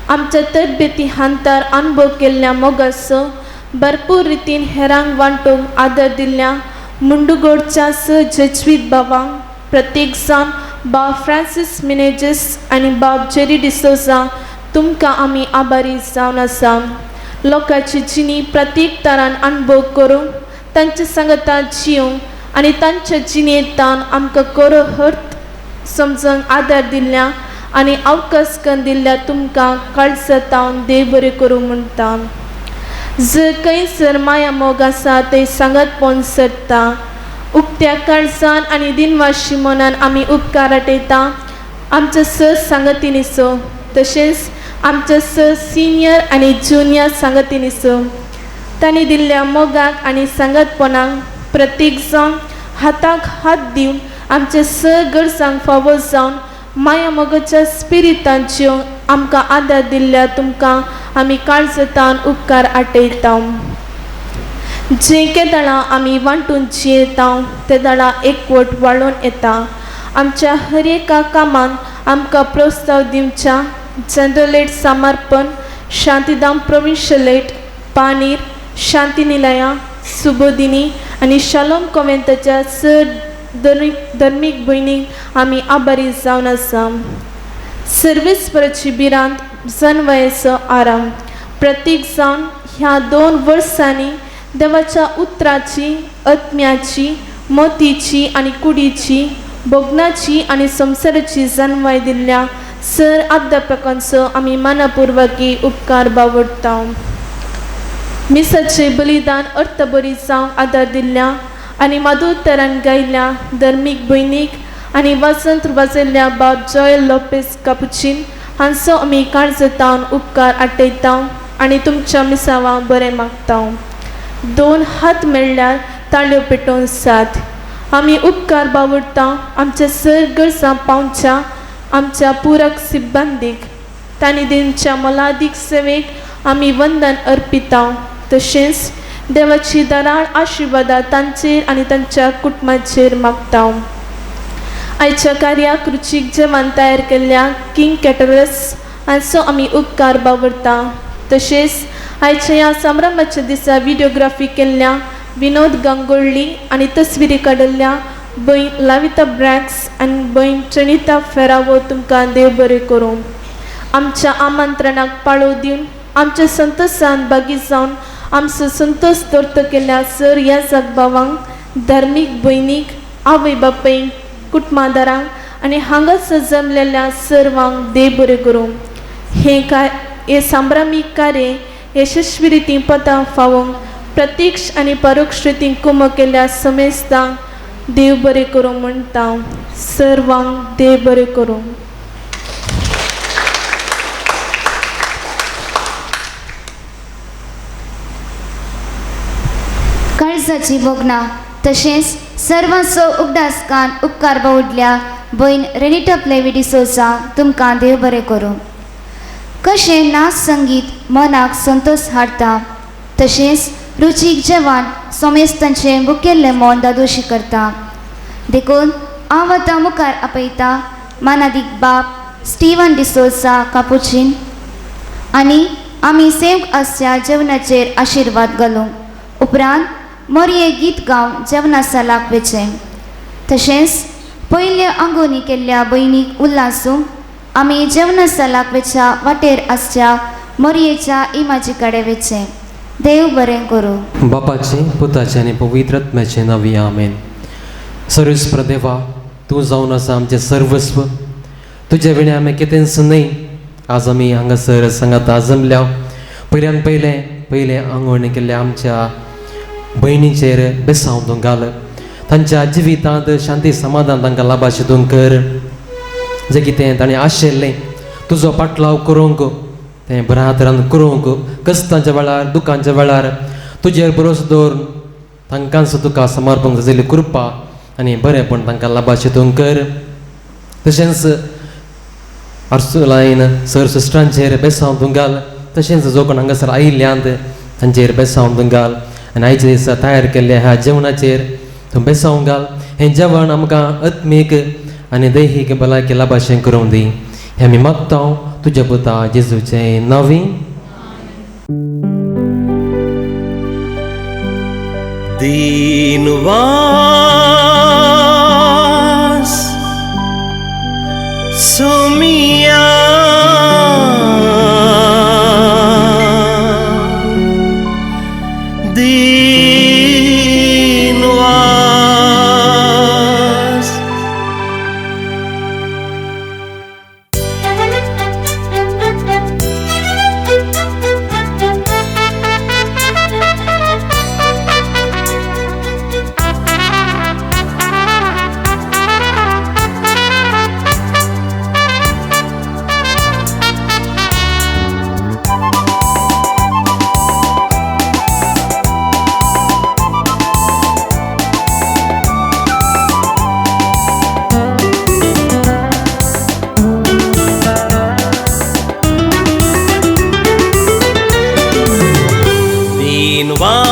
आमच्या तरबेती हांतार अनुभव केल्ल्या मोगाचो भरपूर रितीन हेरांक वांटूंक आदर दिल्ल्या मुंडुगोडच्या स जेजवीत बाबांक प्रत्येक जाण बाब फ्रांसीस मिनेजीस आनी बाब जेरी डिसोजा तुमकां आमी आभारी जावन आसा. लोकांची जिणी प्रत्येक तरान अनुभव करूंक तांचे सांगता जिवंक आनी तांच्या जिणेंतान आमकां खरो अर्थ समजूंक आदार दिल्ल्या आनी अवकाश करून दिल्ल्या तुमकां काळजांतावन देव बरें करूं म्हणटा. जर खंयसर माया मोग आसा थंय सांगातपण सरता. उक्त्या काळजान आनी दिनवाशी मनान आमी उपकार आटयता आमच्या स सांगतिनीचो तशेंच आमच्या स सिनियर आनी ज्युनियर सांगतिनीचो. तांणी दिल्ल्या मोगाक आनी सांगातपणाक प्रत्येक जावन हाताक हात दिवन आमच्या स गरजांक फावो जावन माया मोगाच्या स्पिरितान जिवंक आमकां आदार दिल्ल्या तुमकां आमी काळजांतावन उपकार आटयता. जे केदळां आमी वांटून जियेता ते दळां एकवट वाळून येता. आमच्या हर एका कामांत आमकां प्रोत्साव दिवच्या जनरलेट समर्पण शांतिधाम प्रोविन्शलेट पानीर शांतिनिलया सुबोधिनी आनी शालोम कोवेंताच्या सर धर्मीक भयणीक आमी आभारी जावन आसा. सर्वीस परची भिरांत जनवयेचो आराम प्रतीक जावन ह्या 2 वर्सांनी देवाच्या उतराची आत्म्याची मोतीची आनी कुडीची भोगनाची आनी संवसाराची जनवाय दिल्ल्या सर अध्यापकांचो आमी मनापुर्वकी उपकार बावडटा. मिसाचे बलिदान अर्थबरी जावंक आदार दिल्ल्या आनी माधुतरान गायल्ल्या धर्मीक भयणीक आनी वाजंत वाजयल्ल्या बाब जॉयल लोपेस कापुचीन हांचो आमी काळजांतावन उपकार आटयता आनी तुमच्या मिसावां बरें मागता. 2 हात मेळ्ळ्यार ताळयो पेटोवन साथ. आमी उपकार बावडटा आमच्या सर गरजां पावच्या आमच्या पुरक सिब्बंदीक तांणी दिवच्या मोलादीक सेवेक आमी वंदन अर्पिता. तशेंच देवाची दराळ आशिर्वादां तांचेर आनी तांच्या कुटुंबाचेर मागता. आयच्या कार्याक रुचीक जेवण तयार केल्ल्या किंग कॅटरर्स हांचो आमी उपकार बावडटा. तशेंच आयच्या ह्या संभ्रमाच्या दिसा व्हिडियोग्राफी केल्ल्या विनोद गांगोळ्ळी आनी तस्विरी काडिल्ल्या भयण लाविता ब्रॅक्स आनी भयण चणिता फेरावो तुमकां देव बरें करूं. आमच्या आमंत्रणाक पाळो दिवन आमच्या संतोशान भागी जावन आमचो संतोश दर्त केल्ल्या सर ह्या जगभावांक धार्मीक भयणीक आवय बापायक कुटुंबादारांक आनी हांगासर जमलेल्या सर्वांक देव बरें करूं. हें हे संभ्रामीक कार्य यशस्वी रितीन पदां फावोवंक प्रत्यक्ष आनी परोक्ष रितीन कुमक केल्ल्या समेस्तांक देव बरें करूं म्हणटा. सर्वांक देव बरें करूं. काळजाची भोगणां तशेंच सर्वांचो उगडास कान उपकार बावडल्या भयण रेनिटा प्लेवी डिसोजा तुमकां देव बरें करूं. कशें नाच संगीत मनाक संतोश हाडटा तशेंच रुचीक जेवण सोमेस्तांचें मुखेल्लें मन दादोशी करता. देखून हांव आतां मुखार आपयता मानादीक बाब स्टीवन डिसोजा कापुचीन आनी आमी सेवक आसच्या जेवणाचेर आशिर्वाद घालूंक उपरांत मोरये गीत गावन जेवणा सालाक वेचें. तशेंच पयले आंगोनी केल्ल्या भयणीक उल्हासूंक आमी जेवणा सालाक वेच्या वाटेर आसच्या मोरयेच्या इमाजी कडेन वेचें. देव बरें करूं. बापाचे पुताचे आनी पवित्र आत्म्याचे नांवी आमेन. सर्वेस्पर देवा, तूं जावन आसा आमचें सर्वस्व. तुज्या विणें आमी कितेंच न्हय. आज आमी हांगासर सांगाता जमल्या. पयल्यान पयलें पयलें आंगवण केल्ल्या आमच्या भयणीचेर बेसांव तूं घाल. तांच्या जिवितांत शांती समाधान तांकां लाभाशें तूं कर. जें कितें ताणें आशिल्लें तुजो पाटलाव करूंक तें बऱ्या तरान करूंक कश्टांच्या वेळार दुखांच्या वेळार तुजेर भरोसो दवरून तांकांच तुका समर्पण जाल्ली कृपा आनी बरेंपण तांकां लाभाचें तूं कर. तशेंच अर्सुलायन सर सिस्टरांचेर बेसांव तूं घाल, तशेंच जो कोण हांगासर आयिल्ल्यांत तांचेर बेसांव तूं घाल आनी आयच्या दिसा तयार केल्ल्या ह्या जेवणाचेर तूं बेसांव घाल. हें जेवण आमकां आत्मीक आनी दैहीक भलायकी लाभाशें करूंक दी, हें आमी मागता तुज्या पुता जेजूचें नांवी. दीनवास सुमिया दीनवास.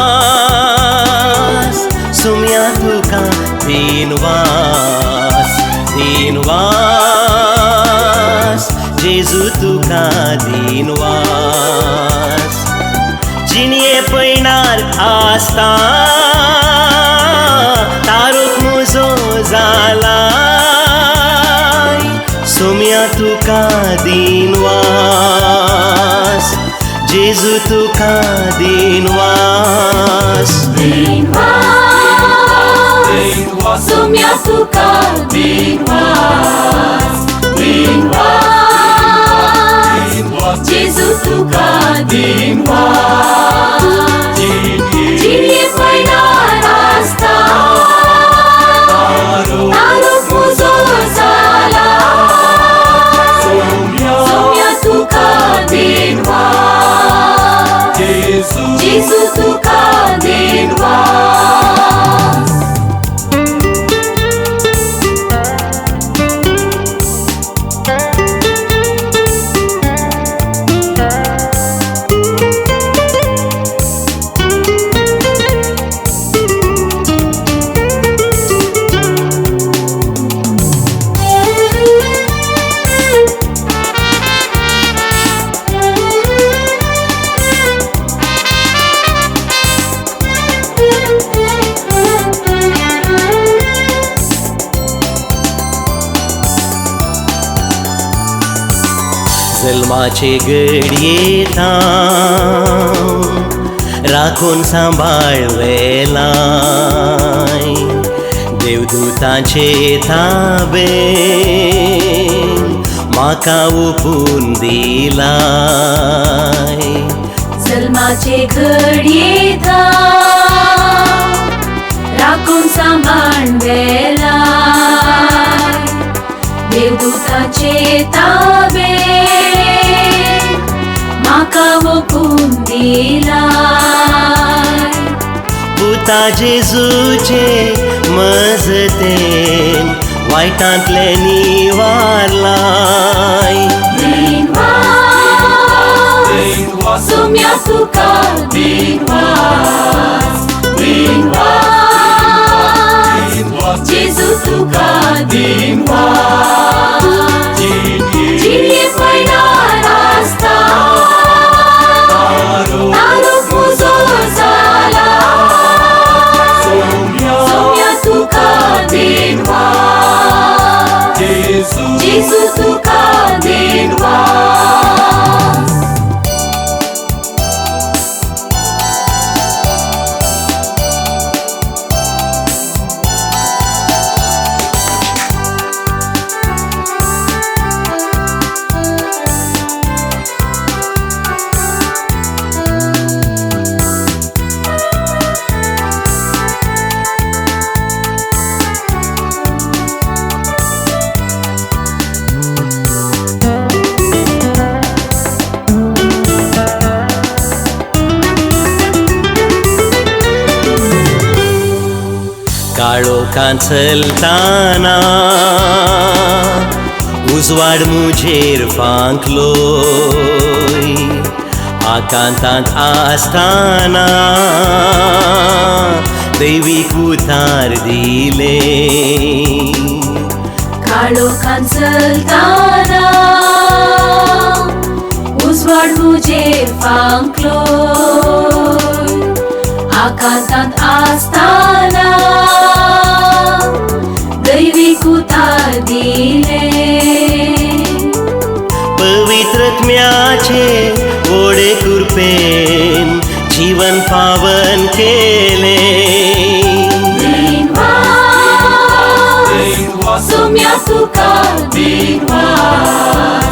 दीनवास सुम्या तुका दीनवास दीनवास जेजू तुका दीनवास. जिणये पयणार आसता तारूक मुजो जाला सुम्या तुका दीनवास जेजू तुका दीनवास. दीनवास सुम्या तुका दीनवास दीनवास जेजू तुका दीनवास. जिणये पयणार आसता तारूक मुजो जाला सुम्या तुका दीनवास जेजू तुका दीनवास. जल्माचे घडयेता राखून सांबाळ वेलाय देवदूतांचे ताबेन म्हाका ओपून दिलाय. जल्माचे घडयेता राखून सांबाळ वेलाय देवदूतांचे ताबेन म्हाका ओपून दिलाय. पुता जेजूचे मजतेन वायटांतले निवारलाय. दीनवास सुम्या तुका दीनवास दीनवास जेजू तुका दीनवास. जिणये पयणार आसता तारूक मुजो जाला सुम्या तुका दीनवास जेजू तुका दीनवास. काळोखांत चलताना उजवाड मुजेर फांकलोय आकांतांत आसताना दैवीक उतार दिले. काळोखांत चलताना उजवाड मुजेर फांकलोय आकांतांत आसताना दैवीक उतार दिले. पवित्रत्म्याचे ओडे कृपेन जीवन पावन केले. दिनवास सोम्या तुका दिनवास.